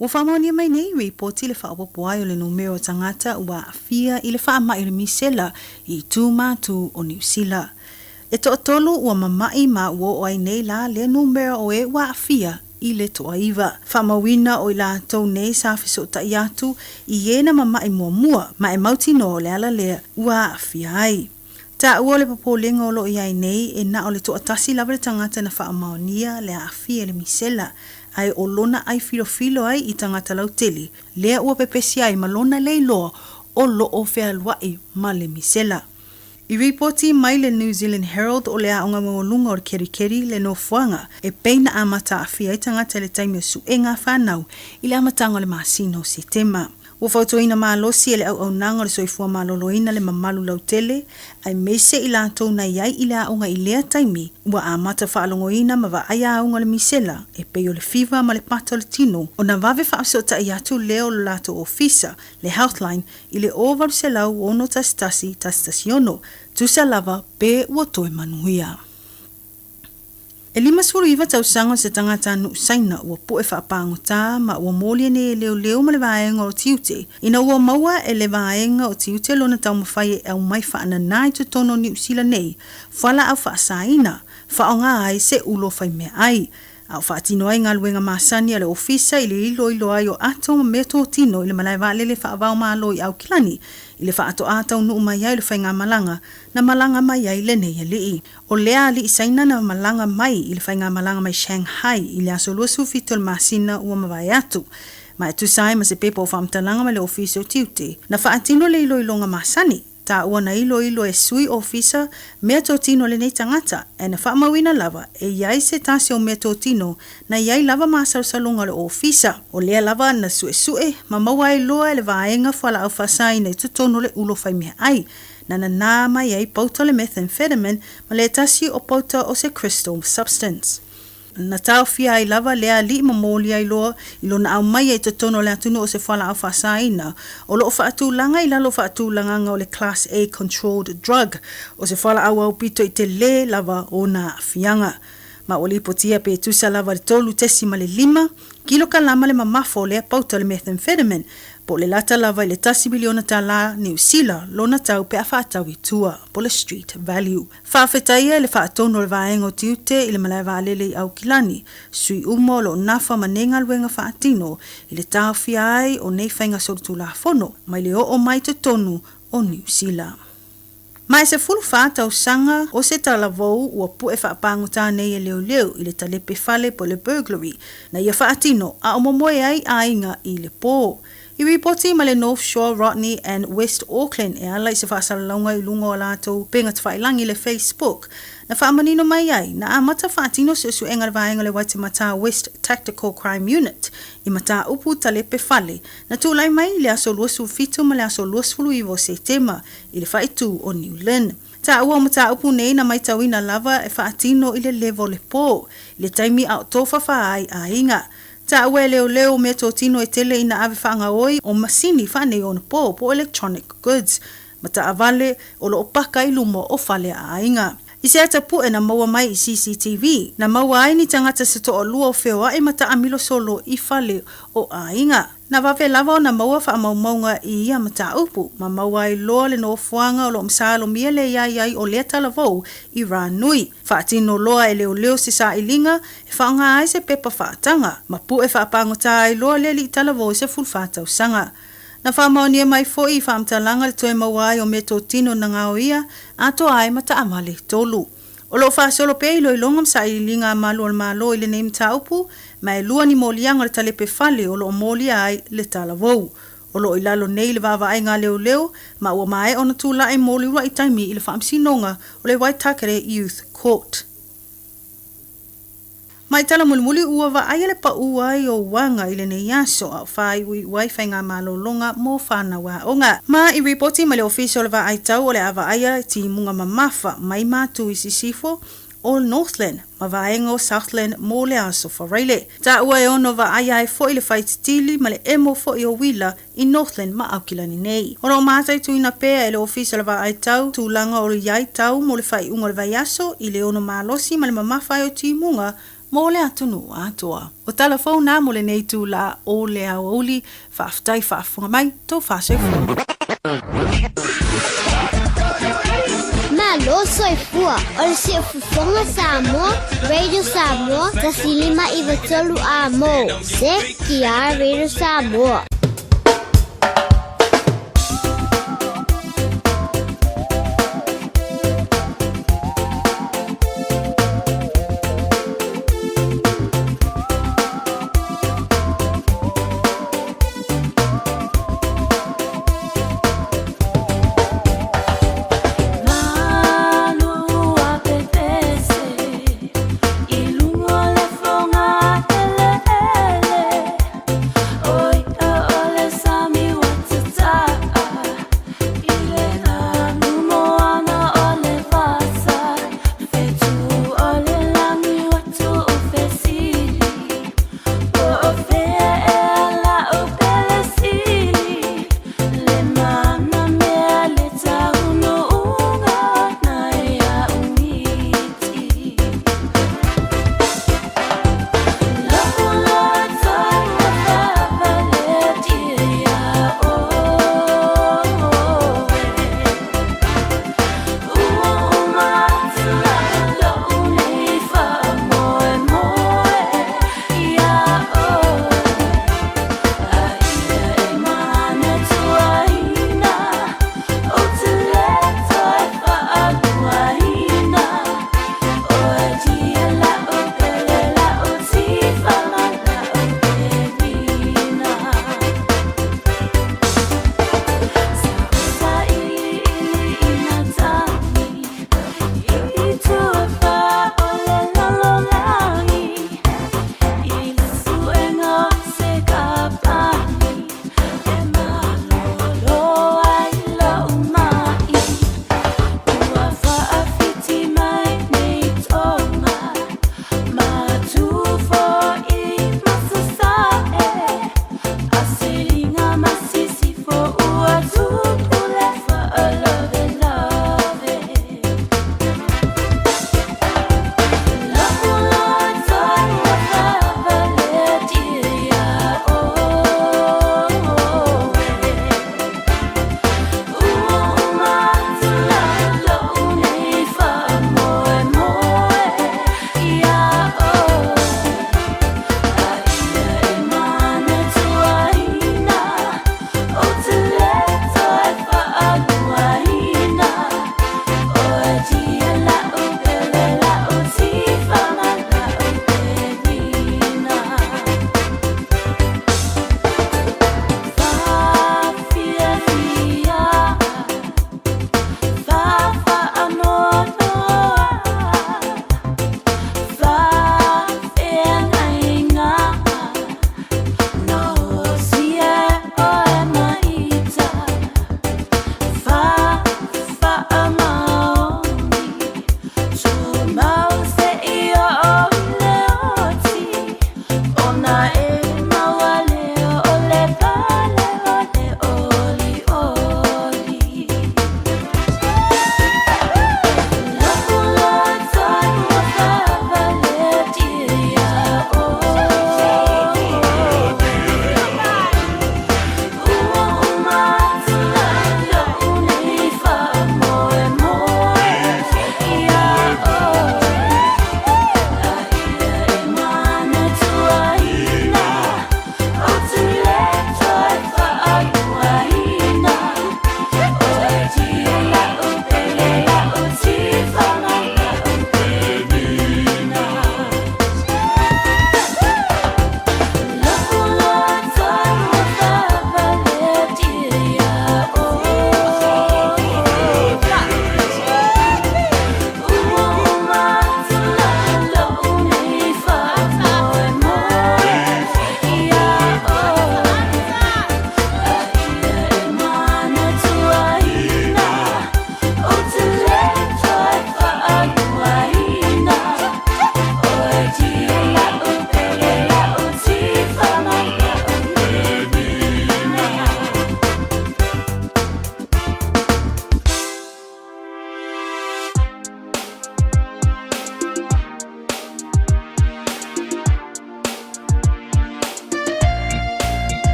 Ua faamaonia mai nei ripoti le faaopoopo ai o le numera o tagata ua aafia i le faamai o le misela i itu ma atu o Niu Sila. E toatolu ua mama'i ma ua oo ai nei la lea numera o e ua aafia i le toaiva. Faamauina o i latou nei sa fesootai atu i e na mama'i muamua ma e mautinoa o le ala lea ua aafia ai. Taua o le popolega o lo o i ai nei e na o le toatasi lava le tagata na faamaonia le aafia i le misela, ae o lona ai filofilo ai i tagata lautele, lea ua pepesi ai ma lona le iloa o lo o fealuai ma le misela. I ripoti mai le New Zealand Herald o le aoga maualuga o le Kerikeri le nofoaga e pei na amata aafia ai tagata i le taimi o suega a fanau i le amataga o le masina o Setema. Ua fautuaina malosi e le Auaunaga o le Soifua Maloloina le mamalu lautele, aemaise i latou na i ai i le aoga i lea taimi, ua amata faalogoina ma vaaia auga o le misela e pei o le fiva ma le pata o le tino, ona vave faafesootai atu lea o lo latou ofisa, le Healthline, i le 0800 61 116, tusa lava pe ua toe manuia. E 59 tausaga o se tagata nuu Saina ua po'e faapagotā ma ua molia nei e leoleo ma le vaega o tiute ina ua maua e le vaega o tiute lona taumafai e aumai faananā i totonu o Niu Sila nei fualaau faasaina faaaoga ai se ulo faimeaai a o faatino ai galuega masani a le ofisa i le iloilo ai o ato ma meatotino i le malae vaalele faava-o-Malo i Aukilani i le faatoā taunuu mai ai o le faigamalaga na malaga mai ai lenei alii. O lea alii Saina na malaga mai i le faigamalaga mai Shanghai i le aso 27 o le masina ua mavae atu. Ma e tusa ai ma se pepa o faamatalaga mai le Ofisa o Tiute, na faatino le iloiloga masani, taua na iloilo e sui ofisa meatotino lenei tagata, ae na faamauina lava e i ai se tasi o meatotino na i ai lava masalosaloga o le ofisa. O lea lava na suesue ma maua ai loa e le vaega fualaau faasaina i totonu o le ulo faimeaai na nanā mai ai pauta o le methamphetamine ma le tasi o pauta o se crystal substance. Na taofia ai lava lea alii ma moli ai loa i lona aumaia i totonu o le atunuu o se fualaau faasaina o lo o faatulaga i lalo o faatulagaga o le Class A Controlled Drug, o se fualaau aupito i telē lava ona aafiaga. Ma ua lipotia pe tusa lava i le 3.5 kilokalama le mamafa o lea pauta o le methamphetamine, po o le lata lava i le $1 miliona Niu Sila lona tau pe a faatau i tua, po o le street value. Faafetaia e le Faatonu o le Vaega o Tiute i le Malae Vaalele i Aukilani, sui uma o lo o nafa ma nei galuega faatino i le taofia ai o nei faiga solitulafono mai le oo mai totonu o Niu Sila. Ma e 14 tausaga o se talavou ua pu'e faapagota nei e leoleo i le talepe fale po o le burglary na ia faatino a o momoe ai aiga i le pō. I ripoti ma le North Shore, Rodney and West Auckland e ala i se faasalalauga i luga o a latou upega tafailagi le Facebook, na faamanino mai ai, na amata faatino suesuega a le vaega o le Waitematā West Tactical Crime Unit i mataupu talepe fale na tulai mai i le aso 27 ma le aso 29 o Setema i le faaitu o New Lynn. Taua o mataupu nei na maitauina lava e faatino i le leva o le pō, i le taimi a o tofafa ai aiga. Taua e leoleo o meatotino e tele ina ave faagaoi o masini faaneionapo po o electronic goods ma taavale o lo o paka i luma o fale a aiga. I se ata pu'e na maua mai i CCTV, na maua ai ni tagata se toalua o feoa'i ma taamilo solo i fale o aiga. Na vave lava ona maua faamaumauga i ia mataupu, ma maua ai loa le nofoaga o lo o masalomia le iai ai o lea talavou i Ranui. Faatino loa e leoleo se sailiga e faaaoga ai se pepa faataga, ma pu'e faapagota ai loa le alii talavou e 14 tausaga. Na faamaonia mai foi i faamatalaga le toe maua ai o meatotino na gaoia atoa ai ma taavale e tolu. O lo o faasolo pea iloiloga ma sailiiliga a malu o le Malo i lenei mataupu, ma e lua ni moliaga o le talepe fale o lo o molia ai le talavou. O lo o i lalo nei le vaavaaiga a leoleo ma ua maea ona tulai mo le uluai taimi i le Faamasinoga o le Waitakere Youth Court. Ma i tala mulimuli ua vaaia le paʻū ai o uaga i lenei aso a o faaiuiu ai faigamalologa mo fanau aoga. Ma i ripoti mai le Ofisa o le Vaai Tau o le a vaaia timuga mamafa mai matu i sisifo o Northland ma vaega o Southland mo le aso Faraile. Taua e ono vaaia ai foi le faititili ma le emo foi o uila i Northland ma Aukilani nei. O lo o mataituina pea e le Ofisa o le Vaai Tau tulaga o i ai tau mo le faaiuga o le vaiaso i le ono malosi ma le mamafa ai o timuga mo le atunuu atoa. O tala fou na mo lenei itulā o le aoauli. Faafetai faafofoga mai, tou faasoifua. Malo soifua o le Siufofoga Samoa, Radio Samoa, 105 93 A mo CKR Radio Samoa.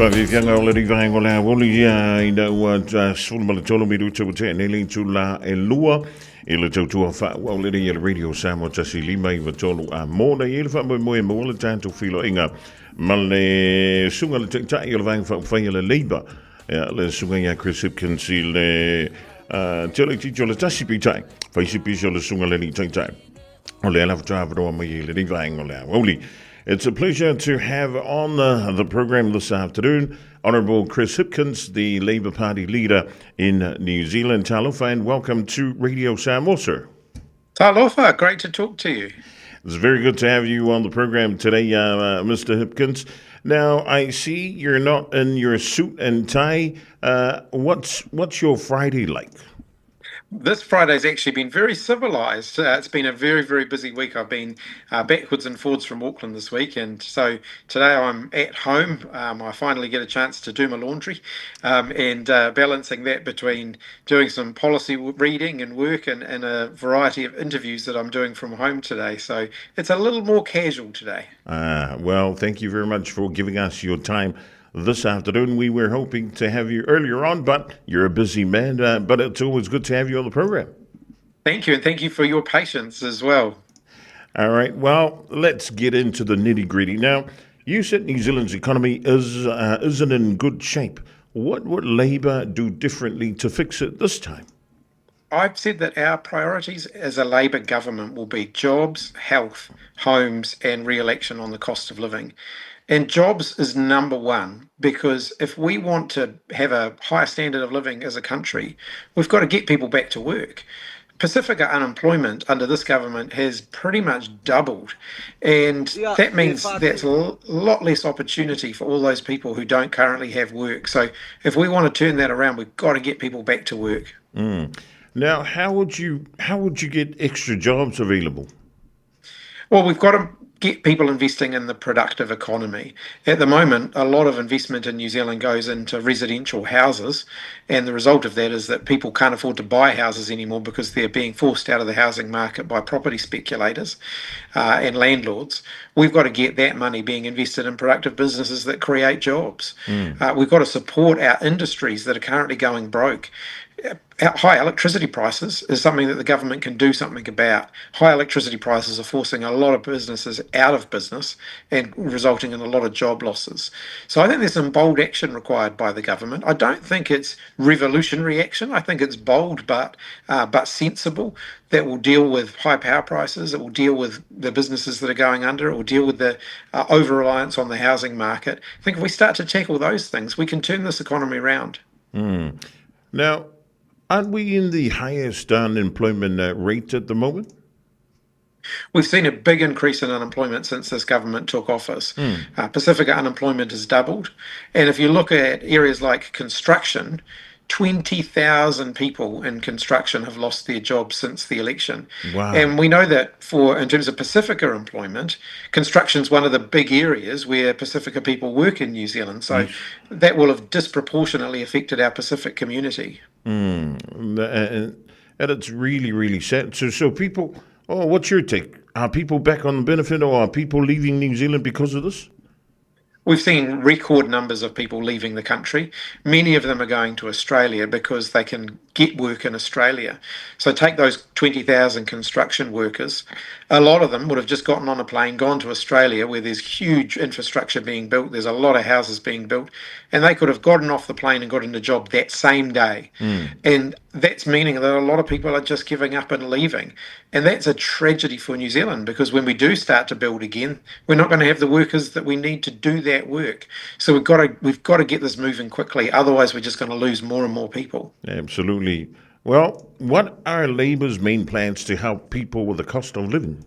Faafiafiaga o le vaega o le aoauli ia ina ua 13 minute ua tea nei le itula e 2 i le tautua faaauau lenei a le Radio Samoa 1593 a mō nei i le faamoemoe e maua le tatou feiloaiga ma le susuga i le Taitai o le Vaega Faaupufai a le Labour ia, le susuga ia Chris Hipkins i le tele itiiti o le tasi peitai fai si pisi o le susuga i le alii Taitai o lea lava faatoa avanoa mai i lenei vaega o le aoauli. It's a pleasure to have on the program this afternoon Honourable Chris Hipkins, the Labour Party leader in New Zealand. Talofa and welcome to Radio Samoa, sir. Talofa, great to talk to you. It's very good to have you on the program today, Mr. Hipkins. Now, I see you're not in your suit and tie. What's your Friday like? This Friday's actually been very civilized. It's been a very, very busy week. I've been backwards and forwards from Auckland this week, and so today I'm at home. I finally get a chance to do my laundry, and balancing that between doing some policy reading and work and a variety of interviews that I'm doing from home today. So it's a little more casual today. Well, thank you very much for giving us your time this afternoon. We were hoping to have you earlier on, but you're a busy man. But it's always good to have you on the program. Thank you, and thank you for your patience as well. All right. Well, let's get into the nitty gritty. Now, you said New Zealand's economy isn't in good shape. What would Labour do differently to fix it this time? I've said that our priorities as a Labour government will be jobs, health, homes, and re-election on the cost of living. And jobs is number one, because if we want to have a higher standard of living as a country, we've got to get people back to work. Pacifica unemployment under this government has pretty much doubled. And that means that's a lot less opportunity for all those people who don't currently have work. So if we want to turn that around, we've got to get people back to work. Now, how would you get extra jobs available? Well, we've got to get people investing in the productive economy. At the moment, a lot of investment in New Zealand goes into residential houses, and the result of that is that people can't afford to buy houses anymore because they're being forced out of the housing market by property speculators and landlords. We've got to get that money being invested in productive businesses that create jobs. We've got to support our industries that are currently going broke. High electricity prices is something that the government can do something about. High electricity prices are forcing a lot of businesses out of business and resulting in a lot of job losses. So I think there's some bold action required by the government. I don't think it's revolutionary action. I think it's bold but sensible that will deal with high power prices. It will deal with the businesses that are going under. It will deal with the over reliance on the housing market. I think if we start to tackle those things, we can turn this economy round. Now, aren't we in the highest unemployment rate at the moment? We've seen a big increase in unemployment since this government took office. Pacifica unemployment has doubled. And if you look at areas like construction, 20,000 people in construction have lost their jobs since the election. Wow. And we know that for in terms of Pacifica employment, construction's one of the big areas where Pacifica people work in New Zealand. So that will have disproportionately affected our Pacific community. And it's really, really sad. So people, oh, what's your take? Are people back on the benefit or are people leaving New Zealand because of this? We've seen record numbers of people leaving the country. Many of them are going to Australia because they can get work in Australia. So take those 20,000 construction workers. A lot of them would have just gotten on a plane, gone to Australia where there's huge infrastructure being built, there's a lot of houses being built, and they could have gotten off the plane and gotten a job that same day. And that's meaning that a lot of people are just giving up and leaving. And that's a tragedy for New Zealand because when we do start to build again, we're not going to have the workers that we need to do that work. So we've got to get this moving quickly. Otherwise, we're just going to lose more and more people. Absolutely. Well, what are Labour's main plans to help people with the cost of living?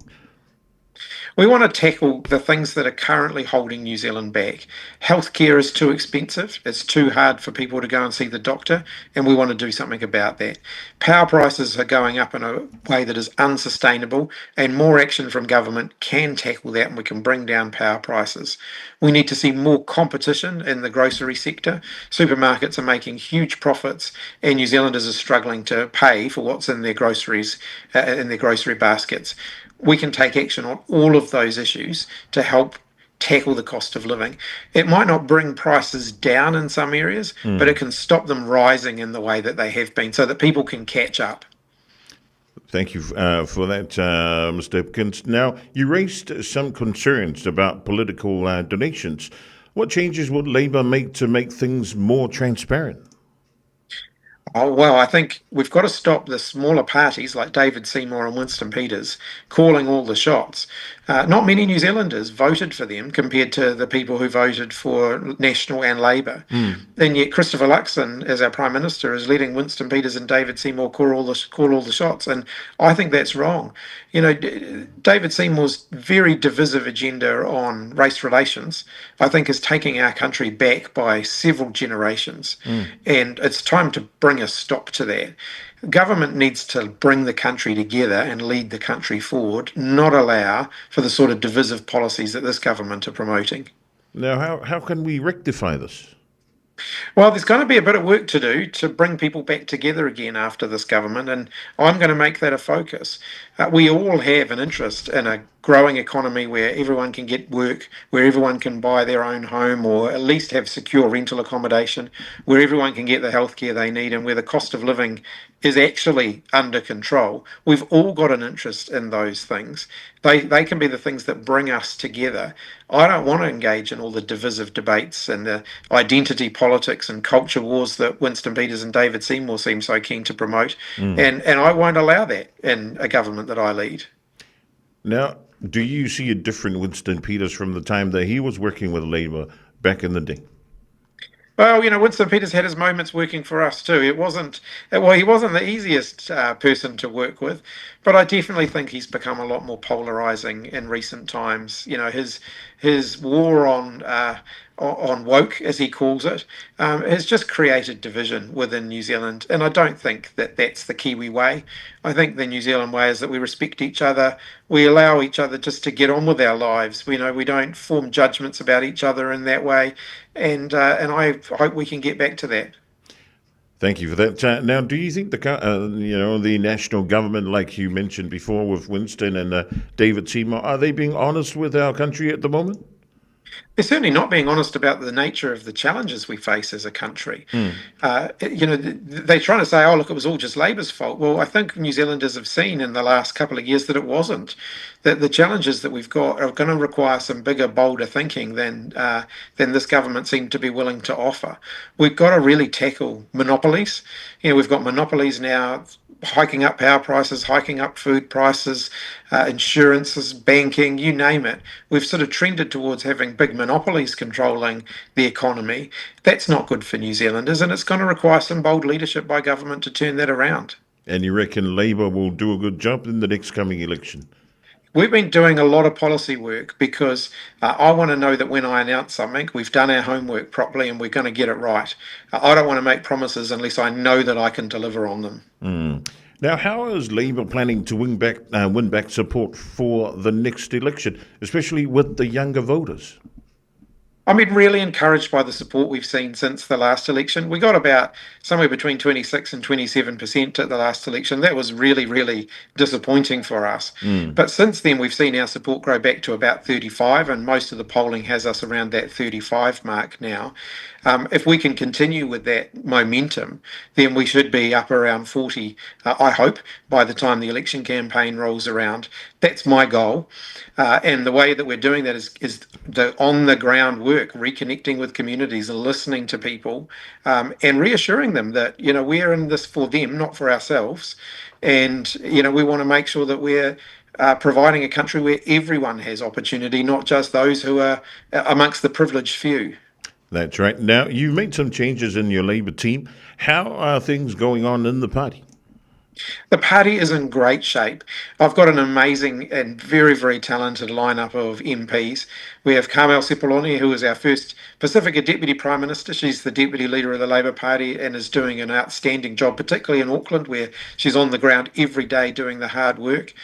We want to tackle the things that are currently holding New Zealand back. Healthcare is too expensive. It's too hard for people to go and see the doctor, and we want to do something about that. Power prices are going up in a way that is unsustainable, and more action from government can tackle that, and we can bring down power prices. We need to see more competition in the grocery sector. Supermarkets are making huge profits, and New Zealanders are struggling to pay for what's in their groceries, in their grocery baskets. We can take action on all of those issues to help tackle the cost of living. It might not bring prices down in some areas, but it can stop them rising in the way that they have been so that people can catch up. Thank you for that, Mr. Hipkins. Now, you raised some concerns about political donations. What changes would Labour make to make things more transparent? Oh, well, I think we've got to stop the smaller parties like David Seymour and Winston Peters calling all the shots. Not many New Zealanders voted for them compared to the people who voted for National and Labour. And yet Christopher Luxon, as our Prime Minister, is letting Winston Peters and David Seymour call all the shots. And I think that's wrong. You know, David Seymour's very divisive agenda on race relations, I think, is taking our country back by several generations. And it's time to bring a stop to that. Government needs to bring the country together and lead the country forward, not allow for the sort of divisive policies that this government are promoting. Now, how can we rectify this? Well, there's going to be a bit of work to do to bring people back together again after this government, and I'm going to make that a focus. We all have an interest in a growing economy where everyone can get work, where everyone can buy their own home or at least have secure rental accommodation, where everyone can get the healthcare they need, and where the cost of living is actually under control. We've all got an interest in those things. They can be the things that bring us together. I don't want to engage in all the divisive debates and the identity politics and culture wars that Winston Peters and David Seymour seem so keen to promote. And I won't allow that in a government that I lead. Now, do you see a different Winston Peters from the time that he was working with Labour back in the day? Well, you know, Winston Peters had his moments working for us too. It wasn't, well, he wasn't the easiest person to work with, but I definitely think he's become a lot more polarising in recent times. You know, his war on woke, as he calls it, has just created division within New Zealand, and I don't think that that's the Kiwi way. I think the New Zealand way is that we respect each other, we allow each other just to get on with our lives. We know we don't form judgments about each other in that way, and I hope we can get back to that. Thank you for that. Now, do you think the the national government, like you mentioned before with Winston and David Seymour, are they being honest with our country at the moment? They're certainly not being honest about the nature of the challenges we face as a country. You know, they're trying to say, oh, look, it was all just Labour's fault. Well, I think New Zealanders have seen in the last couple of years that it wasn't, that the challenges that we've got are going to require some bigger, bolder thinking than this government seemed to be willing to offer. We've got to really tackle monopolies. You know, we've got monopolies now hiking up power prices, hiking up food prices, insurances, banking, you name it. We've sort of trended towards having big monopolies controlling the economy. That's not good for New Zealanders, and it's going to require some bold leadership by government to turn that around. And you reckon Labour will do a good job in the next coming election? We've been doing a lot of policy work because I want to know that when I announce something, we've done our homework properly and we're going to get it right. I don't want to make promises unless I know that I can deliver on them. Now, how is Labour planning to win back support for the next election, especially with the younger voters? I've been really encouraged by the support we've seen since the last election. We got about somewhere between 26 and 27% at the last election. That was really, really disappointing for us. But since then, we've seen our support grow back to about 35, and most of the polling has us around that 35 mark now. If we can continue with that momentum, then we should be up around 40, I hope, by the time the election campaign rolls around. That's my goal. And the way that we're doing that is the on-the-ground work, reconnecting with communities and listening to people, and reassuring them that, you know, we're in this for them, not for ourselves. And, you know, we want to make sure that we're providing a country where everyone has opportunity, not just those who are amongst the privileged few. That's right. Now, you've made some changes in your Labour team. How are things going on in the party? The party is in great shape. I've got an amazing and very, very talented lineup of MPs. We have Carmel Sepuloni, who is our first Pacifica Deputy Prime Minister. She's the Deputy Leader of the Labour Party and is doing an outstanding job, particularly in Auckland, where she's on the ground every day doing the hard work.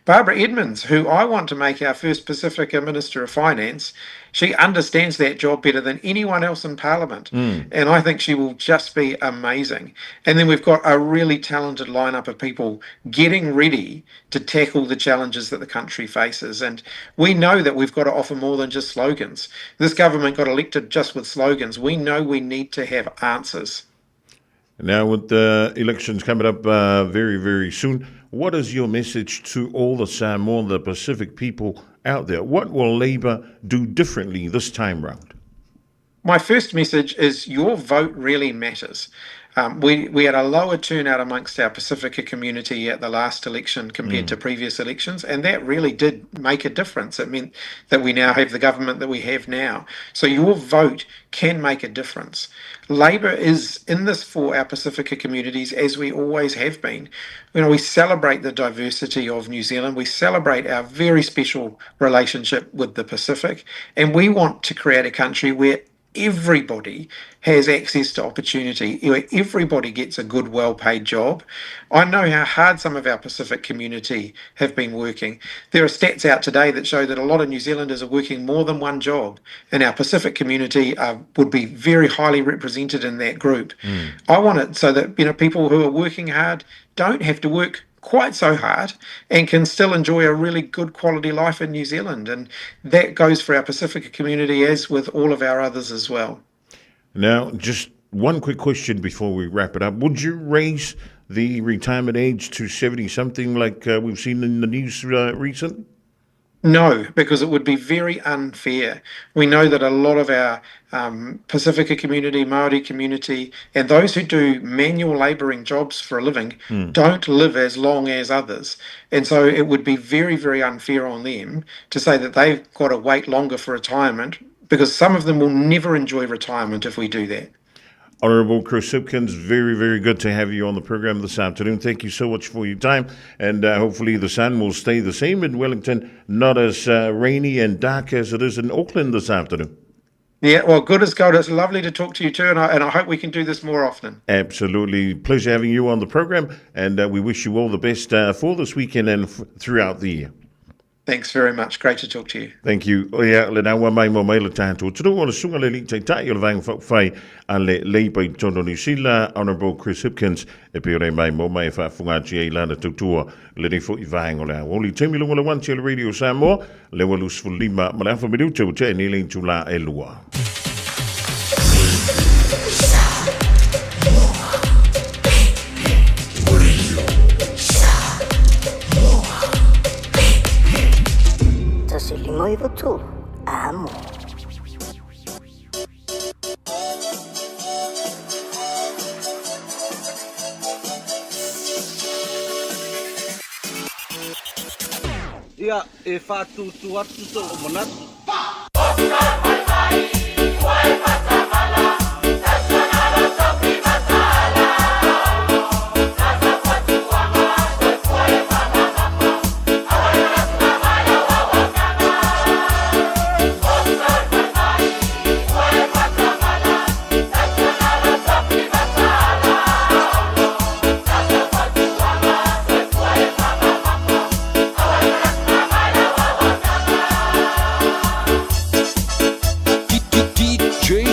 Barbara Edmonds, who I want to make our first Pasifika Minister of Finance, she understands that job better than anyone else in Parliament. And I think she will just be amazing. And then we've got a really talented lineup of people getting ready to tackle the challenges that the country faces. And we know that we've got to offer more than just slogans. This government got elected just with slogans. We know we need to have answers. Now, with the elections coming up very, very soon, what is your message to all the Samoan, the Pacific people out there? What will Labour do differently this time round? My first message is your vote really matters. We had a lower turnout amongst our Pasifika community at the last election compared to previous elections, and that really did make a difference. It meant that we now have the government that we have now. So your vote can make a difference. Labour is in this for our Pasifika communities, as we always have been. You know, we celebrate the diversity of New Zealand. We celebrate our very special relationship with the Pacific, and we want to create a country where everybody has access to opportunity, where everybody gets a good, well-paid job. I know how hard some of our Pacific community have been working. There are stats out today that show that a lot of New Zealanders are working more than one job, and our Pacific community would be very highly represented in that group. I want it so that, you know, people who are working hard don't have to work quite so hard and can still enjoy a really good quality life in New Zealand. And that goes for our Pasifika community as with all of our others as well. Now, just one quick question before we wrap it up. Would you raise the retirement age to 70-something like we've seen in the news recently? No, because it would be very unfair. We know that a lot of our Pasifika community, Māori community, and those who do manual labouring jobs for a living don't live as long as others. And so it would be very, very unfair on them to say that they've got to wait longer for retirement, because some of them will never enjoy retirement if we do that. Honourable Chris Hipkins, very, very good to have you on the program this afternoon. Thank you so much for your time, and hopefully the sun will stay the same in Wellington, not as rainy and dark as it is in Auckland this afternoon. Yeah, well, good as gold. It's lovely to talk to you too, and I hope we can do this more often. Absolutely. Pleasure having you on the program, and we wish you all the best for this weekend and throughout the year. Thanks very much. Great to talk to you. Thank you. Ia, lena ua mai mo mai le tātou. Te o le sunga le li taitai o le vaenga faaupufai a le Labour i totonu o Niu Sila, Honourable Chris Hipkins, e pei ona e mai mo mai e faafofoga atu ai lana tautua lenei foi vaenga o le aoauli. Taimi luga o le 1 Tele Radio Samoa, le ua 25 ma le afa minute ua tea nei le itulā e lua. 1 5 9 3, amo. Ia, e whātūtū atu tō manatu. DJ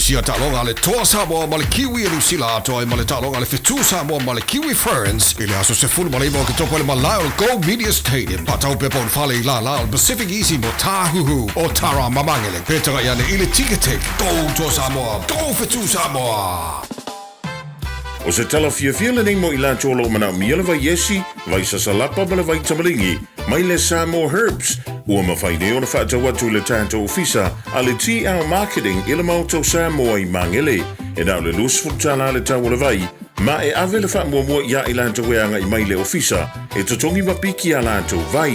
Misia taaloga a le Toa Samoa ma le Kiwi a Niu Sila atoa ai ma le taaloga a le Fetu Samoa ma le Kiwi Ferns i le aso 19 o Oketopa i le malae o le Go Media Stadium. Faatau pepa o le fale i lālā o le Pacific Easy mo Tāhuhu o Tara ma Magele. Pe tagai ane i le Ticketek. Go Toa Samoa! Go Fetu Samoa! O se tala fiafia lenei mo i latou o lo o manaomia le vai esi, vai sasalapa ma le vai tamaligi mai le Samoa Herbs, ua mafai nei ona faatau atu i le tatou ofisa a le TL Marketing i le Maota o Samoa i Magele. E na o le $20 le tau o le vai, ma e ave le faamuamua iā i latou e agai mai i le ofisa e totogi ma piki a latou vai.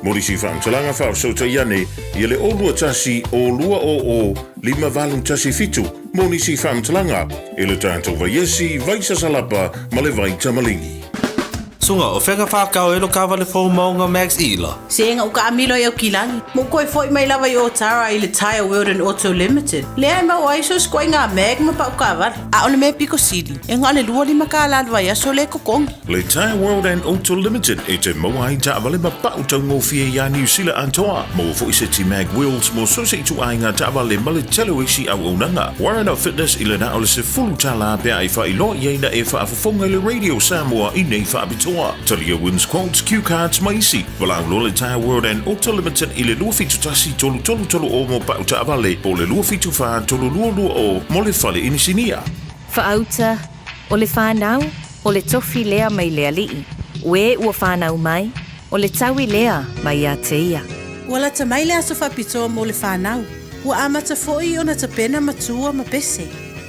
Mo nisi faamatalaga faafesootai ane ia le 021 200 5817 mo nisi faamatalaga i le tatou vaiesi, vaisasalapa ma le vaitamaligi. Suga, o fea ka whākau e lo kāwale fou maunga Max Ila? Se ga u kaamilo i au kilagi, ma u koe foi mai lava i Otara i le Tyre World and Auto Limited. Lea e maua ai so ʻokoʻa mag ma pau kaavale. A o le mea piko sili, e na o le $25 le vaiaso le totogi. Le Tyre World and Auto Limited e te maua ai taavale ma pau taugofie iā Niu Sila atoa. Maua foi seti mag wheels mo so o se ituaiga taavale ma le tele o isi auaunaga. Warrant of Fitness i le na o le $10 pe a e faailoa i ai na e faafofoga i le Radio Samoa i nei faapitoa. Talia Wins Quotes, Cue Cards ma isi. Valaau loa le Tyre World and Auto Limited i le 271 3330 mo pau taavale po o le 274 3220 mo le fale inisinia. Faauta, o le fanau, o le tofi lea mai le Alii, o e ua fanau mai, o le taui lea mai ia te ia. Ua lata mai le aso faapitoa mo le fanau. Ua amata foi ona tapena matua ma pese.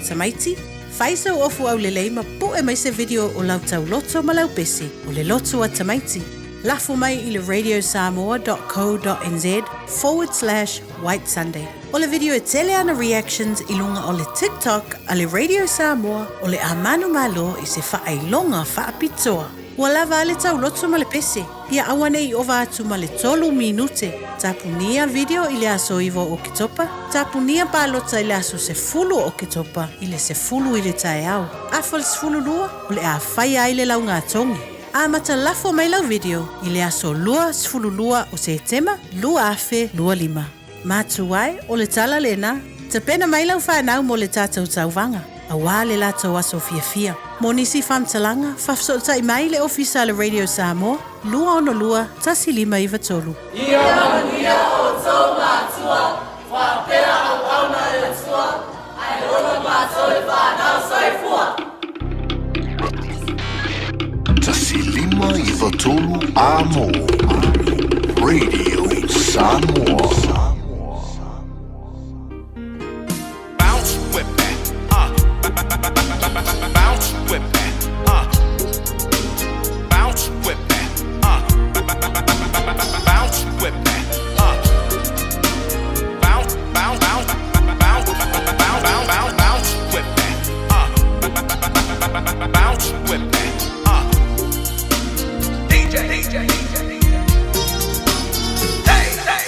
Tamaiti, fai sau ofu aulelei ma puʻe mai se video o lau tauloto ma lau pese, o le loto a tamaiti. Lafo mai i le radiosamoa.co.nz/WhiteSunday. O le video e tele ana reactions i luga o le TikTok a le Radio Samoa o le a manumalo i se faailoga faapitoa. Ua lava a le tauloto ma le pese, ia aua ne i ova atu ma le 3 minute. Tapunia video i le aso 9 o Oketopa, tapunia palota i le aso 10 o Oketopa i le 10 i le taeao. Afa le 12 o le a faia ai le laugatogi. Amata lafo mai lau video i le aso 22 o Setema 2025. Matua e, o le tala lena, tapena mai lau fanau mo le tatou tauvaga. Auā le latou aso fiafia. Mo nisi faamatalaga, faafesootai mai le ofisa le Radio Samoa, 262 1593. Ia manuia outou matua, faapea auauna a le Atua, ae ola matou i fanau soifua. 1593 Amo Radio Samoa. Bounce with that, bounce with that, bounce with that, bounce with that, bounce, bounce, bounce, bounce, bounce, bounce, bounce, bounce with that, bounce with that, DJ, DJ, DJ, hey, hey.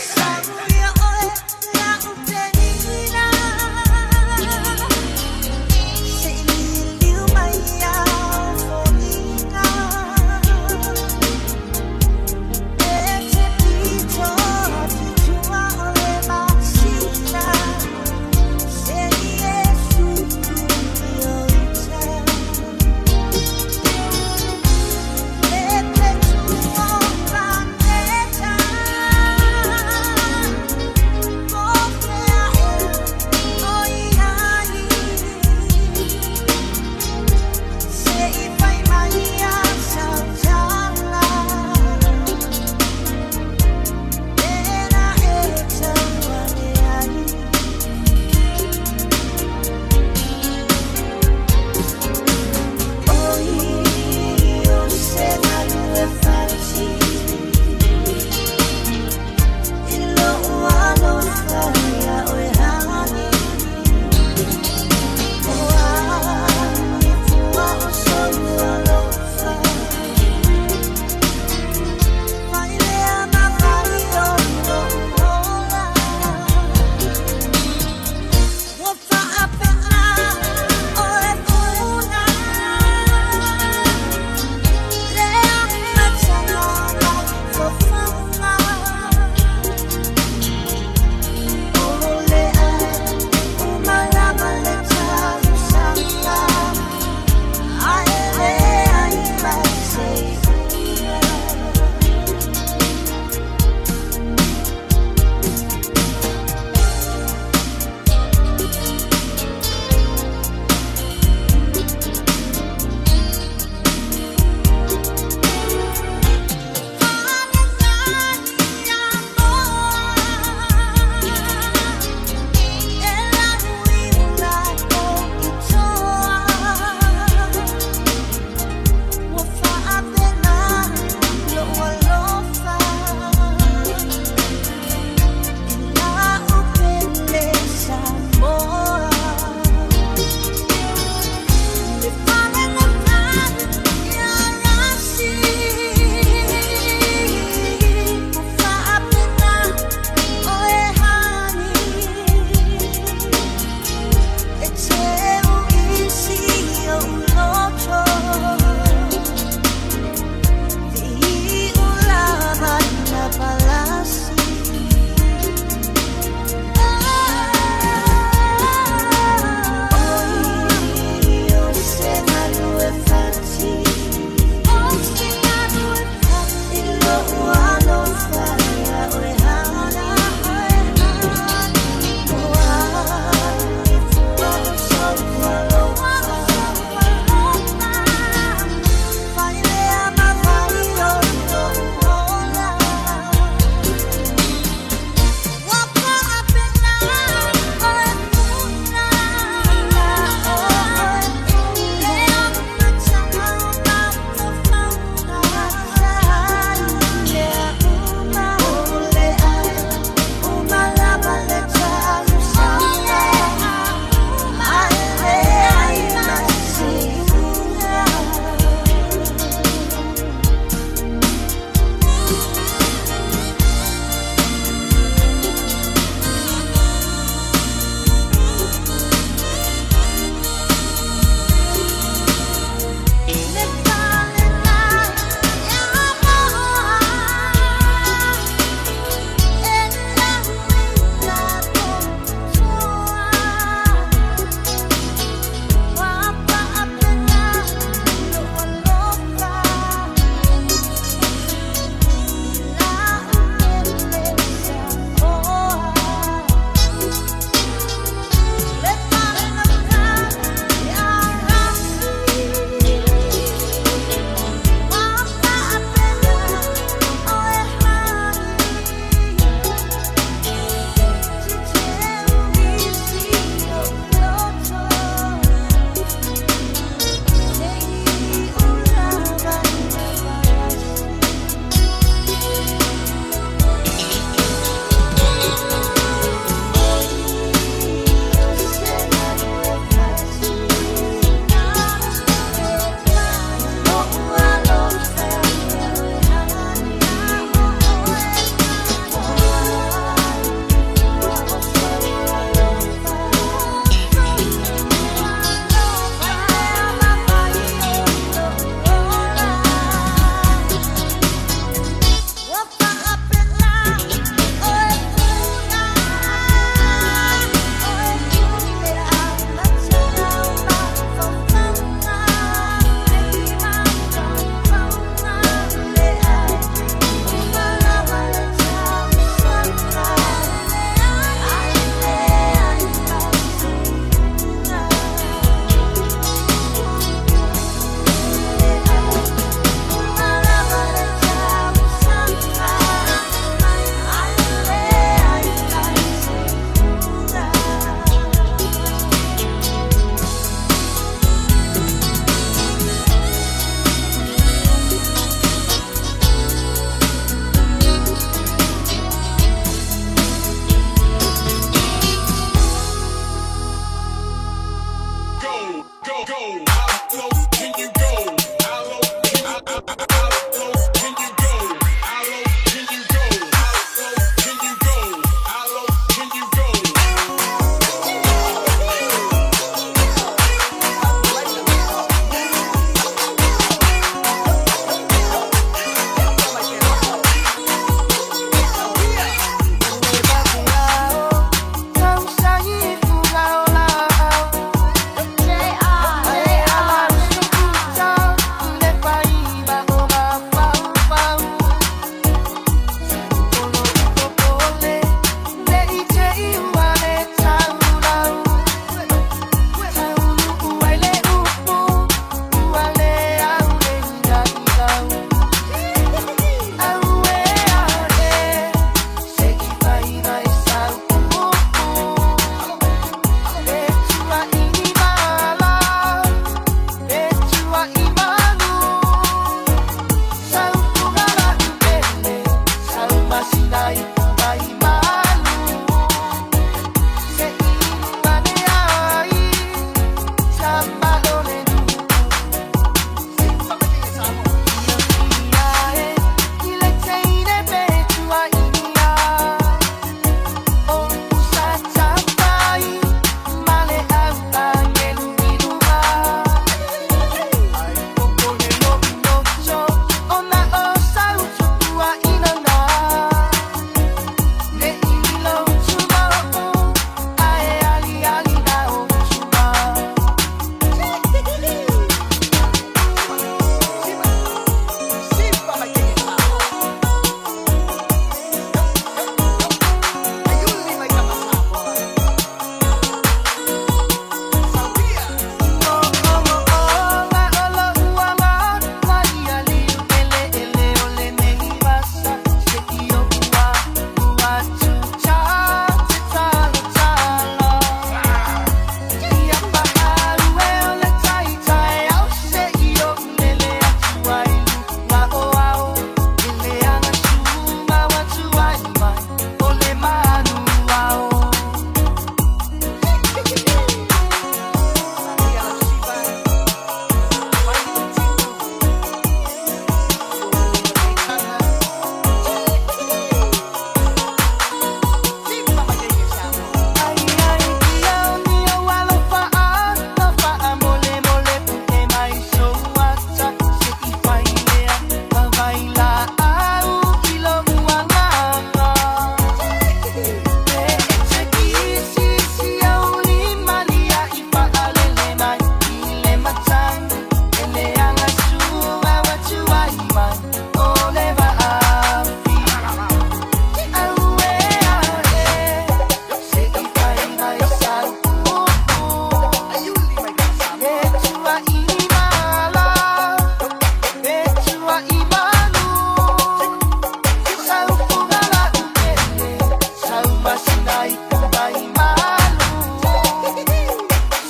Masina i kuai malu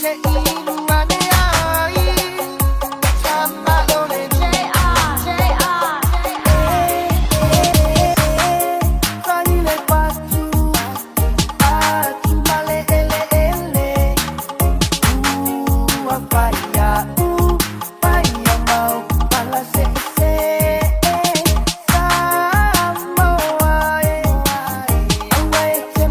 Se inu ane ai Sama o le Fai le patu Patu male ele ele Ua paia u paia mau Pala se se Samoa e Aua e te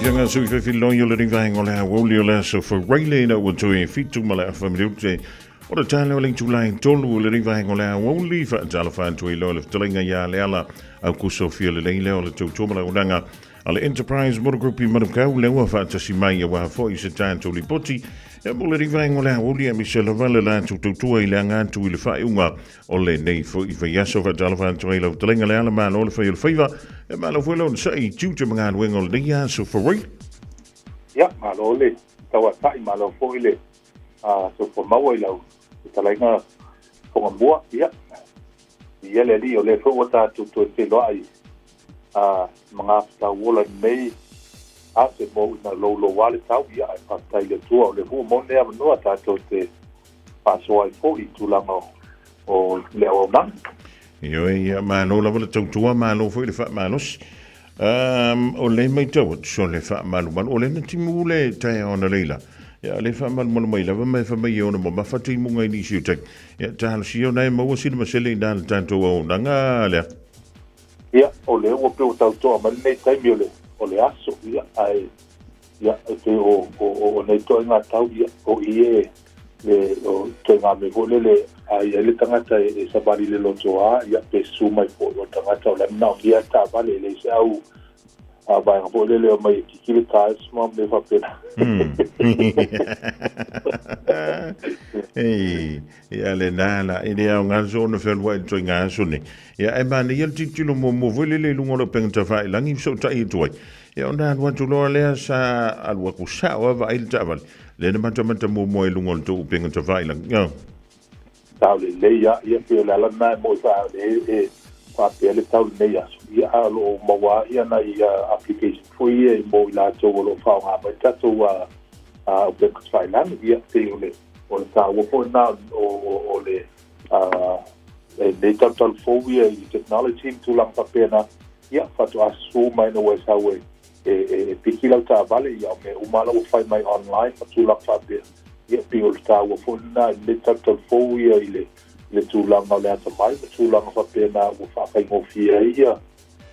fianga sui fefiloi o le rivaenga o le aoauli o le aso Faraile ina ua toe 7 ma le afa minute o le taeao o le itula e 3 o le rivaenga o le aoauli. Faatalofa atu ai loa le fetalaiga ia Leala Aukuso fia lelei lea o le tautua ma le auaunaga a le Enterprise Motor Group i Manukau lea ua faatasi mai aua foi se tatou lipoti e mo le rivaenga o le aoauli aemaise lava le latou tautua i le aga atu i le faaiuga o lenei foi vaiaso. Faatalofa atu ai lau fetalaiga Leala, malo le fai o le faiva, e malo foi le onosai i tiute ma galuega o lenei aso Faraile. Ia, malo le tauatai, malo foi le soifua maua i lau fetalaiga Fogamua. Ia, ia le Alii, o lea foi ua tatou toe feiloai magafetauola i lenei aso e mou ina louloua le tau. Ia, ae faafetai i le Atua o lea foi ua maua lenei avanoa tatou te faasoa ai foi i tulaga o le auaunaga. Ioe, ia, malo lava le tautua, malo foi le faamalosi. O le matau atu, o le faamalumalu, o le na timu le taeao analeila. Ia, le faamalumalu mai lava ma e fai mai e ono mamafa timuga i nisi o taimi. Ia, talosia ona e maua sina masele i na le tatou auaunaga lea. Ia, o lea ua pei ua tautoa mai lenei taimi o le, o le aso, ia, ae, ia, e pei o, o, o, o nei toaiga tau, ia, o i e, le, o toaiga mea foi lele, a i ai le tagata e, e savali i le lotoa, ia, pe susu mai foi o le tagata o la e manaomia le taavale, e leai se au a vaega foi lele e omai e kiki le tyres ma mea faapena. Ei, ia lena la, e le aoga so ona fealuai i le toaiga aso nei. Ia, ae manaia le tilotilo muamua foi lele i luga o le upega tafailagi fesootai atu ai. Ia ona alu atu loa lea sa alu atu sao lava vaai le taavale. Lea na matamata muamua i luga o le tou upega tafailagi. Ia. Sao lelei lava, ia pei o le ala lena e moi faa e, e faapea le tau lenei aso. Ia a o lo o maua lava nai application foi ia mo i latou o lo o faaaoga mai le tatou upega tafailagi. Ia pei o le o le taua foi lena o, o, o le lenei talutalu fou ia i le technology ma tulaga faapena. Ia faatoa susu mai ina ua e sau e e, e, e piki lau taavale, ia o mea uma la ua fai mai online ma tulaga faapea. Ia pei o le taua foi lena i lenei talutalu fou ia i le, le tulaga o le atamai ma tulaga faapena ua faafaigofie ai ia,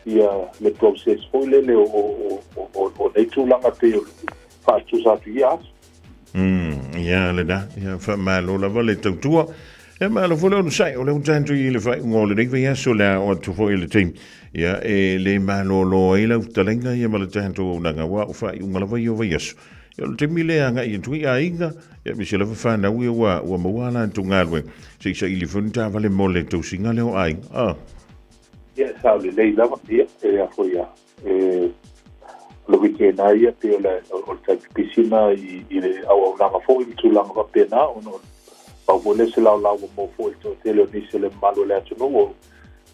ia le process foi lele o, o, o, o, o nei tulaga pei o le faatusa atu i ia aso. Ia lena, ia faamalo lava le tautua. Ia malo foi le onosai, o lea ua tatou i le faaiuga o lenei vaiaso le a oo atu foi i le taimi. Ia e le malolo ai lau fetalaiga ia ma le tatou auaunaga, aua o faaiuga lava ia o vaiaso. Ia o le taimi lea e agai atu ai aiga, ia aemaise lava fanau ia ua, ua maua a latou galuega, se i saili foi ni taavale mo le tausiga lea o aiga. Ah. Ia, sao lelei lava, ia, e a foi a, e, o le weekend lava ia, pei o le, o le taimi pisi lena i, i le auaunaga foi ma tulaga faapena, ona o le pau foi lea o se laolao ua maua foi i le toatele o nisi o le mamalu o le atunuu o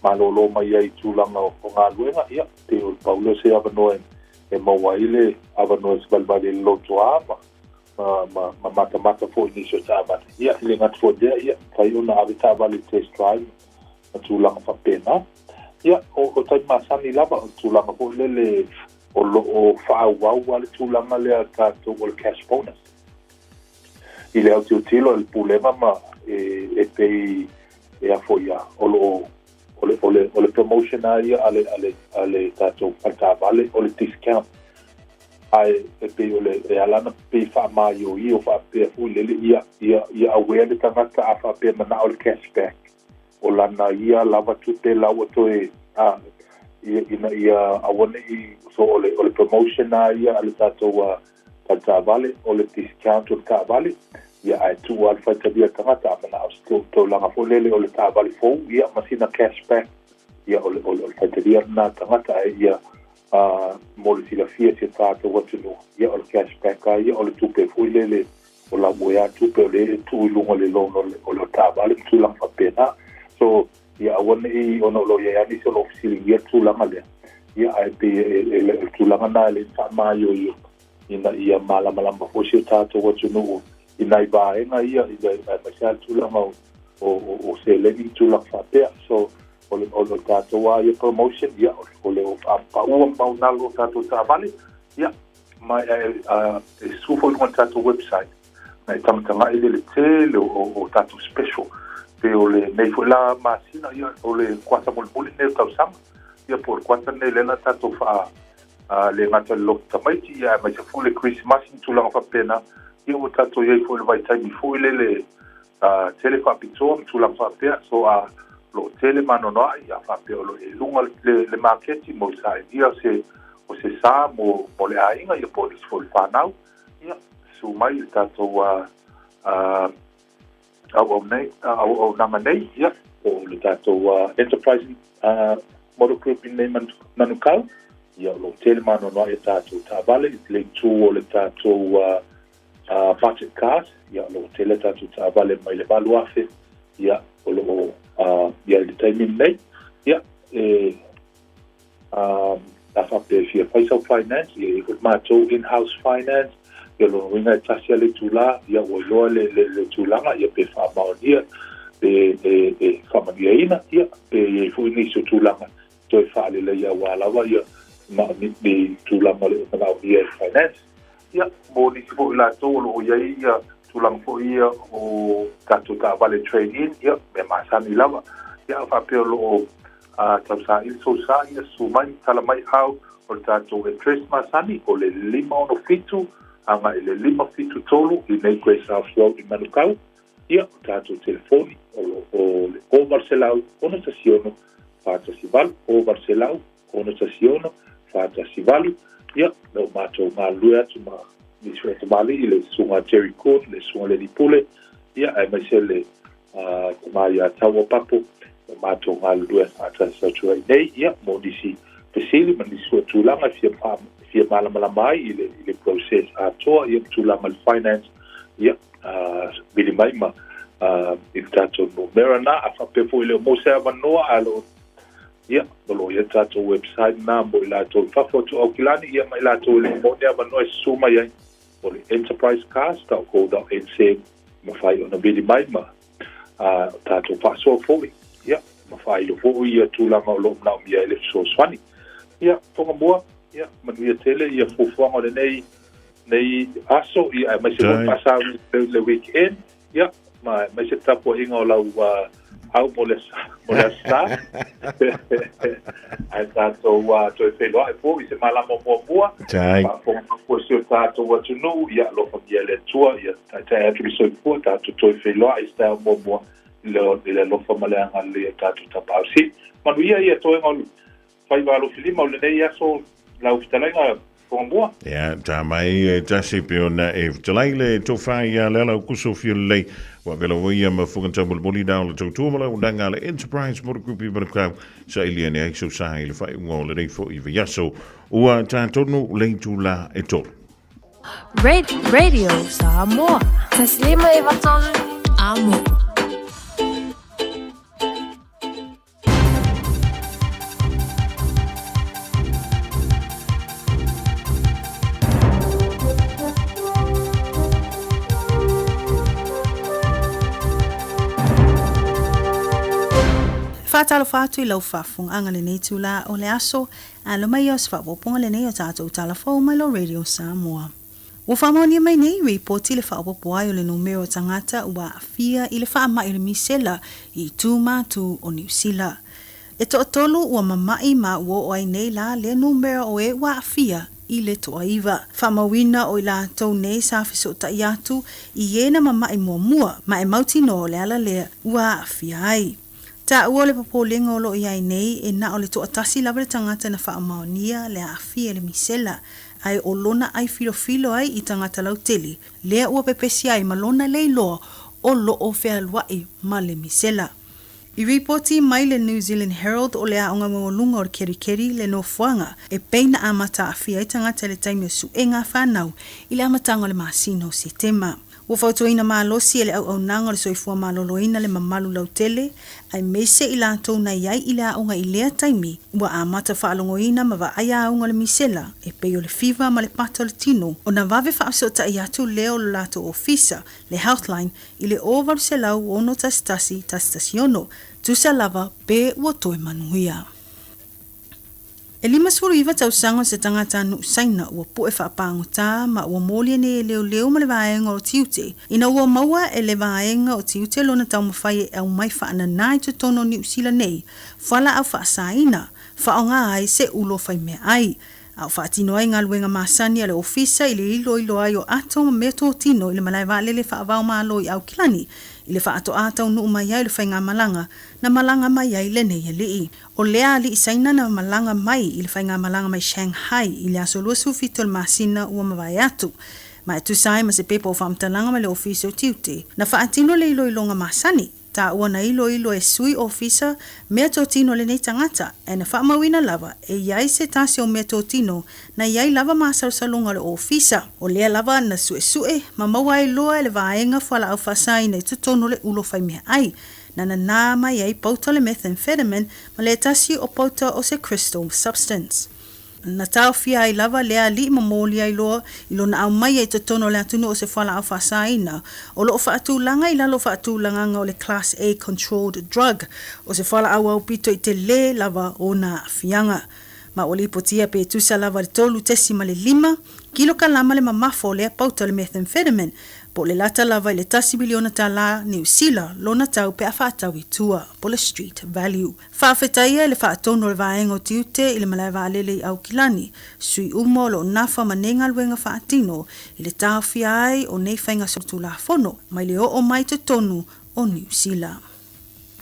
malolo mai ai i tulaga o galuega, ia, pei o le pau lea o se avanoa e, e maua ai le avanoa e savalivali ai i le lotoa ma, ma, ma, ma matamata foi i nisi o taavale. Ia, e le gata foi i lea, ia, mafai ona ave taavale i test drive ma tulaga faapena. Ia, o, o taimi masani lava, o le tulaga foi lele o lo o faaauau lava le tulaga lea a tatou o le cash bonus. I le autilotilo a le Pulega ma e, e pei e a foi a, o lo o o le, o le, o le promotion lava ia a le, a le, a le tatou fale taavale, o le discount. Ae e pei o le, e ala ona pei faamaioio faapea foi lele, ia, ia, ia aware le tagata a faapea manao le cash back. O lana ia lava tupe la ua toe, a, ia, ina ia aua ne i, so o le, o le promotion lava ia a le tatou a, fale taavale, o le discount o le taavale, ia ae tuu lava le faitalia o le tagata a manao se tulaga foi lele o le taavale fou, ia ma sina cash back, ia o le, o le, o le faitalia lena a le tagata, ae ia mo le silafia e si o tatou atunuu, ia o le cash back lava ia, o le tupe foi lele o lau ea tupe o lea e tuu i luga o le loan o le taavale ma tulaga faapena. So, ia aua ne i, ona o lo o i ai lava nisi o lo o fesiligia le tulaga lea, ia ae pei e, e, o le tulaga lena e le faamaioio ina ia malamalama foi si o tatou atunuu i nai vaega ia, aemaise lava le tulaga o, o, o, o seleni ma tulaga faapea. So, o le, o le tatou lava ia promotion, ia, o le paua ma maunalo o tatou taavale, ia, ma e, e susu foi i luga o le tatou website, na e tagatagai le le tele o, o, o tatou special. Pe o lenei foi la masina, ia, o le kuata mulimuli lenei o le tausaga, ia, po o le kuata lenei lea la tatou faa, Le gata i le lotu tamaiti, ia aemaise foi le Kerisimasi ma tulaga faapena, ia ua tatou i ai foi i le vaitaimi foi lele tele faapitoa ma tulaga faapea. So o lo o tele maanoanoa'i a faapea o lo o i luga le maketi mo le sailia o se sa mo le aiga ia po o nisi foi o le fanau, ia susu mai i le tatou auaunaga nei, ia po o le tatou Enterprise Motor Group i nei Manukau, ia o lo o tele maanoanoa'i a tatou taavale i le itu o le tatou budget cars, ia o lo o tele a tatou taavale mai le 8,000, ia o lo o i ai i le taimi lenei. Ia e a faapea e fia fai sau finance, ia e i ai foi le matou in-house finance, ia o lona uiga e tasi lava le itula, ia ua iloa le tulaga, ia pe faamaonia, pe e faamanuiaina, ia pe i ai foi nisi o tulaga toe faaleleia aua lava ia ni tulaga o le manaomia e le finance. Ia, mo nisi foi o latou o lo o i ai ia tulaga foi ia o tatou taavale trade-in, ia, mea masani lava. Ia, a faapea o lo o tausaili sou sa, ia susu mai, tala mai au, o le tatou address masani, o le 567 agai i le 573 i nei Great South Road i Manukau. Ia, o tatou telefoni, o lo o le 0800 616 418, 0800 616 418. Ia, o lo o matou galulue atu ma nisi foi o tamalii, le Susuga Jerry Kuhn, le Susuga Leli Pule, ia, aemaise le tama ia Taua Papo, o matou galulue faatasi atu ai nei, ia, mo nisi fesili ma nisi foi o tulaga e fia malamalama ai i le process atoa, ia, ma tulaga o le finance, ia, vili mai ma i le tatou numera na. A faapea foi e le o maua se avanoa, ae o lo o Ia, o lo o i ai le tatou website na mo i latou i fafo atu o Aukilani, ia ma i latou e le o maua ni avanoa e susu mai ai, o le enterprisecars.co.nz, mafai ona vili mai ma tatou faasoa foi, ia, ma faailo foi ia tulaga o lo o manaomia ai le fesoasoani. Ia, Tongamua, ia, manuia tele ia fuafuaga o lenei nei aso, ia, aemaise foi faasauni i le weekend. Ia, ma aemaise le tapuaiga o lau au mo le Aso Sa. Ae tatou toe feiloai foi i se malama muamua. Faafofoga mai foi si o tatou atunuu, ia alofagia e le Atua, ia taitai atu le soifua, tatou toe feiloai i se taeao muamua i le alofa ma le agalelei o tatou Tapaau Sili. Manuia ia toega o faiva alofilima o lenei aso lau fetalaiga Tongamua. Ia, tā mai e tasi pe ona e fetalai le tofa ia le ala o kuso fia lelei. Ua vela o ia ma fuga tau molimoli nā o le tautua ma lau nanga le Enterprise Motor Group i Manukau sa ilia ne ai sau sa i le whaiunga o lenei fo i vaiaso. Ua tā tonu le itula e tolu. Radio Samoa. Taslima e vatolu. Amo. Faatalofa atu i lau faafofogaaga lenei itula o le aso, alo mai ia o se faaopoopoga lenei o tatou tala fou mai lo Radio Samoa. Ua faamaonia mai nei ripoti le faaopoopo ai o le numera o tagata ua aafia i le faamai o le misela i itu matu o Niu Sila. E toatolu ua mama'i ma ua oo ai nei la lea numera o e ua aafia i le toaiva. Faamauina o i latou nei sa fesootai atu i e na mama'i muamua ma e mautinoa o le ala lea ua aafia ai. Taua o le popolega o lo o i ai nei e na o le toatasi lava le tagata na faamaonia le aafia i le misela, ae o lona ai filofilo ai i tagata lautele, lea ua pepesi ai ma lona leiloa o lo o fealuai ma le misela. I ripoti mai le New Zealand Herald o le aoga maualuga o le Kerikeri le nofoaga e pei na amata aafia ai tagata i le taimi o suega a fanau i le amataga o le masina o Setema. Ua fautuaina malosi e le Auaunaga o le Soifua Maloloina le mamalu lautele, aemaise i latou na i ai i le aoga i lea taimi, ua amata faalogoina ma vaaia auga o le misela e pei o le fiva ma le pata o le tino, ona vave faafesootai atu lea o lo latou ofisa, le Healthline, i le 0800 611 116, tusa lava pe ua toe manuia. E 59 tausaga o se tagata nuu Saina ua po'e faapagotā ma ua molia nei e leoleo ma le vaega o tiute ina ua maua e le vaega o tiute lona taumafai e aumai faananā i totonu o Niu Sila nei fualaau faasaina, faaaoga ai se ulo faimeaai. A o faatino ai galuega masani a le Ofisa i le iloilo ai o ato ma meatotino i le malae vaalele faava-o-Malo i Aukilani i le faatoā taunuu mai ai o le faigamalaga na malaga mai ai lenei alii. O lea alii Saina na malaga mai i le faigamalaga mai Shanghai i le aso 27 o le masina ua mavae atu. Ma e tusa ai ma se pepa o faamatalaga mai le Ofisa o Tiute, na faatino le iloiloga masani, taua na iloilo e sui ofisa meatotino a lenei tagata, ae na faamauina lava e i ai se tasi o meatotino na i ai lava masalosaloga o le ofisa. O lea lava na suesue ma maua ai loa e le vaega fualaau faasaina i totonu o le ulo faimeaai na nanā mai ai pauta o le methamphetamine ma le tasi o pauta o se crystal substance. Na taofia ai lava lea alii ma moli ai loa i lona aumaia i totonu o le atunuu o se fualaau faasaina o lo o faatulaga i lalo o faatulagaga o le Class A Controlled Drug, o se fualaau aupito i telē lava ona aafiaga. Ma ua lipotia pe tusa lava le 3.5 kilokalama le mamafa o lea pauta o le methamphetamine, po o le lata lava i le $1 miliona Niu Sila lona tau pe a faatau i tua, po o le street value. Faafetaia le faatonu o le vaega o tiute i le malae vaalele i Aukilani, sui uma o lo o nafa ma nei galuega faatino i le taofia ai o nei faiga solitulafono mai le oo mai totonu o Niu Sila.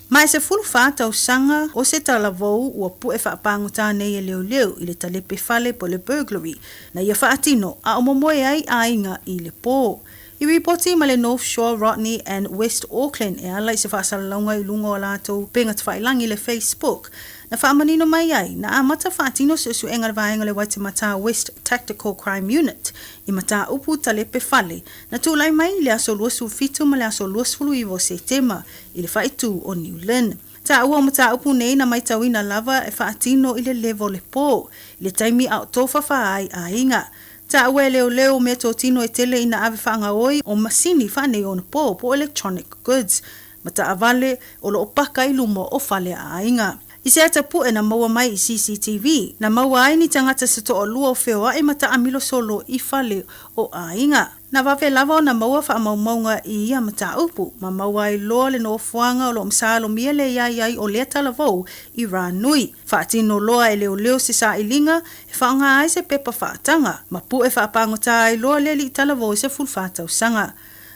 Ma e 14 tausaga o se talavou ua pu'e faapagota nei e leoleo i le talepe fale po o le burglary na ia faatino a o momoe ai aiga i le pō. I ripoti ma le North Shore, Rodney and West Auckland e ala i se faasalalauga i luga o a latou upega tafailagi le Facebook, na faamanino mai ai, na amata faatino suesuega a le vaega o le Waitematā West Tactical Crime Unit i mataupu talepe fale na tulai mai i le aso 27 ma le aso 29 o Setema i le faaitu o New Lynn. Taua o mataupu nei na maitauina lava e faatino i le level le pō, i le taimi a o tofafa ai aiga. Taua e leoleo o meatotino e tele ina ave faagaoi o masini faaneionapo po o electronic goods ma taavale o lo o paka i luma o fale a aiga. I se ata puʻe na maua mai i CCTV, na maua ai ni tagata se toalua o feoaʻi ma taamilo solo i fale o aiga. Na vave lava ona maua faamaumauga i ia mataupu, ma maua ai loa le nofoaga o lo o masalomia le iai ai o lea talavou i Ranui. Faatino loa e leoleo se sailiga e faaaoga ai se pepa faataga, ma puʻe faapagota ai loa le alii talavou i 14 tausaga.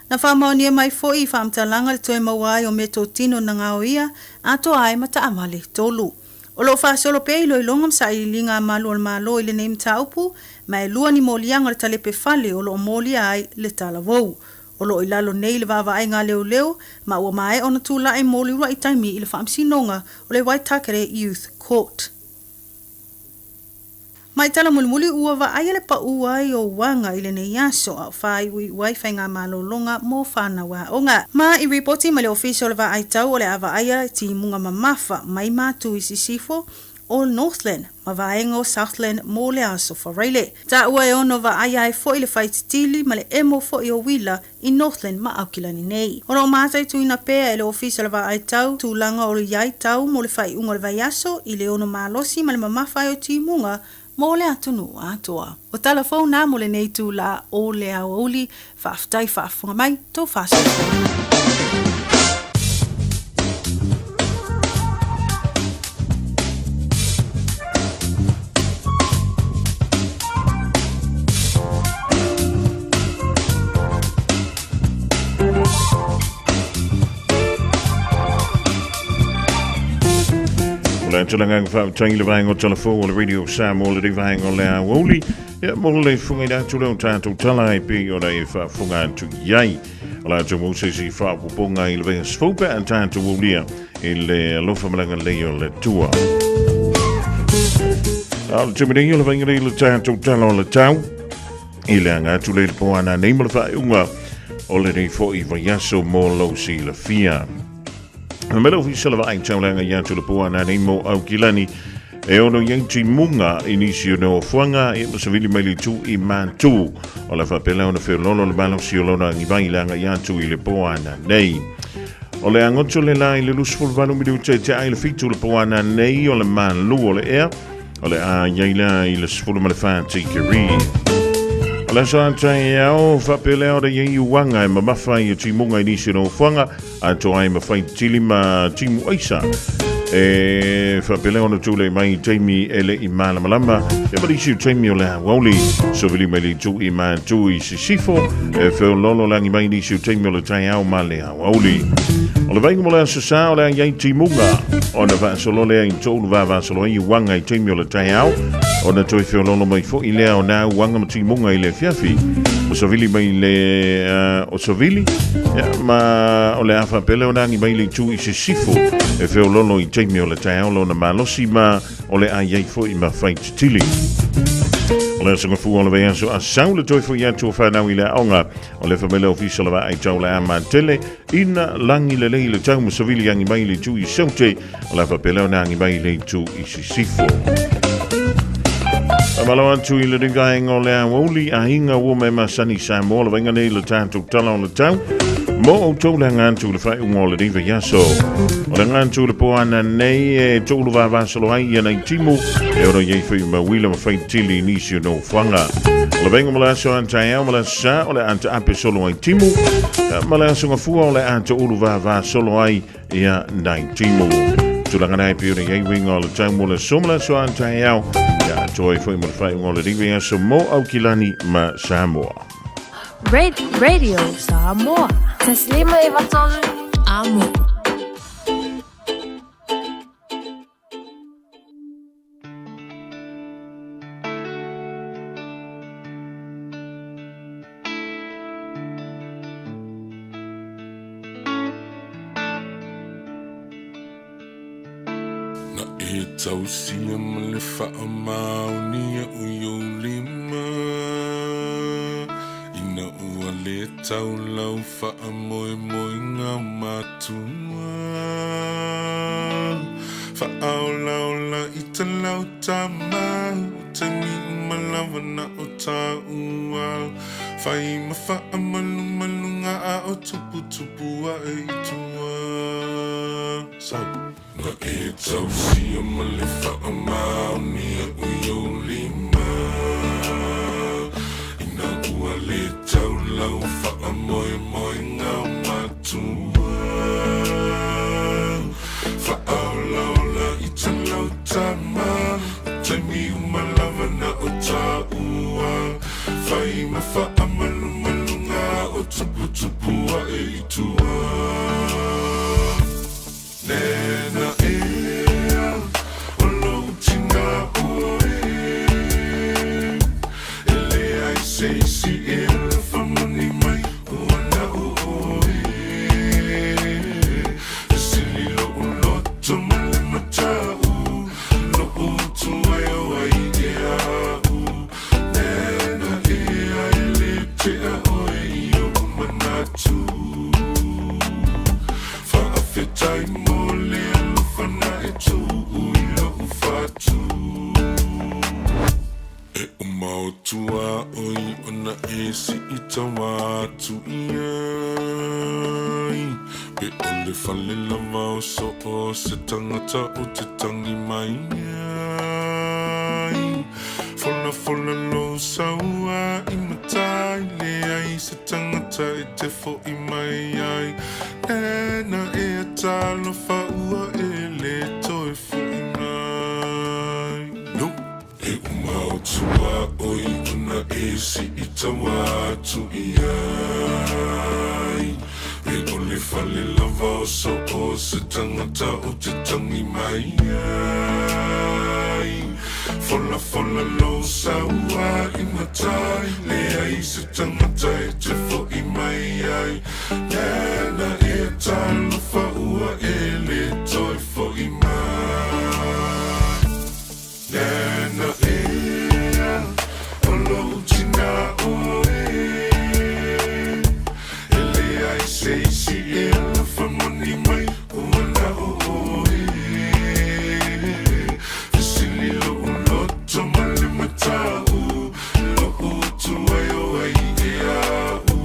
Na faamaonia mai foi i faamatalaga le toe maua ai o meatotino na gaoia atoa ai ma taavale tolu. O lo o faasolo pea iloiloga ma sailiiliga a malu o le Malo i lenei mataupu, ma e lua ni moliaga o le talepe fale o lo o molia ai le talavou. O lo o i lalo nei le vaavaaiga a leoleo ma ua maea ona tulai mo le uluai taimi i le Faamasinoga o le Waitakere Youth Court. Ma i tala mulimuli ua vaaia le paʻū ai o uaga i lenei aso a o fāiʻuiʻu ai faigamalologa mo fanau aoga. Ma i ripoti mai le Ofisa o le Vaai Tau o le a vaaia timuga mamafa mai Matu i Sisifo o Northland ma vaega o Southland mo le aso Faraile. Taua e ono vaaia ai foi le faititili ma le emo foi o uila i Northland ma Aukilani nei. O lo o mataituina pea e le Ofisa o le Vaai Tau tulaga o i ai tau mo le faaiuga o le vaiaso i le ono malosi ma le mamafa ai o timuga mo le atunuu atoa. O tala fou na mo lenei itulā o le aoauli. Faafetai faafofoga mai, tou faasoasoa. O le atu le agaga faafetai i le vaega o Talafou o le Radio Samoa le vaega o le aoauli. Ia mo le funga i le atu leo tātou tala e pei ona e faafofoga atu i ai. O le atu mo se isi faaopoopoga i le vaiaso fou pe a tātou aulia i le alofa ma le agalelei o le Atua. A o le taimi nei o le vaega nei i le tātou tala o le tau. I le aga atu le po ana nei ma le faaiuga o lenei foi vaiaso mo lou silafia. Na mele ofisa le vaai taulaga i atu le po ana nei mo Aukilani e ono i ai timuga i nisi o nofoaga e ma savili mai le itu i Matu. O le faapela ona feololo le malosi o lona agivai le agai atu i le po ana nei. O le agoto le la i le 28 minuta i te ai le 7 le po ana nei o le malu o le ea O le a iai lea i le 14 tikeri. O le aso taeao, faapelea o le iai uaga e mamafa i timuga i nisi o nofoaga, atoa ai ma faitili ma timu aisa. E faapelea ona tulai mai i taimi e le i malamalama ia ma nisi o taimi o le aoauli. Savili mai le itu i Matu i Sisifo e feoloolo lagi mai nisi o taimi o le taeao ma le aoauli. O le vaaiga mo le aso sa o le a i ai timuga ona faasolo lea i toulu vavasolo ai uaga i taimi o le taeao ona toe feoloolo mai foi lea o nā uaga ma timuga i le afiafi. O savili mai le o savili ia, ma o le a faapea ona agi mai le itu i Sisifo e feoloolo i taimi o le taeao lona malosi ma o le a i ai foi ma fai titili. O le aso gafua o le vaiaso a sau le toe foi atu o whanau i le aoga o le whamele ofisa o le vaai tau le a matele ina langi lelei le tau ma savili angi mai le itu i Saute o le a faapea ona agi mai le itu i Sisifo. Malo atu i le rigaenga o le aoauli a inga ua me masani Samoa le vainga nei le tātou tala o le tau. Mo outou le anga atu le whaiunga o le riva iaso. O le anga atu le poana nei e toulu vavasolo ai ia nei timu e ora iei whai mawila ma whai tili nisi o no whanga. O le vainga mo le aso anta eau ma le aso sa o le anta ape solo ai timu. Ma le aso ngafua o le anta ulu vavasolo ai ia nai timu. Tulaga nei pei ona i ai uiga o le tau mo le aso ma le aso a taeao. Ia atoa ai foi mo le faaiuga o le rive aso mo Aukilani ma Samoa. Radio Samoa. Taslima e vatolu amo. Na e tausia ma le faamaonia o i ou lima, Ina ua le tau lau faamoemoega o matua. Faaolaola i talau tama, o taimi uma lava na o tāua. Whai ma faamalumaluga a o tuputupu ae i tua. Sau. Na e tausia ma le faamaonia o i ou lima, Ina ua le tau lau faamoemoega o matua. Faaolaola i talau tama, o taimi uma lava na o tāua. Whai ma faamalumaluga o tuputupu ae i tua. Nena ea, o lou tina oe. E leai se isi e alofa moni mai ua na'u oe. Fesili lo'u loto ma le mata'u, lo'u utu ai o ai ea a'u. Nena ea e le tea oe i o'u manatu. Faafetai mo le alofa na e tuu i lo'u fatu. E uma o tuaoi ona e sii taua atu i ai. Pe o le fale lava o so o se tangata o te tangi mai ai. Fola fola lou saua i matai leai se tangata e te fo'i mai ai. Nena ea talofa ua e le toe fo'i mai. No. E uma o tuaoi ona e sii taua atu i ai. E o le fale lava o so o se tangata o te tangi mai ai. Fola fola lou saua i matai leai se tangata e te fo'i mai ai. Nena ea talofa ua e le toe fo'i mai. Nena ea, o lou tina oe. E leai se isi e alofa moni mai ua na'u oe. Fesili lo'u loto ma le mata'u, lo'u utu ai o ai ea a'u.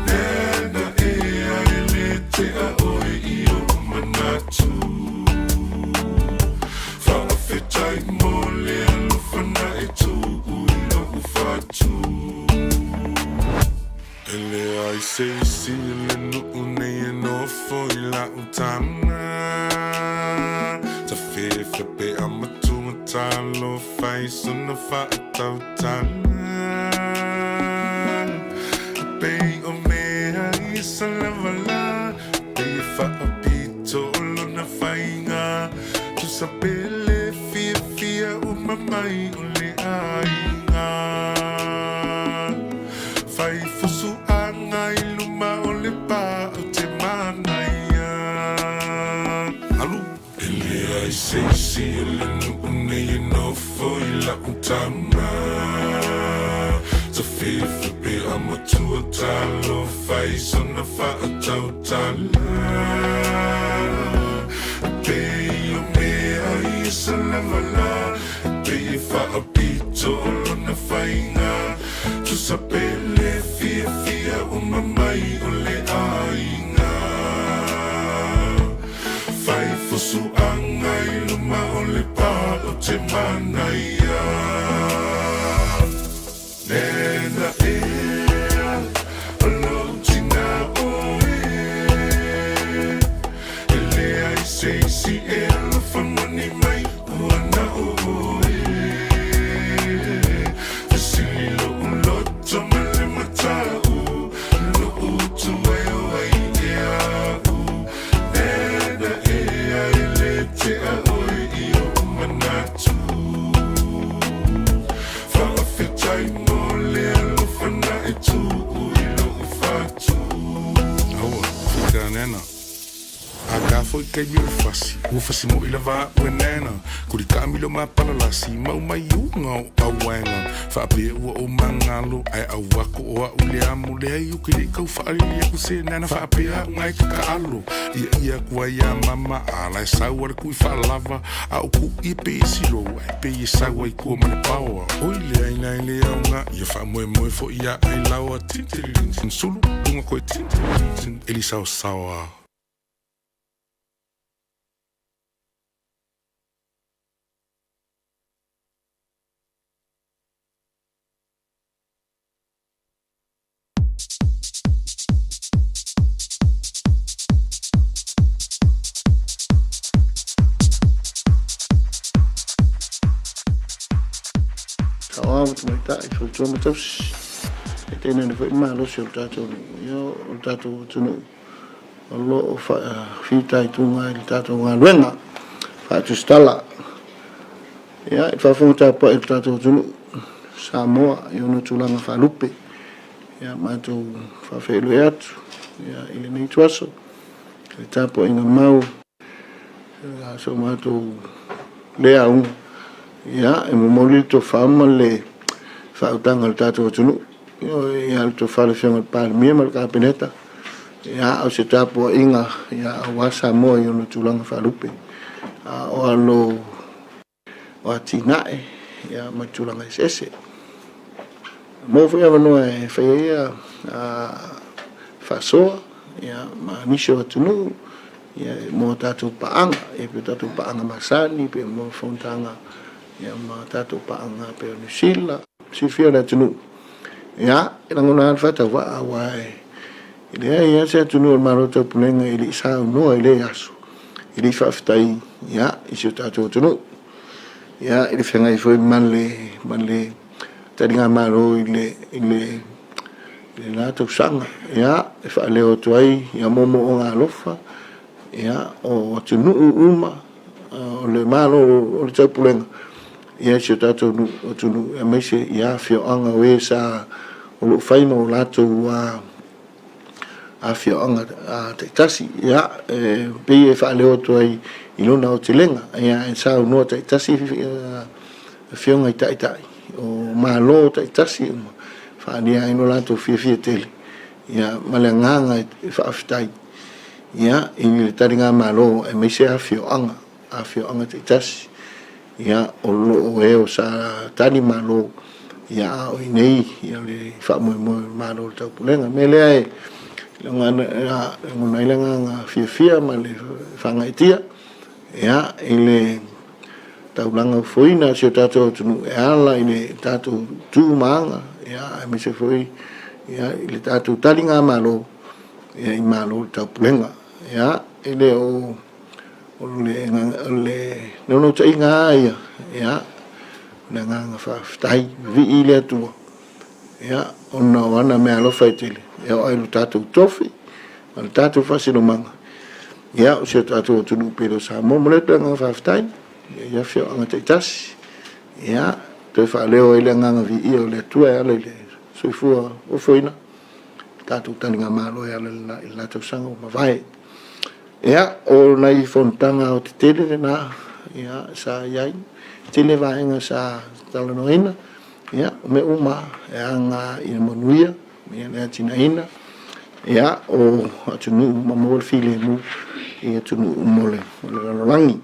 Nena ea e le tea oe i o'u manatu. Faafetai mo le alofa na e tuu i lo'u fatu. E leai se isi i le nuu nei e nofo i la'u tama. Tafefe pe a matua talofa i sona faatautala. Pei o mea i salavala, pei e faapito o lona faiga. Tusa pele fiafia uma mai o le aiga. Fai fusuaga i luma o le pā o te manaia. Alu! E leai se isi o le nuu nei e nofo i lau tama. Tafefe pe a matua talofa i sona faatautala. Pei o mea ia salavala, pei e faapito o lona faiga. Tusa pele fiafia uma mai o le aiga. Fai fusuaga i luma o le pā o te manaia. Nena ea, o lou tina oe. E leai se isi e alofa moni mai ua na o oe. Fesili lo'u loto ma le mata'u, lo'u utu ai o ai ea a'u. Nena ea e le tea oe i o'u manatu. Faafetai mo le alofa na e tuu i lo'u fatu. Aua, fika nena. A ka foi taimi o le fasi, ua fasi mo'i lava a'u e nena. Kuli taamilo ma palalasi, mau mai uga o auaega. Faapea ua ou magalo, ae auako o a'u le amo leai ou ke le'i tau faalili aku se nana faapea a'u gae kakaalo. Ia ia aku ai iā mama, a la e sau a le ku'i faalava, a o ku'i e pei e silou, ae pei e sau ai kua ma le paoa. Oi le aina e le aoga, ia faamoemoe fo'i iā Ailaoa, tin-tiri-rin-tin, sulu, luga koe, tin-tiri-rin-tin, eli saosaoa. Saoa ma tamaitai, faletua ma tausi. E tēnei foi le malosi o le tatou nuu, ia o le tatou atunuu o lo o fitaituga ai le tatou galuega faatusitala. Ia, i faafofoga tapuai o le tatou atunuu, Samoa i ona tulaga faalupe. Ia, matou faafeiloai atu ia, i lenei ituaso, i le tapuaiga mau, ia, so matou le auga, ia, e momoli le tofa ma le faautaga a le tatou atunuu, ia, le tofa i le Afioga i le Palemia ma le Kapeneta, ia, o se tapuaiga, ia, aua Samoa i ona tulaga faalupe, a o alo o atinae ia, ma tulaga eseese. Maua foi avanoa e fai ai ia faasoa ia, ma nisi o atunuu ia, mo tatou paaga, ia, pe tatou paaga masani, pe mo fonotaga ia, ma tatou paaga pe o Niu Sila. Silafia o le atunuu, ia, e lagona lava le faatauvaa, aua e leai lava se atunuu o le Malo Taupulega e le i saunoa i lea aso, e le i faafetai ia, i si o tatou atunuu. Ia, i le feagai foi ma le, ma le taligamalo i le, i le, i le la tausaga. Ia, e faaleo atu ai ia moomooga alofa, ia, o atunuu uma, o le Malo o le Taupulega, ia, i si o tatou atunuu, aemaise ia afioaga o e sa o lo o fai ma o latou afioaga taitasi. Ia, e pei e faaleo atu ai i lona aotelega, ia, e saunoa taitasi afioga i taitai o Malo taitasi uma, faaalia ai lo latou fiafia tele, ia, ma le agaga e faafetai, ia, i le taligamalo aemaise afioaga, afioaga taitasi, ia, o lo o e o sa tali malo, ia, a o i inei, ia, le faamoemoe o le Malo o le Taupulega. O le mea lea e lagona ai le agaga fiafia ma le faagaeetia, ia, i le taulaga ofoina o si o tatou atunuu e ala i le tatou tu ma aga, ia, aemaise foi, ia, i le tatou taligamalo, ia, i Malo o le Taupulega. Ia, e le o. O le, o le naunautaiga lava ia, ia, o le agaga faafetai, vivii i le Atua, ia, ona o ana meaalofa e tele, e oo ai i lo tatou tofi ma le tatou faasinomaga, ia, o si o tatou atunuu pele o Samoa. Momoli atu le agaga faafetai i afioaga taitasi, ia, toe faaleo ai le agaga viia o le Atua e ala i le soifua ofoina, le tatou taligamalo e ala i le la tausaga ua mavae. Ia, o nai fonotaga aoaotetele lena ia, sa i ai, tele vaega sa talanoaina, ia, o mea uma e aga i le manuia, ia, le atinaeina, ia, o atunuu ma maua le filemu i atunuu uma o le lalolagi.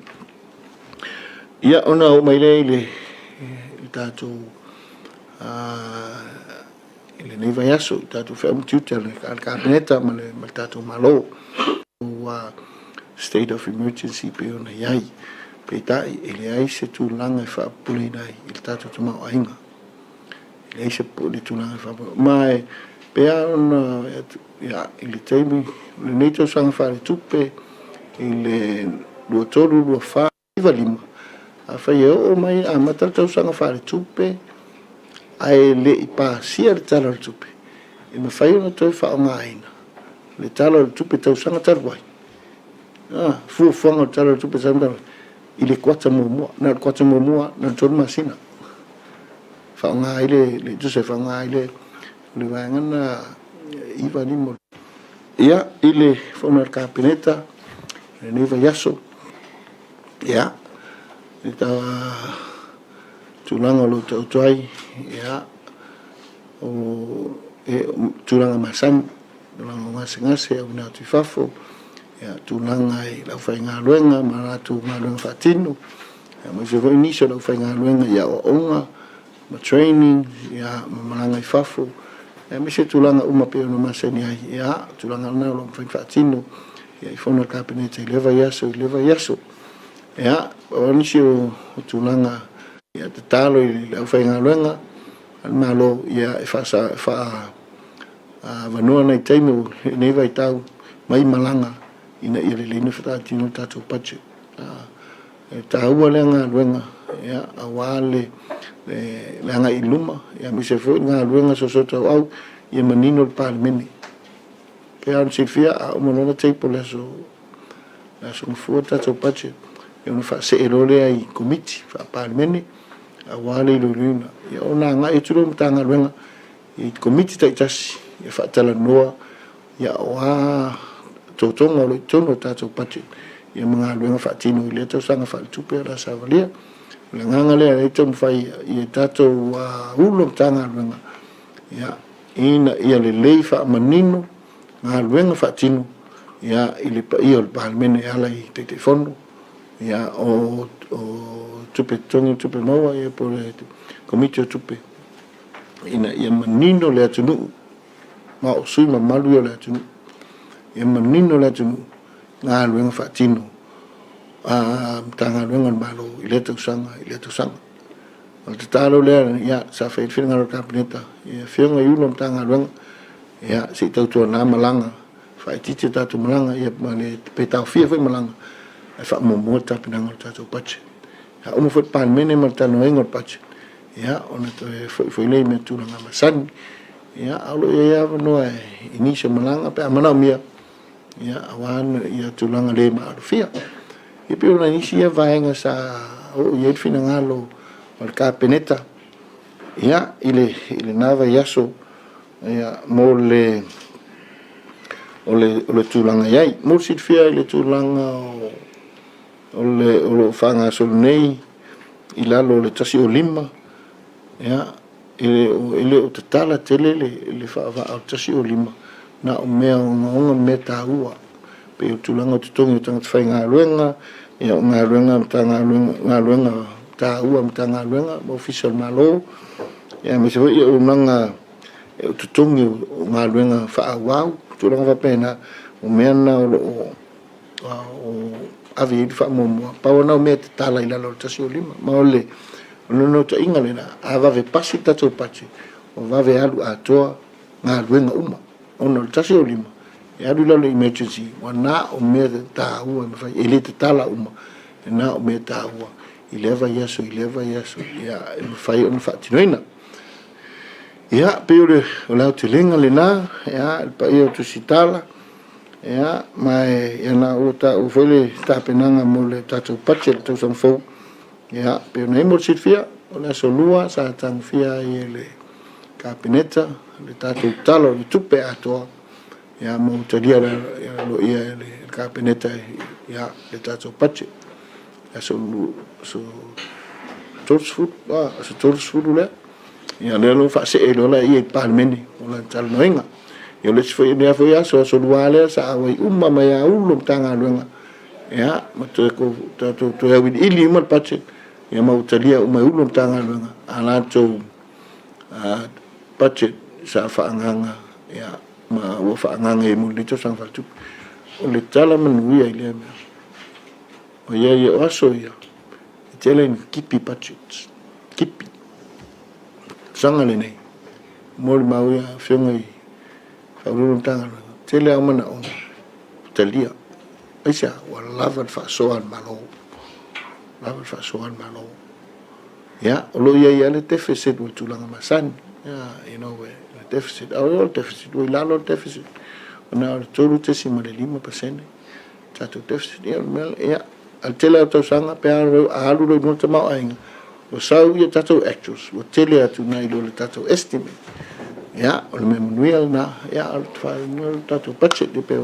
Ia, ona oo mai lea i le tatou i lenei vaiaso i tatou feau ma tiute a le Kapeneta ma le tatou Malo. Ua state of emergency pei ona i ai. Peitai, e leai se tulaga e faapuleina ai i le tatou tamaoaiga. E leai se tulaga e faapuleina. Ma e pei lava ona ia, i le taimi, lenei tausaga faaletupe i le 23, 24, 95, afai e oo mai amata le tausaga faaletupe ae le i pasia le Tala o le Tupe, e mafai ona toe faaaogaina le Tala o le Tupe tausaga talu ai, fuafuaga o le Tala o le Tupe tausaga talu ai i le kuata muamua, na o le kuata muamua, na o le 3 masina. Faaaoga ai le, tusa e faaaoga ai le vaega lena 9, 5. Ia, i le fono a le Kapeneta i lenei vaiaso, ia, i le tulaga o lo o taoto ai, ia, o tulaga masani, tulaga o gasegase auina atu i fafo, ia, tulaga i le aufaigaluega ma latou galuega faatino, aemaise foi nisi o le aufaigaluega i aoaoga ma training, ia, ma malaga i fafo, aemaise tulaga uma pei ona masani ai, ia, o tulaga na o lo o mafai ona faatino, ia, i fono a le Kapeneta i lea vaiaso, i lea vaiaso. Ia, o nisi o tulaga, ia, tatalo i le aufaigaluega a le Malo, ia, e faaavanoa nai taimi o lenei vaitau mai malaga ina ia lelei ona faatino le tatou budget. E taua lea galuega aua le agai i luma aemaise foi le galuega soosootaua ia manino le Palemene. E pei lava ona silafia a uma loa ona table i le aso Gafua le tatou budget ona faasee loa lea i Komiti Faa-Palemene aua le iloiloina. Ona agai atu lea o Matagaluega i Komiti taitasi e faatalanoa Ia, o a totoga o lo o i totonu o le tatou budget ia ma galuega faatino i lea tausaga faaletupe o le a savalia. O le agaga lea e taumafai i tatou Ulu o Matagaluega ia, ina ia lelei faamanino galuega faatino ia, i le paia o le Palemene e ala i Taitaifono ia, o tupe totogi ma tupe maua ia, po o le Komiti o Tupe ina ia manino le atunuu ma o sui mamalu ia o le atunuu. Ia manino le atunuu i galuega faatino a Matagaluega a le Malo i lea tausaga i lea tausaga. O le tatalo lea, ia, sa fai ai le finagalo o le Kapeneta i afioga i Ofisa Sili o Matagaluega, ia, se i tautuana malaga, faaitiitia tatou malaga, ia, ma le, pe taofia foi malaga, ae faamuamua le tapenaga o le tatou budget. A uma foi le Palemene ma le talanoaina o le budget, ia, ona toe foi foi lea i mea tulaga masani. Ia, a o lo o i ai lava avanoa i nisi o malaga pe a manaomia, ia, aua ia tulaga le maalofia. Ia pei o nai isi ia vaega sa oo i ai le finagalo o le Kapeneta, ia, i lena vaiaso, ia, mo le, o le tulaga i ai. Mo le silafia i le tulaga o le, o lo o faagasolo nei i lalo o le 105, ia, E le o tatala tele le faavaa o le 105, na o mea ogaoga ma mea taua, pei o tulaga o totogi o tagata faigaluega, o galuega galuega taua a Matagaluega ma Ofisa o le Malo, aemaise foi o auaunaga o totogi o galuega faaauau, tulaga faapena, o mea na o lo o ave i ai le faamuamua. Pau lava lena o mea e tatala i lalo o le 105. Ma o le naunautaiga lena, a vave pasi le tatou budget, ua vave alu atoa galuega uma, ona o le 105 E alu i lalo emergency, ua na o mea taua e mafai, e le tatala uma, e na o mea taua i lea vaiaso, i lea vaiaso, ia, e mafai ona faatinoina. Ia, pei o le, o le aotelega lena, ia, le paia o Tusitala, ia, ma e, ia na ua taua foi le tapenaga mo le tatou budget le tausaga fou, ia, pei ona i ai mo le silafia, o le aso Lua sa tagofia ai e le Kapeneta le tatou Tala o le Tupe atoa, ia, ma ua talia aloaia e le Kapeneta, ia, le tatou budget. Aso aso 30, aso 30 lea. Ia lea lo faasee loa la ia i Palemene o la talanoaina. Ia o le isi foi lea foi aso, aso lua lea sa auai uma mai a Ulu o Matagaluega. Ia ma toe ko tatou toe auiliili uma le budget. Ia ma ua talia uma e Ulu o Matagaluega a latou budget sa faaagaaga ia ma ua faaagaaga i mo lenei tausaga faaletupe. O le tala manuia i lea mea. Oi ai o aso ia, e tele ina tipi budgets, tipi. Tausaga lenei, molimau ia afioga i Faauluulu o Matagaluega, tele lava manaoga ua talia. Aisea? Ua lava le faasoa a le Malo, lava le faasoa a le Malo. Ia, o lo o i ai lava le deficit o le tulaga masani, you know, le deficit, a o le deficit, ua i lalo le deficit, ona o le 3.5%. tatou deficit, ia o le mea lea, ia, a le tele lava o tausaga pe a alu loa i luga le tamaoaiga, ua sau ia tatou actuals, ua tele atu nai lo le tatou estimate. Ia, o le mea manuia lena, ia, a o le tatou budget, ia pei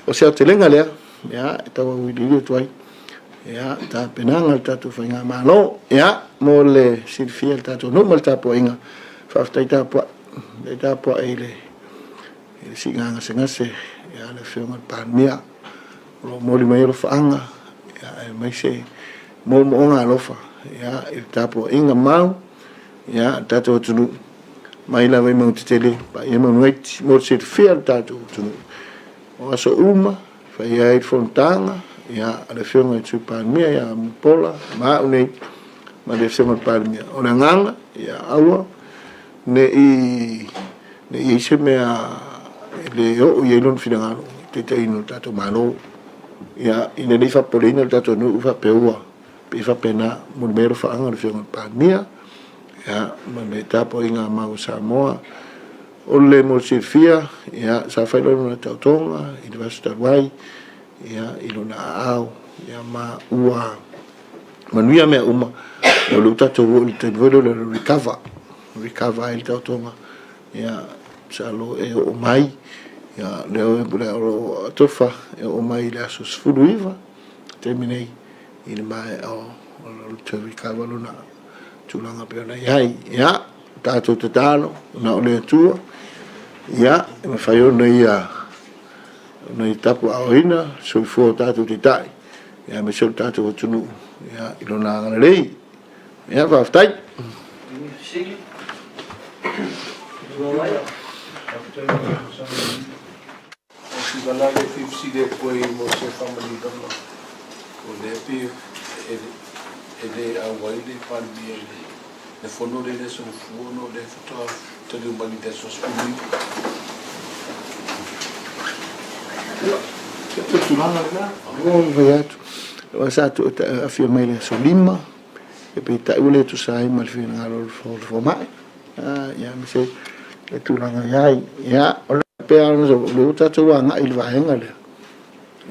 o se aotelega lea, ia, e tau auiliili atu ai, ia, tapenaga a le tatou faigamalo, ia, mo le silafia e le tatou nuu ma le tapuaiga, faafetai tapuai, faafetai tapuai i le i le siiga gasegase a le Afioga i le Palemia o lo o momoli mai alofaaga aemaise moomooga alofa i le tapuaiga mau a le tatou atunuu mai lava i mauga tetele paia mauga iti mo le silafia e le tatou atunuu. O aso uma e fai ai le fonotaga a le Afioga i le Sui Palemia ia Mulipola ma au nei ma le Afioga i le Palemia. O le agaga ia aua ne i ne i i ai se mea e le oo i ai lona finagalo i le taitaiina o le tatou Malo, ia, ina ne i faapopoleina le tatou nuu faapea ua pei e faapena mo le mea alofaaga o le Afioga i le Palemia, ia, ma le tapuaiga a mau a Samoa. O le mo le silafia, ia, sa fai lona taotoga i le vaiaso talu ai, ia, i lona aao, ia, ma ua manuia mea uma, o lea ua tatou oo i le taimi foi lea o le recover. Recover ai le taotoga, ia, masalo e oo mai, ia, lea o lo o atofa e oo mai i le aso 19, taimi nei, i le maea o le toe recover lona tulaga pei ona i ai. Ia, tatou tatalo, na o le Atua, ia, e mafai ona ia, ona ia tapuaaoina soifua o tatou taitai, ia, aemaise o le tatou atunuu, ia, i lona agalelei. Ia, faafetai. Lale e fia fesili atu ai mo se faamaninoga, o lea e pei e le auai le Palemia i le fono lea i le aso Gafua ona o lea faatoa taliu mai i le aso 19. Ia, o le tulaga lena, ua ou fai atu, aua sa afio mai i le aso 5, peitai ua le tusa ai ma le finagalo o le fomai, ia aemaise le tulaga i ai. Ia, o le pei lava ona o lea ua tatou agai i le vaega lea,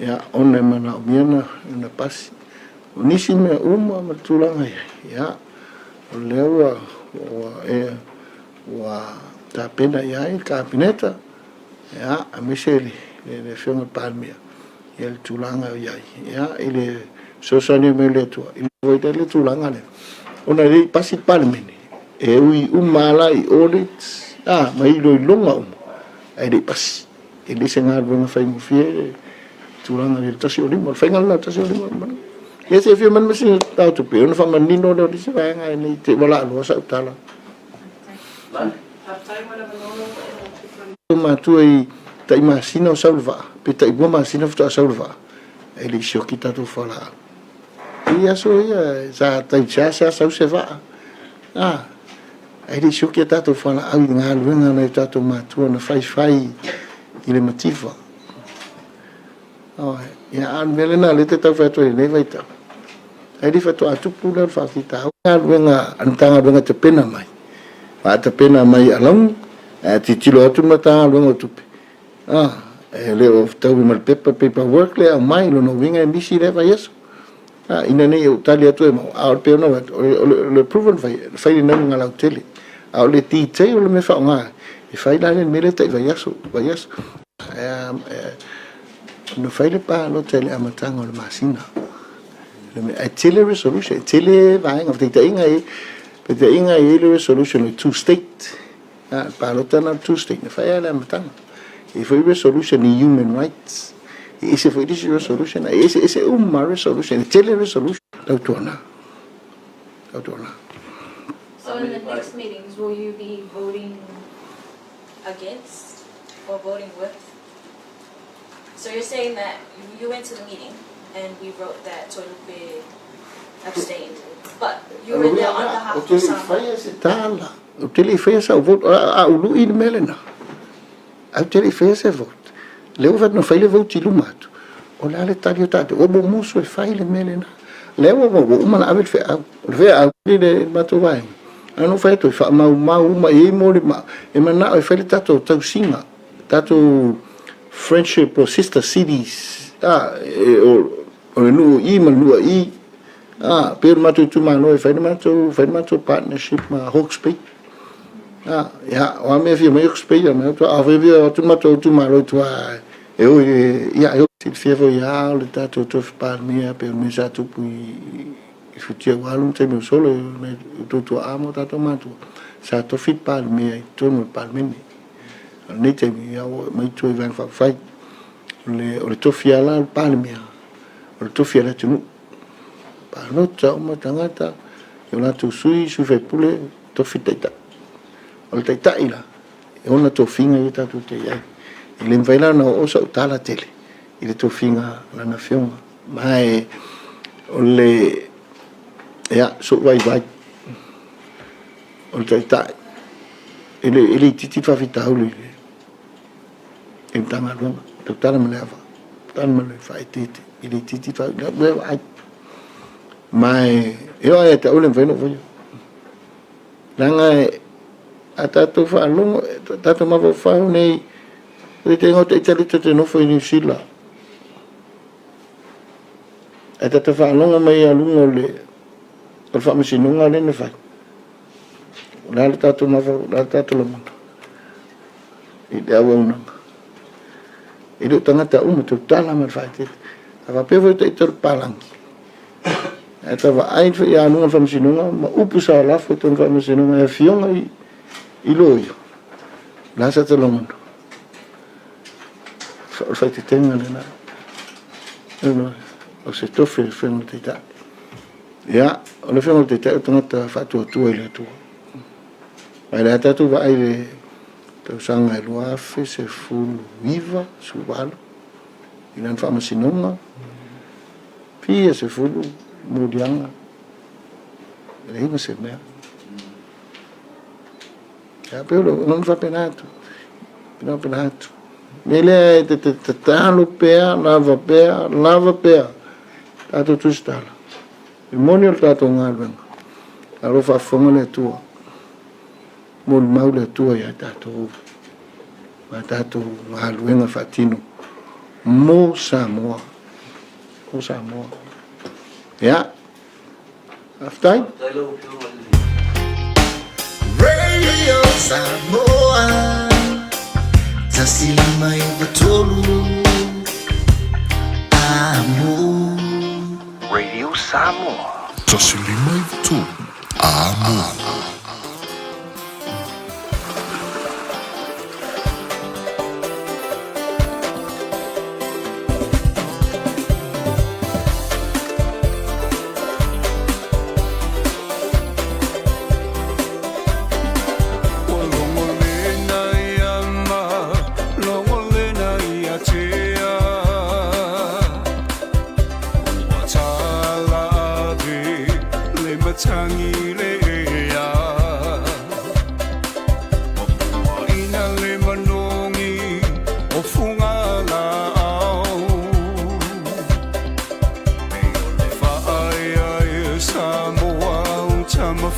ia, ona e manaomia ona pasi. O nisi mea uma ma le tulaga i ai, ia, o lea ua ua tapena i ai le Kapeneta, ia, aemaise le Afioga i le Palemia, ia le tulaga o i ai, ia, i le fesoasoani mai o le Atua, i le tulaga lea, ona e le i pasi le Palemene, e ui uma lava la i audits, a, ma iloiloga uma, ae le i pasi. E le se galuega faigofie le tulaga i le 105, o le faiga lena o le 105. Ia se i afio mai le masina tau tupe, ona faamanino lea o le isi vaega ne i te i ua laaloa sau tala. Matua i tai masina o sau le vaa, pe tai 2 masina faatoa sau le vaa, e le i sioki tatou fualaau. I aso ia, sa tai seasea sau se vaa. Ae le i sioki a tatou fualaau i galuega a nai o tatou matua na faifai i le mativa. Ioe. Ia, a o le mea lena o lea e te tau fai atu ai i lenei vaitau, ai le faatoa tupu lea o le faafitauli. Galuega a le Matagaluega e tapena mai, faatapena mai i alauni, ae a tilotilo atu le Matagaluega o Tupe, a, e le o fetaui ma le pepa, paper work lea e aumai, lona uiga e misi lea vaiaso. A, ina ne i ou tali atu e maua, a o le pei ona ou fai atu, o le approval na fai, na fai i le nauna lautele. A o le detail o le mea e faaaoga ai, e fai la le mea lea tai vaiaso, vaiaso. Na fai le palota i le amataga o le masina. Ae tele resolution, e tele vaega, faataitaiga e, faataitaiga e i ai le resolution o le two state. A, le palota lena o le two state, na fai lava i le amataga. E i ai foi resolution i human rights, e ese foi le isi resolution, e eseese uma lava resolution, e tele resolution. Tautuana, tautuana. So in the next meetings, will you be voting against or voting with? So you're saying that you went to the meeting and we wrote that Toilupe abstained, but you were there on behalf Ou te of le i Samoa. faia se tala, ou te le i faia sau vote, a ou lui le mea lena. Ae ou te le i faia se vote. Lea ua fai atu na fai le vote i luma atu, o le a le tali o tatou, ua musu e fai le mea lena. Lea ua ua uma ona ave le feau, o le feau i le matou vaega, ae na ou fai atu e faamaumau uma e i ai molimau, e manao e fai le tatou tausiga, tatou friendship or sister cities, a, e, o, o le nuu i ma le nuu i, a, pei o le matou itumalo e fai le matou, fai le matou partnership ma Hawke's Bay. A, ia, o a mea fia mai Hawke's Bay, a mai atu, a fai fia atu le matou itumalo i tua, e oi, ia, e oi, silafia foi lava o le tatou tofi Palemia pei o le mea sa tupu i, i Futia ua alu ma taimi ua sola, nai o outou tuaa ma o tatou matua, sa tofi le Palemia i totonu o le Palemene. A o lenei taimi, ia ua aumai i tua i Vaega Faaupufai. O le, o le tofi lava la o le Palemia, o le tofi a le atunuu. Palota uma tagata i o latou sui, sui faipule, tofi le taitai. O le taitai la, e ona tofiga ia tatou te i ai. E le mafai la ona oo sau tala tele i le tofiga a lana afioga. Ma e, o le, ia, sou vaivai, o le taitai, e le, e le itiiti le faafitauli i le, i le Matagaluega, tautala ma le ava, tautala ma le faaeteete, e le itiiti le faafitauli, le vaai. Ma e, e oo lava ia te au e le mafai ona ou faia. Leaga e, a tatou faalogo, tatou mafaufau nei, o le taimi o Taitai tou te nofo i Niu Sila, ae tatou faalogo mai i luga o le, o le faamasinoga lea na fai. O le a le tatou mafaufau, o le a le tatou lagona i le auaunaga. E le o tagata uma, tautala ma le faaeteete. A faapea foi o Taitai o le papalagi, ae ta vaai foi ia luga o le faamasinoga ma upu sa lafo i totonu o le faamasinoga e afioga i loia, o le a sa ta lagona? O le faaeteetega lena. O se tofi o le Afioga i le Taitai. Ia, o le Afioga i le Taitai o le tagata faatuatua i le Atua. Aua o lea tatou vaai i le tausaga e 2019, 18, i lana faamasinoga, fia sefulu moliaga, e leai ma se mea. Ia, pei o le faapena atu, faapena atu. O le mea lea e te tatalo pea, lava pea, lava pea, tatou tusitala. E moni o le tatou galuega, a o lo o faafofoga le Atua, molimau le Atua ia tatou ma tatou galuega faatino mo Samoa, mo Samoa. Ia, faafetai. Radio Samoa 153 Amo. Radio Samoa. 153 Amo.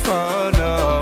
fanau.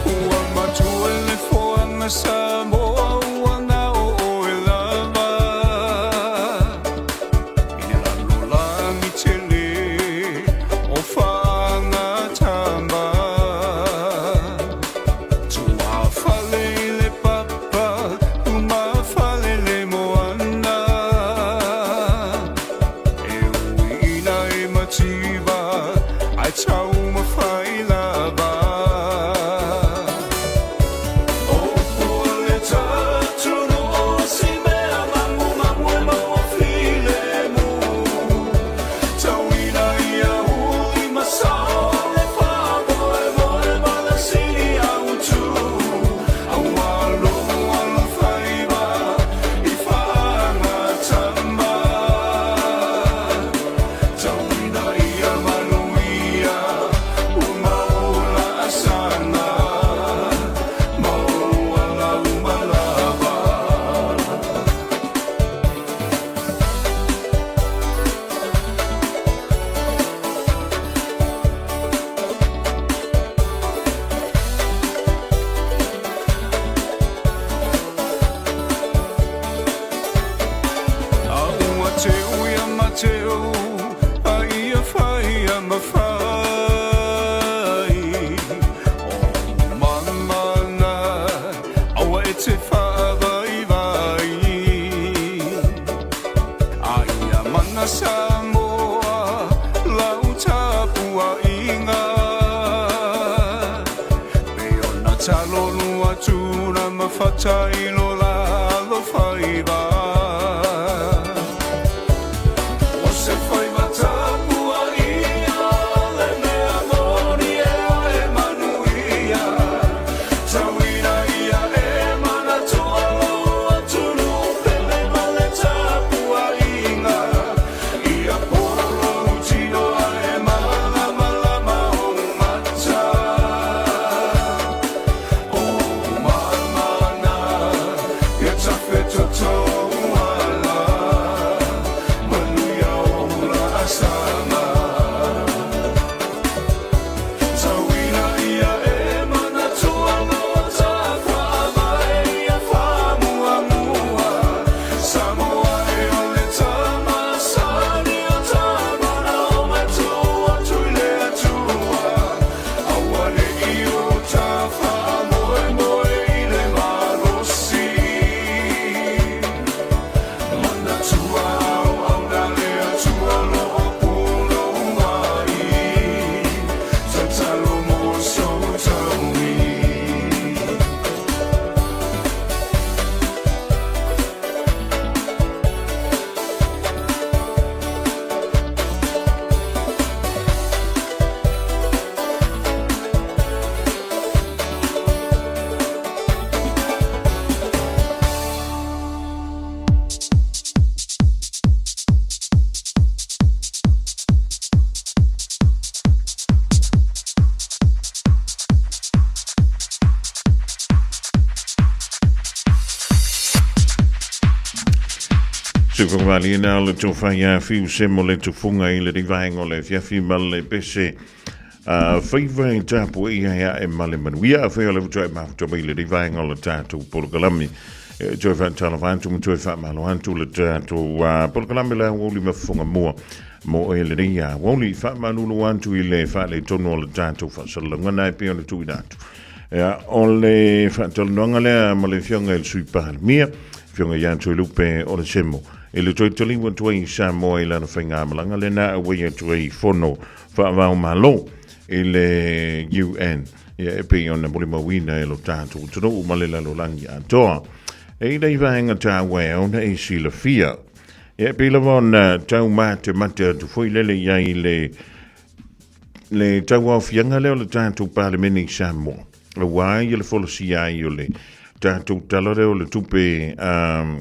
Ua matua le foaga Samoa ua gao oe lava I le lalolagi tele o faagatama. Tuafale i le papa, umafale le moana. E ui ina e mativa, ae taumafai lava. O pua le tatunu o si mea magumagu e maua filemu. Tauina ia uli ma sao le faamoemoe ma le sili autu. Aua lou alofaiva i faagatama. Tauina ia manuia ua maula asaga. Maua lau malava. A ua teu ia Mateo, a ia fai ia mafai. O mamana, aua e te faavaivai. A ia mana Samoa, lau tapuaiga. Pei ona talolu atu na mafata i lo la alofaiva. O se faiva tapuaia le mea moni e oe manuia. Tauina ia e manatua lou atunuu pele ma le tapuaiga. Ia polo lou tino ae malamalama ou mata. O mamana, ia tafetotou ala. Manuia o laasaga. Tauina ia e manatua lo tafaavae ia faamuamua. Samoa e o le tama sani o tama na o matua atu i le Atua. Aua ne i o ta faamoemoe i le malosi. Manatua auauna le Atua lo o pulou ai. Tatalo mo sou taui. Sufangavali na o le tofa ia fiu se mo le tufunga i le rivaenga o le afiafi ma le pese faiva e tapu e ia ia e ma le manuia a fai o le vutua e mafuta mai le rivaenga o le tatou polokalame. E toe faatalofa atu ma toe faamalo atu le tatou polokalame le aoauli ma fofoga mua mo e lenei aoauli. Faamalulu atu i le faaletonu o le tatou faasalalauga na e pei ona tuuina atu. Ia, o le faatalanoaga lea ma le Afioga i le Sui Palemia, Afioga ia Toelupe Onesemo. I le toe taliu atu ai i Samoa i lana faigamalaga lena auai atu ai i fono faava-o-Malo i le UN, ia e pei ona molimauina e lo tatou atunuu ma le lalolagi atoa. E i nei vaega taua e ao ona e silafia. Ia e pei lava ona tau matemate atu foi lele i ai le le tauaofiaga lea o le tatou Palemene i Samoa, aua ia le folasia ai o le tatou Tala lea o le Tupe um,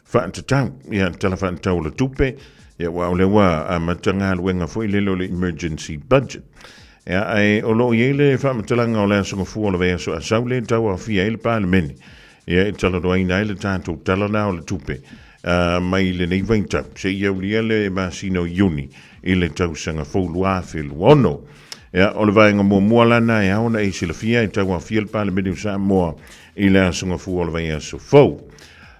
faatatau, ia Tala Faatatau o le Tupe, ia aua o lea ua amata galuega foi lele o le emergency budget. Ia, ae o lo o i ai le faamatalaga o le Aso Gafua o le vaiaso a sau lea e tauaofia ai le Palemene, ia e talanoaina ai le tatou Tala la o le Tupe mai lenei vaitau seia aulia le masina o Iuni i le tausaga fou 2026. Ia, o le vaega muamua la na e ao ona e silafia e tauaofia le Palemene o Samoa i le Aso Gafua o le vaiaso fou.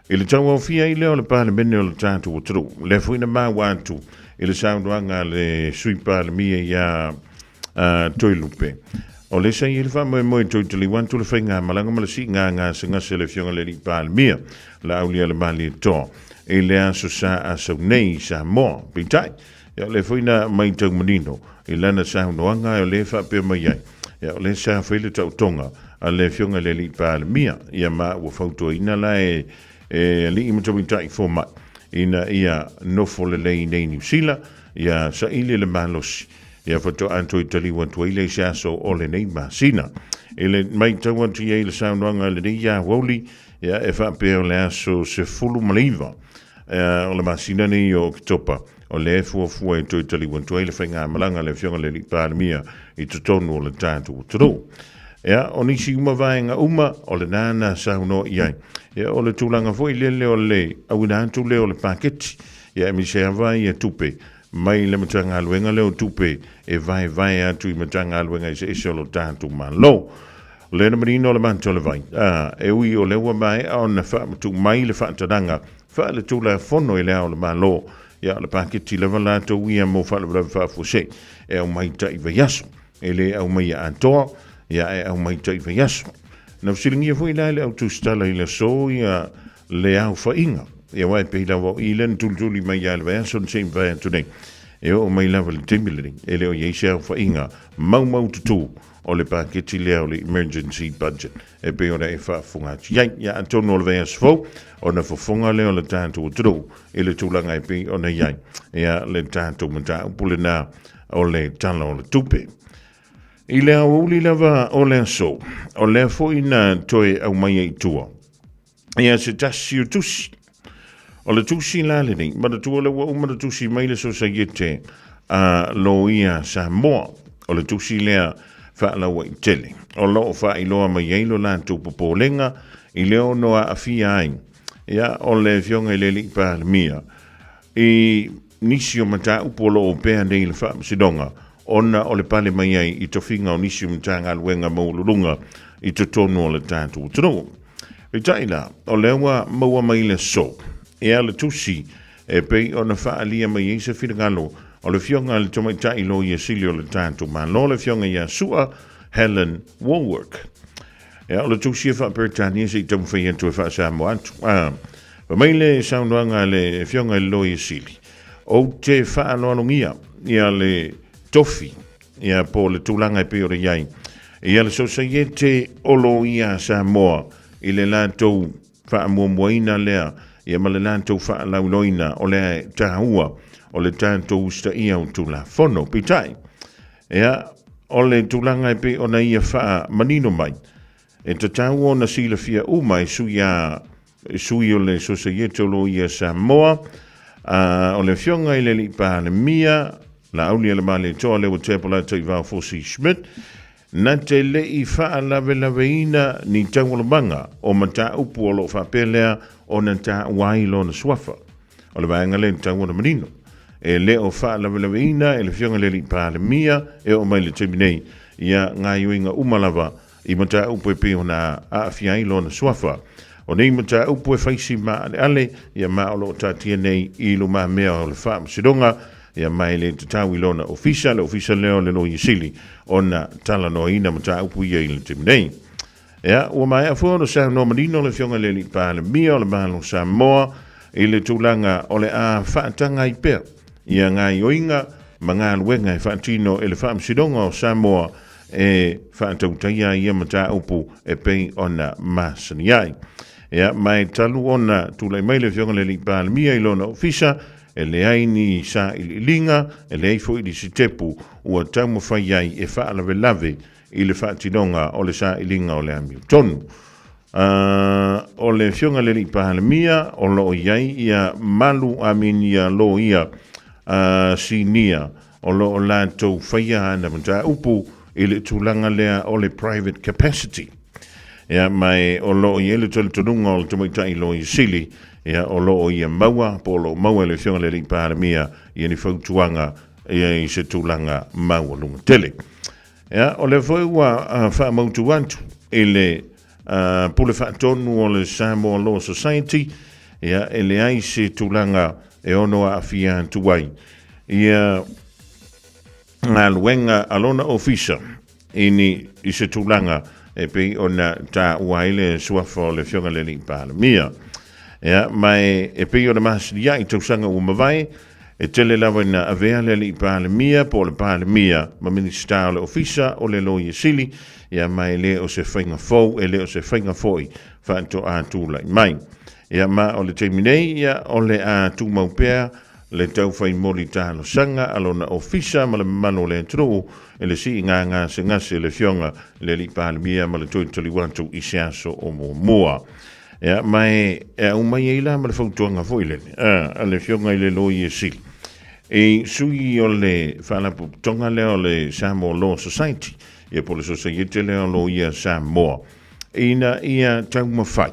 I le tauaofia ai lea o le Palemene o le tatou atunuu, lea foi na maua atu i le saunoaga a le Sui Palemia ia Toelupe, o lea sa i ai le faamoemoe e toe taliu atu le faigamalaga ma le siiga gasegase a le Afioga i le Alii Palemia, Laaulialemalietoa, i le aso Sa Asau nei i Samoa. Peitai, ia o lea foi na maitau manino i lana saunoaga o lea e faapea mai ai, ia o lea sa fai le taotoga a le Afioga i le Alii Palemia, ia ma ua fautuaina la e e alii ma tamaitai fomai ina ia nofo lelei nei Niu Sila, ia saili le malosi, ia faatoa toe taliu atu ai lea i se aso o lenei masina. I le maitau atu i ai le saunoaga a lenei aoauli, ia e faapea o le aso 19 o le masina nei o Oketopa, o lea e fuafua e toe taliu atu ai le faigamalaga a le Afioga i le Alii Palemia i totonu o le tatou atunuu. Ia, o nisi uma vaega uma, o lena na saunoa i ai. Ia, o le tulaga foi lele o le auina atu lea o le paketi, ia aemaise lava ia tupe mai le Matagaluega lea o Tupe e vaevae atu i Matagaluega eseese o lo tatou Malo. O lea na manino le mata o le vai, a, e ui o lea ua maea ona faamatuu mai le faatanaga faaletulafono i Le Ao o le Malo, ia o le paketi lava latou ia mo faalavelave faafuasei e aumai tai vaiaso. E le aumaia atoa, ia e aumai tai vaiaso. Na fesiligia foi la e le au tusitala i le aso ia le aofaiga. Ia aua e pei lava o i lea na tulituli mai ia le vaiaso na se i mavae atu nei. E oo mai lava i le taimi lenei, e le o i ai se aofaiga maumaututu o le paketi lea o le emergency budget e pei ona e faafofoga atu i ai. Ia atonu o le vaiaso fou ona fofoga lea o le tatou atunuu i le tulaga e pei ona i ai ia le tatou mataupu lena o le Tala o le Tupe. I le aoauli lava o le aso, o lea foi na toe aumaia i tua ia se tasi o tusi. O le tusi la lenei, manatua le ua uma na tusi mai le Sosaiete a Loia Samoa. O le tusi lea faalauaitele. O lo o faailoa mai ai lo latou popolega i le ono aafia ai ia, o le Afioga i le Alii Palemia i nisi o mataupu o lo o opea nei i le Faamasinoga ona o le pale mai ai i tofiga o nisi o Matagaluega maualuluga i totonu o le tatou atunuu. Peitai la, o lea ua maua mai le aso ea le tusi e pei ona faaalia mai ai se finagalo o le Afioga i le Tamaitai Loia Sili o le tatou Malo, le Afioga ia Sua Helen Wallwork. Ea, o le tusi e faa-Peretania se i taumafai atu e faa-Samoa atu. A, fai mai le saunoaga a le Afioga i le Loia Sili, Ou te faaaloalogia ia le tofi ia po o le tulaga e pei ona i ai ia le Sosaiete o Loia a Samoa i le latou faamuamuaina lea ia ma le latou faalauiloaina o le taua o le tatou usitaia o Tulafono. Peitai, ia, o le tulaga e pei ona ia faamanino mai, e tatau ona silafia uma e sui a sui o le Sosaiete o Loia Samoa, a, o le Afioga i le Alii Palemia, Laaulialemalietoa Leuatea Polataivao Fosi Schmidt, na te le i faalavelaveina ni taualumaga o mataupu o lo o faapea lea ona taua ai lona suafa. O le vaega lea e tatau ona manino. E le o faalavelaveina e le Afioga i le Alii Palemia e oo mai i le taimi nei ia gaoioiga uma lava i mataupu e pei ona aafia ai lona suafa. O nei mataupu e fai si maaleale ia ma o lo o taatia nei i lumamea o le Faamasinoga ia ma e le tatau i lona ofisa, le ofisa lea o le Loia Sili, ona talanoaina mataupu ia i le taimi nei. Ia, ua maea foi ona saunoa manino le Afioga i le Alii Palemia o le Malo o Samoa. i le tulaga o le a faataga ai pea ia gaoioiga ma galuega e faatino e le Faamasinoga o Samoa e faatautaia ai ia mataupu e pei ona masani ai. Ia, ma e talu ona tulai mai le Afioga i le Alii Palemia i lona ofisa, e leai ni sailiiliga, e leai foi ni sitepu ua taumafai ai e faalavelave i le faatinoga o le sailiga o le amiotonu. O le Afioga i le Alii Palemia o lo o i ai ia malu aminia loia sinia o lo o latou faia ana mataupu i le tulaga lea o le private capacity. Ia, ma e o lo o i ai le talitonuga o le Tamaitai Loia Sili, ia, o lo o ia maua, po o lo o maua e le Afioga i le Alii Palemia ia ni fautuaga ia i se tulaga maualuga tele. Ia, o lea foi ua faamautu atu i le Pule Faatonu o le Samoa Law Society, ia, e leai se tulaga e ono aafia atu ai ia galuega a lona ofisa i ni i se tulaga e pei ona taua ai le suafa o le Afioga i le Alii Palemia. Ia, ma e pei ona masilia'i tausaga ua mavae, e tele lava ina avea le Alii Palemia po o le Palemia ma Minisita o le Ofisa o le Loia Sili, ia, ma e le o se faiga fou, e le o se faiga foi faatoa tulai mai. Ia, ma o le taimi nei, ia, o le a tumau pea le taufai moli talosaga a lona ofisa ma le mamalu o le atunuu i le siiga gasegase le Afioga i le Alii Palemia ma le toe taliu atu i se aso o muamua. Ia, ma e aumai ai la ma le fautuaga foi lele a le Afioga i le Loia Sili i sui o le Faalapotopotoga lea o le Samoa Law Society, ia po o le Sosaiete lea o Loia Samoa, ina ia taumafai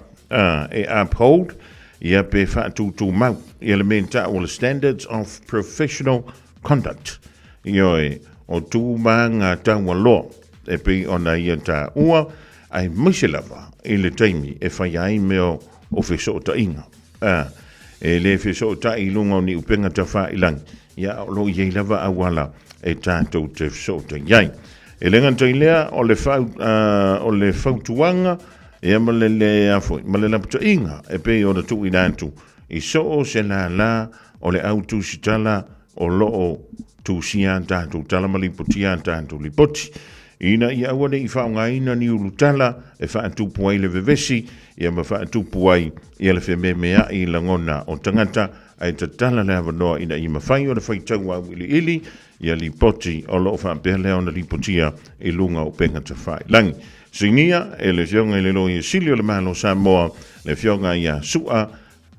e uphold ia pe faatūtūmau ia le mea e ta'u o le Standards of Professional Conduct, ioe, o tu ma ngā taualoa e pei ona ia tāua, aemaise lava i le taimi e whai ai mea o fesootaiga. E le fesootai i luga o ni upenga tawhailangi, ia o lo i ai lava auala e tātou te fesootai ai. E le gata i lea o le, whau, o le fautuaga, ia ma le le afoi, ma le lapataiga e pei ona tuuina atu i soo se lālā o le au tusitala o lo o tusia a tātou tala ma lipotia a tātou lipoti. Ina ia aua ne i faaaogaina ni ulutala e faatupu ai le vevesi, ia ma faatupu ai ia le fememeai i lagona o tagata, ae tatala le avanoa ina ia mafai ona faitau auiliili ia lipoti o lo o faapea lea ona lipotia i luga o upega tafailagi. Sinia e le Afioga i le Loia Sili o le Malo o Samoa, le Afioga ia Su'a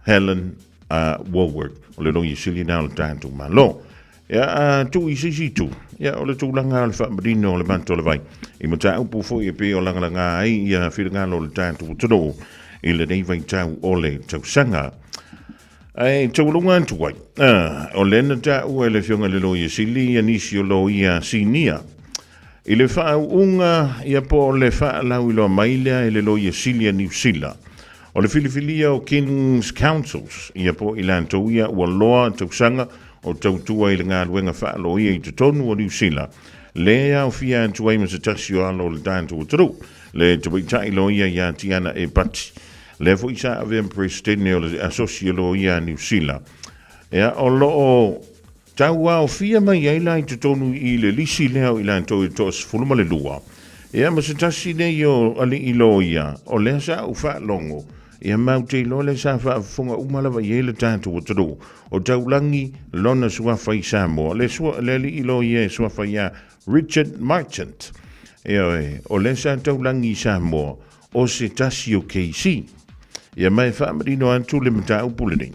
Helen Wallwork, o le Loia Sili lena o le tatou Malo. Ia, a tuu i se isi itu, ia, o le tulaga o le faamanino o le mata o le vai, i mataupu foi e pei o lagalaga ai ia finagalo o le tatou atunuu i lenei vaitau o le tausaga. Ae taualuga atu ai, o lea na taua e le Afioga i le Loia Sili ia nisi o loia sinia i le faauuga ia po o le faalauiloa mai lea e le Loia Sili a Niu Sila o le filifilia o King's Counsels ia po o i latou ia ua loa tausaga o tautua i le galuega faaloia i totonu o Niu Sila, le aofia atu ai ma se tasi o alo o le tatou atunuu, le tamaitai loia ia Tiana Epati. Lea foi sa avea ma Peresetene o le Asosi o Loia a Niu Sila. Ia, o lo o tauaofia mai ai la i totonu i le lisi lea o i latou e 12. Ia, ma se tasi nei o alii loia, o lea sa ou faalogo, ia ma ou te iloa lea sa faafofoga uma lava i ai le tatou atunuu, o Taulagi lona suafa i Samoa, le, sua, le alii loia e suafa ia Richard Marchant. Ioe, o lea sa taulagi i Samoa, o se tasi o KC. Ia ma e faamanino atu le mataupu lenei.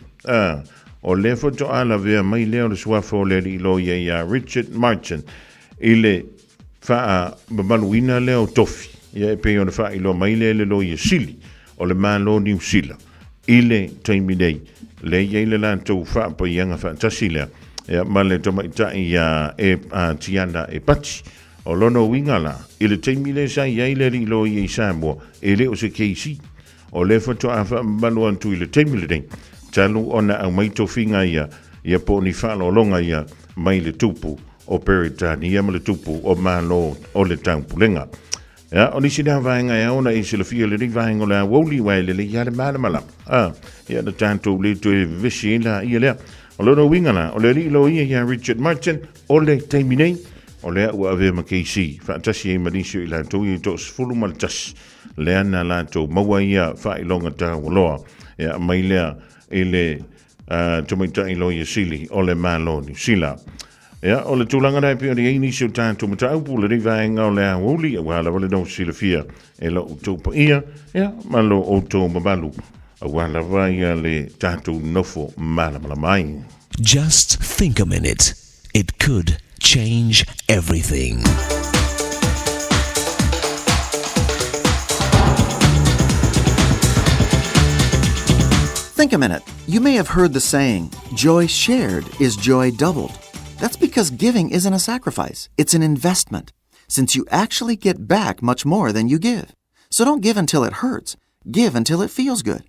O lea faatoa lavea mai lea o le suafa o le alii loia ia Richard Marchant i le faamamaluina lea o tofi. Ia e pei ona faailoa mai lea e le loia sili o le Malo Niu Sila i le taimi nei, lea e i ai le latou faapaiaga faatasi lea ia, ma le tamaitai ia e, a Tiana Epati. O lona uiga la, i le taimi lea sa i ai le alii loia i Samoa, e le o se KC. O lea faatoa faamamalu atu i le taimi lenei, talu ona aumai tofiga ia, ia po o ni faaaloaloga ia mai le tupu o Peretania ma le tupu o Malo o le Taupulega. Ia, o nisi lea vaega e ao ona e silafia i lenei vaega o le aoauli, aua e lelei lava le malamalama. A, ia na tatou le toe vevesi ai laia lea. O lona uiga la, o le alii loia ia Richard Martin, o le taimi nei, o lea ua avea ma KC, faatasi ai ma nisi o i latou ia e 11, lea na latou maua ia faailoga taualoa, ia aumai lea i le tamaitai loia sili o le Malo o Niu Sila. Ia, o le tulaga lea e pei ona i ai nisi o tatou mataupu i lenei vaega o le aoauli, aua lava le nofo silafia e lo outou paia, ia, ma lo outou mamalu, aua lava ia le tatou nofo malamalama ai. Just think a minute, it could change everything. Think a minute. You may have heard the saying, joy shared is joy doubled. That's because giving isn't a sacrifice, it's an investment, since you actually get back much more than you give. So don't give until it hurts, give until it feels good.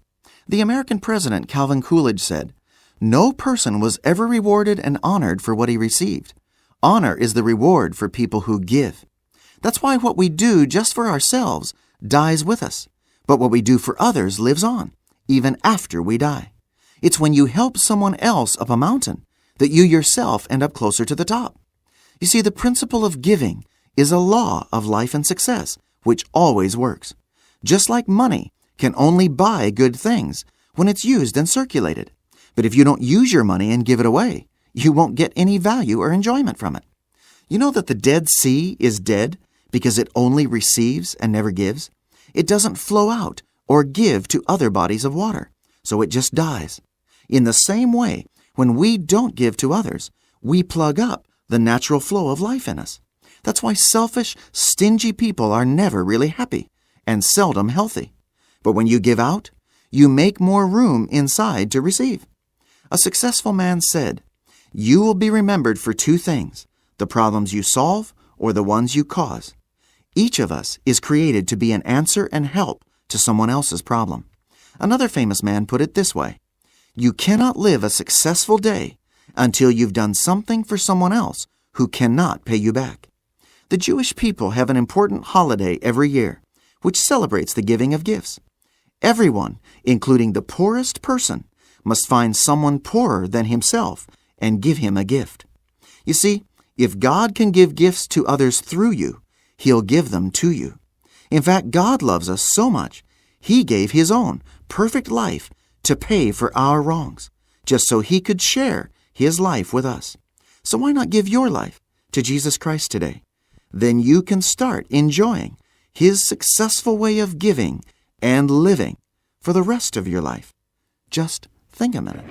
The American president Calvin Coolidge said, No person was ever rewarded and honored for what he received. Honor is the reward for people who give. That's why what we do just for ourselves dies with us, but what we do for others lives on, even after we die. It's when you help someone else up a mountain that you yourself end up closer to the top. You see, the principle of giving is a law of life and success, which always works. Just like money can only buy good things when it's used and circulated. But if you don't use your money and give it away, you won't get any value or enjoyment from it. You know that the Dead Sea is dead because it only receives and never gives? It doesn't flow out or give to other bodies of water, so it just dies. In the same way, when we don't give to others, we plug up the natural flow of life in us. That's why selfish, stingy people are never really happy and seldom healthy. But when you give out, you make more room inside to receive. A successful man said, You will be remembered for two things the problems you solve or the ones you cause. Each of us is created to be an answer and help to someone else's problem. Another famous man put it this way You cannot live a successful day until you've done something for someone else who cannot pay you back. The Jewish people have an important holiday every year, which celebrates the giving of gifts. Everyone, including the poorest person, must find someone poorer than himself and give him a gift. You see, if God can give gifts to others through you, He'll give them to you. In fact, God loves us so much, He gave His own perfect life to pay for our wrongs, just so He could share His life with us. So why not give your life to Jesus Christ today? Then you can start enjoying His successful way of giving and living for the rest of your life. Just think a minute.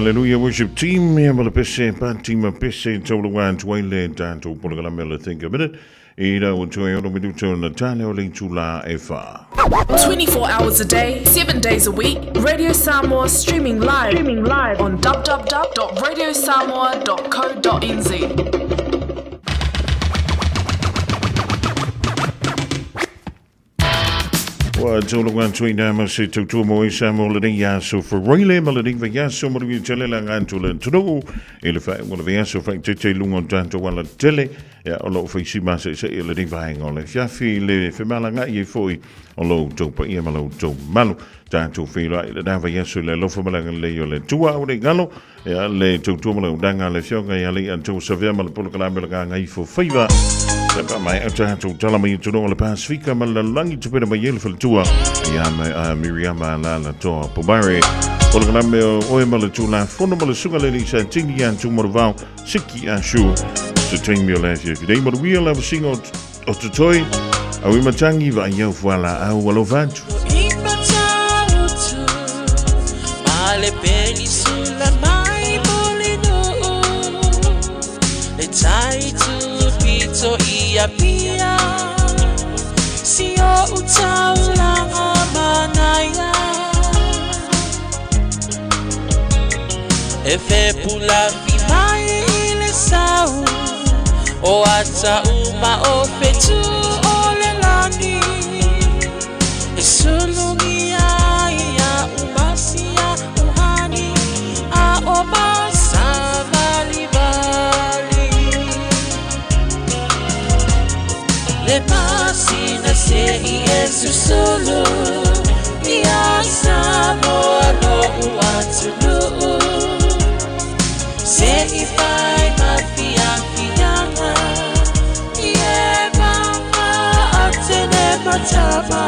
Hallelujah Worship Team, ia ma le pese, pati ma pese, taulaga atu ai le tatou polokalame o le Think a Minute, i lau atu ai ono minuta o Natale o le itula e wha. 24 hours a day, 7 days a week, Radio Samoa streaming live, streaming live on www.radiosamoa.co.nz. Ua taulaga atu ai nā ma se tautua mo e Samoa lenei aso Faraile ma lenei vaiaso manuia tele la nga atu le atunuu i le faaiuga o le vaiaso faaeteete i luga o tatou alatele ia o loo faisi mase'ese'e o lenei vaega o le afiafi i le femalaga'i ai foi o lo outou paia ma lo outou mamalu. Tatou feiloai i lena vaiaso i le alofa ma le agalelei o le Atua. Aua ne i galo Ia, le tautua ma le auaunaga a le Afioga ia Lei'atou Savea ma le polokalame o le Gagaifo Faiva. Sa faamaea tatou tala mai atunuu o le Pasifika ma le lalolagi tupena mai ai le faletua ia Miriama Lalatoa Pomare. Polokalame o oe ma le Tulafono ma le Susuga le Alii Satini ia Tumaravao Siki Ashu. Se taimi o le afiafi nei manuia le avasiga o totoe. Au i matangi vaai au fuala au alofa atu. E fepulafi mai i le sau o ata uma o fetu o le lani e sulugia ia umasia uhani a o masavalivali le masina se i e susulu ia Samoa lo'u atunuu se i fai ma fiafiaga i e maga atene matama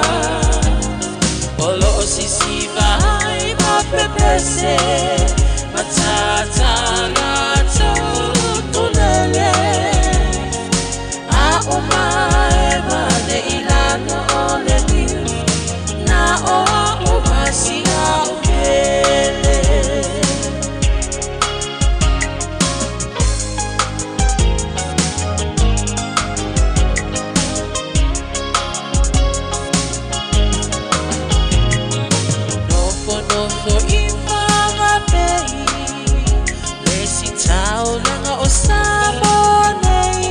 o loo sisiva ai ma pepese matatala tulele a o mae mane i lalo o le niu na o a'u masia o pele. Nofonofo i Whangape le sitaulaga o Samoa nei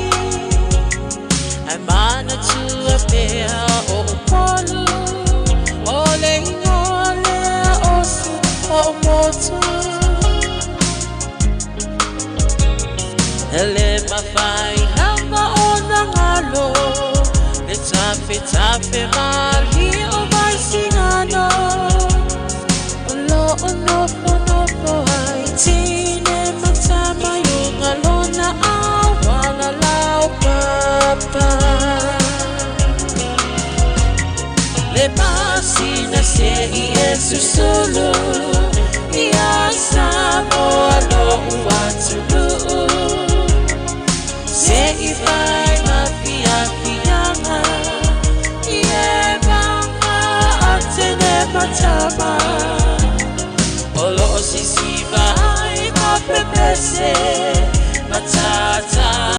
Ae manatua pea o Upolu o le igoa lea o si o'u motu E le mafai lava ona galo le tafetafe malie o Vaisigano O loo nofonofo ai tine ma tama i luga lona auala laupapa Le masina se i e susulu ia Samoa lo'u atunuu Se i fai ma fiafiaga i e maga atene matama O loo sisiva ai ma pepese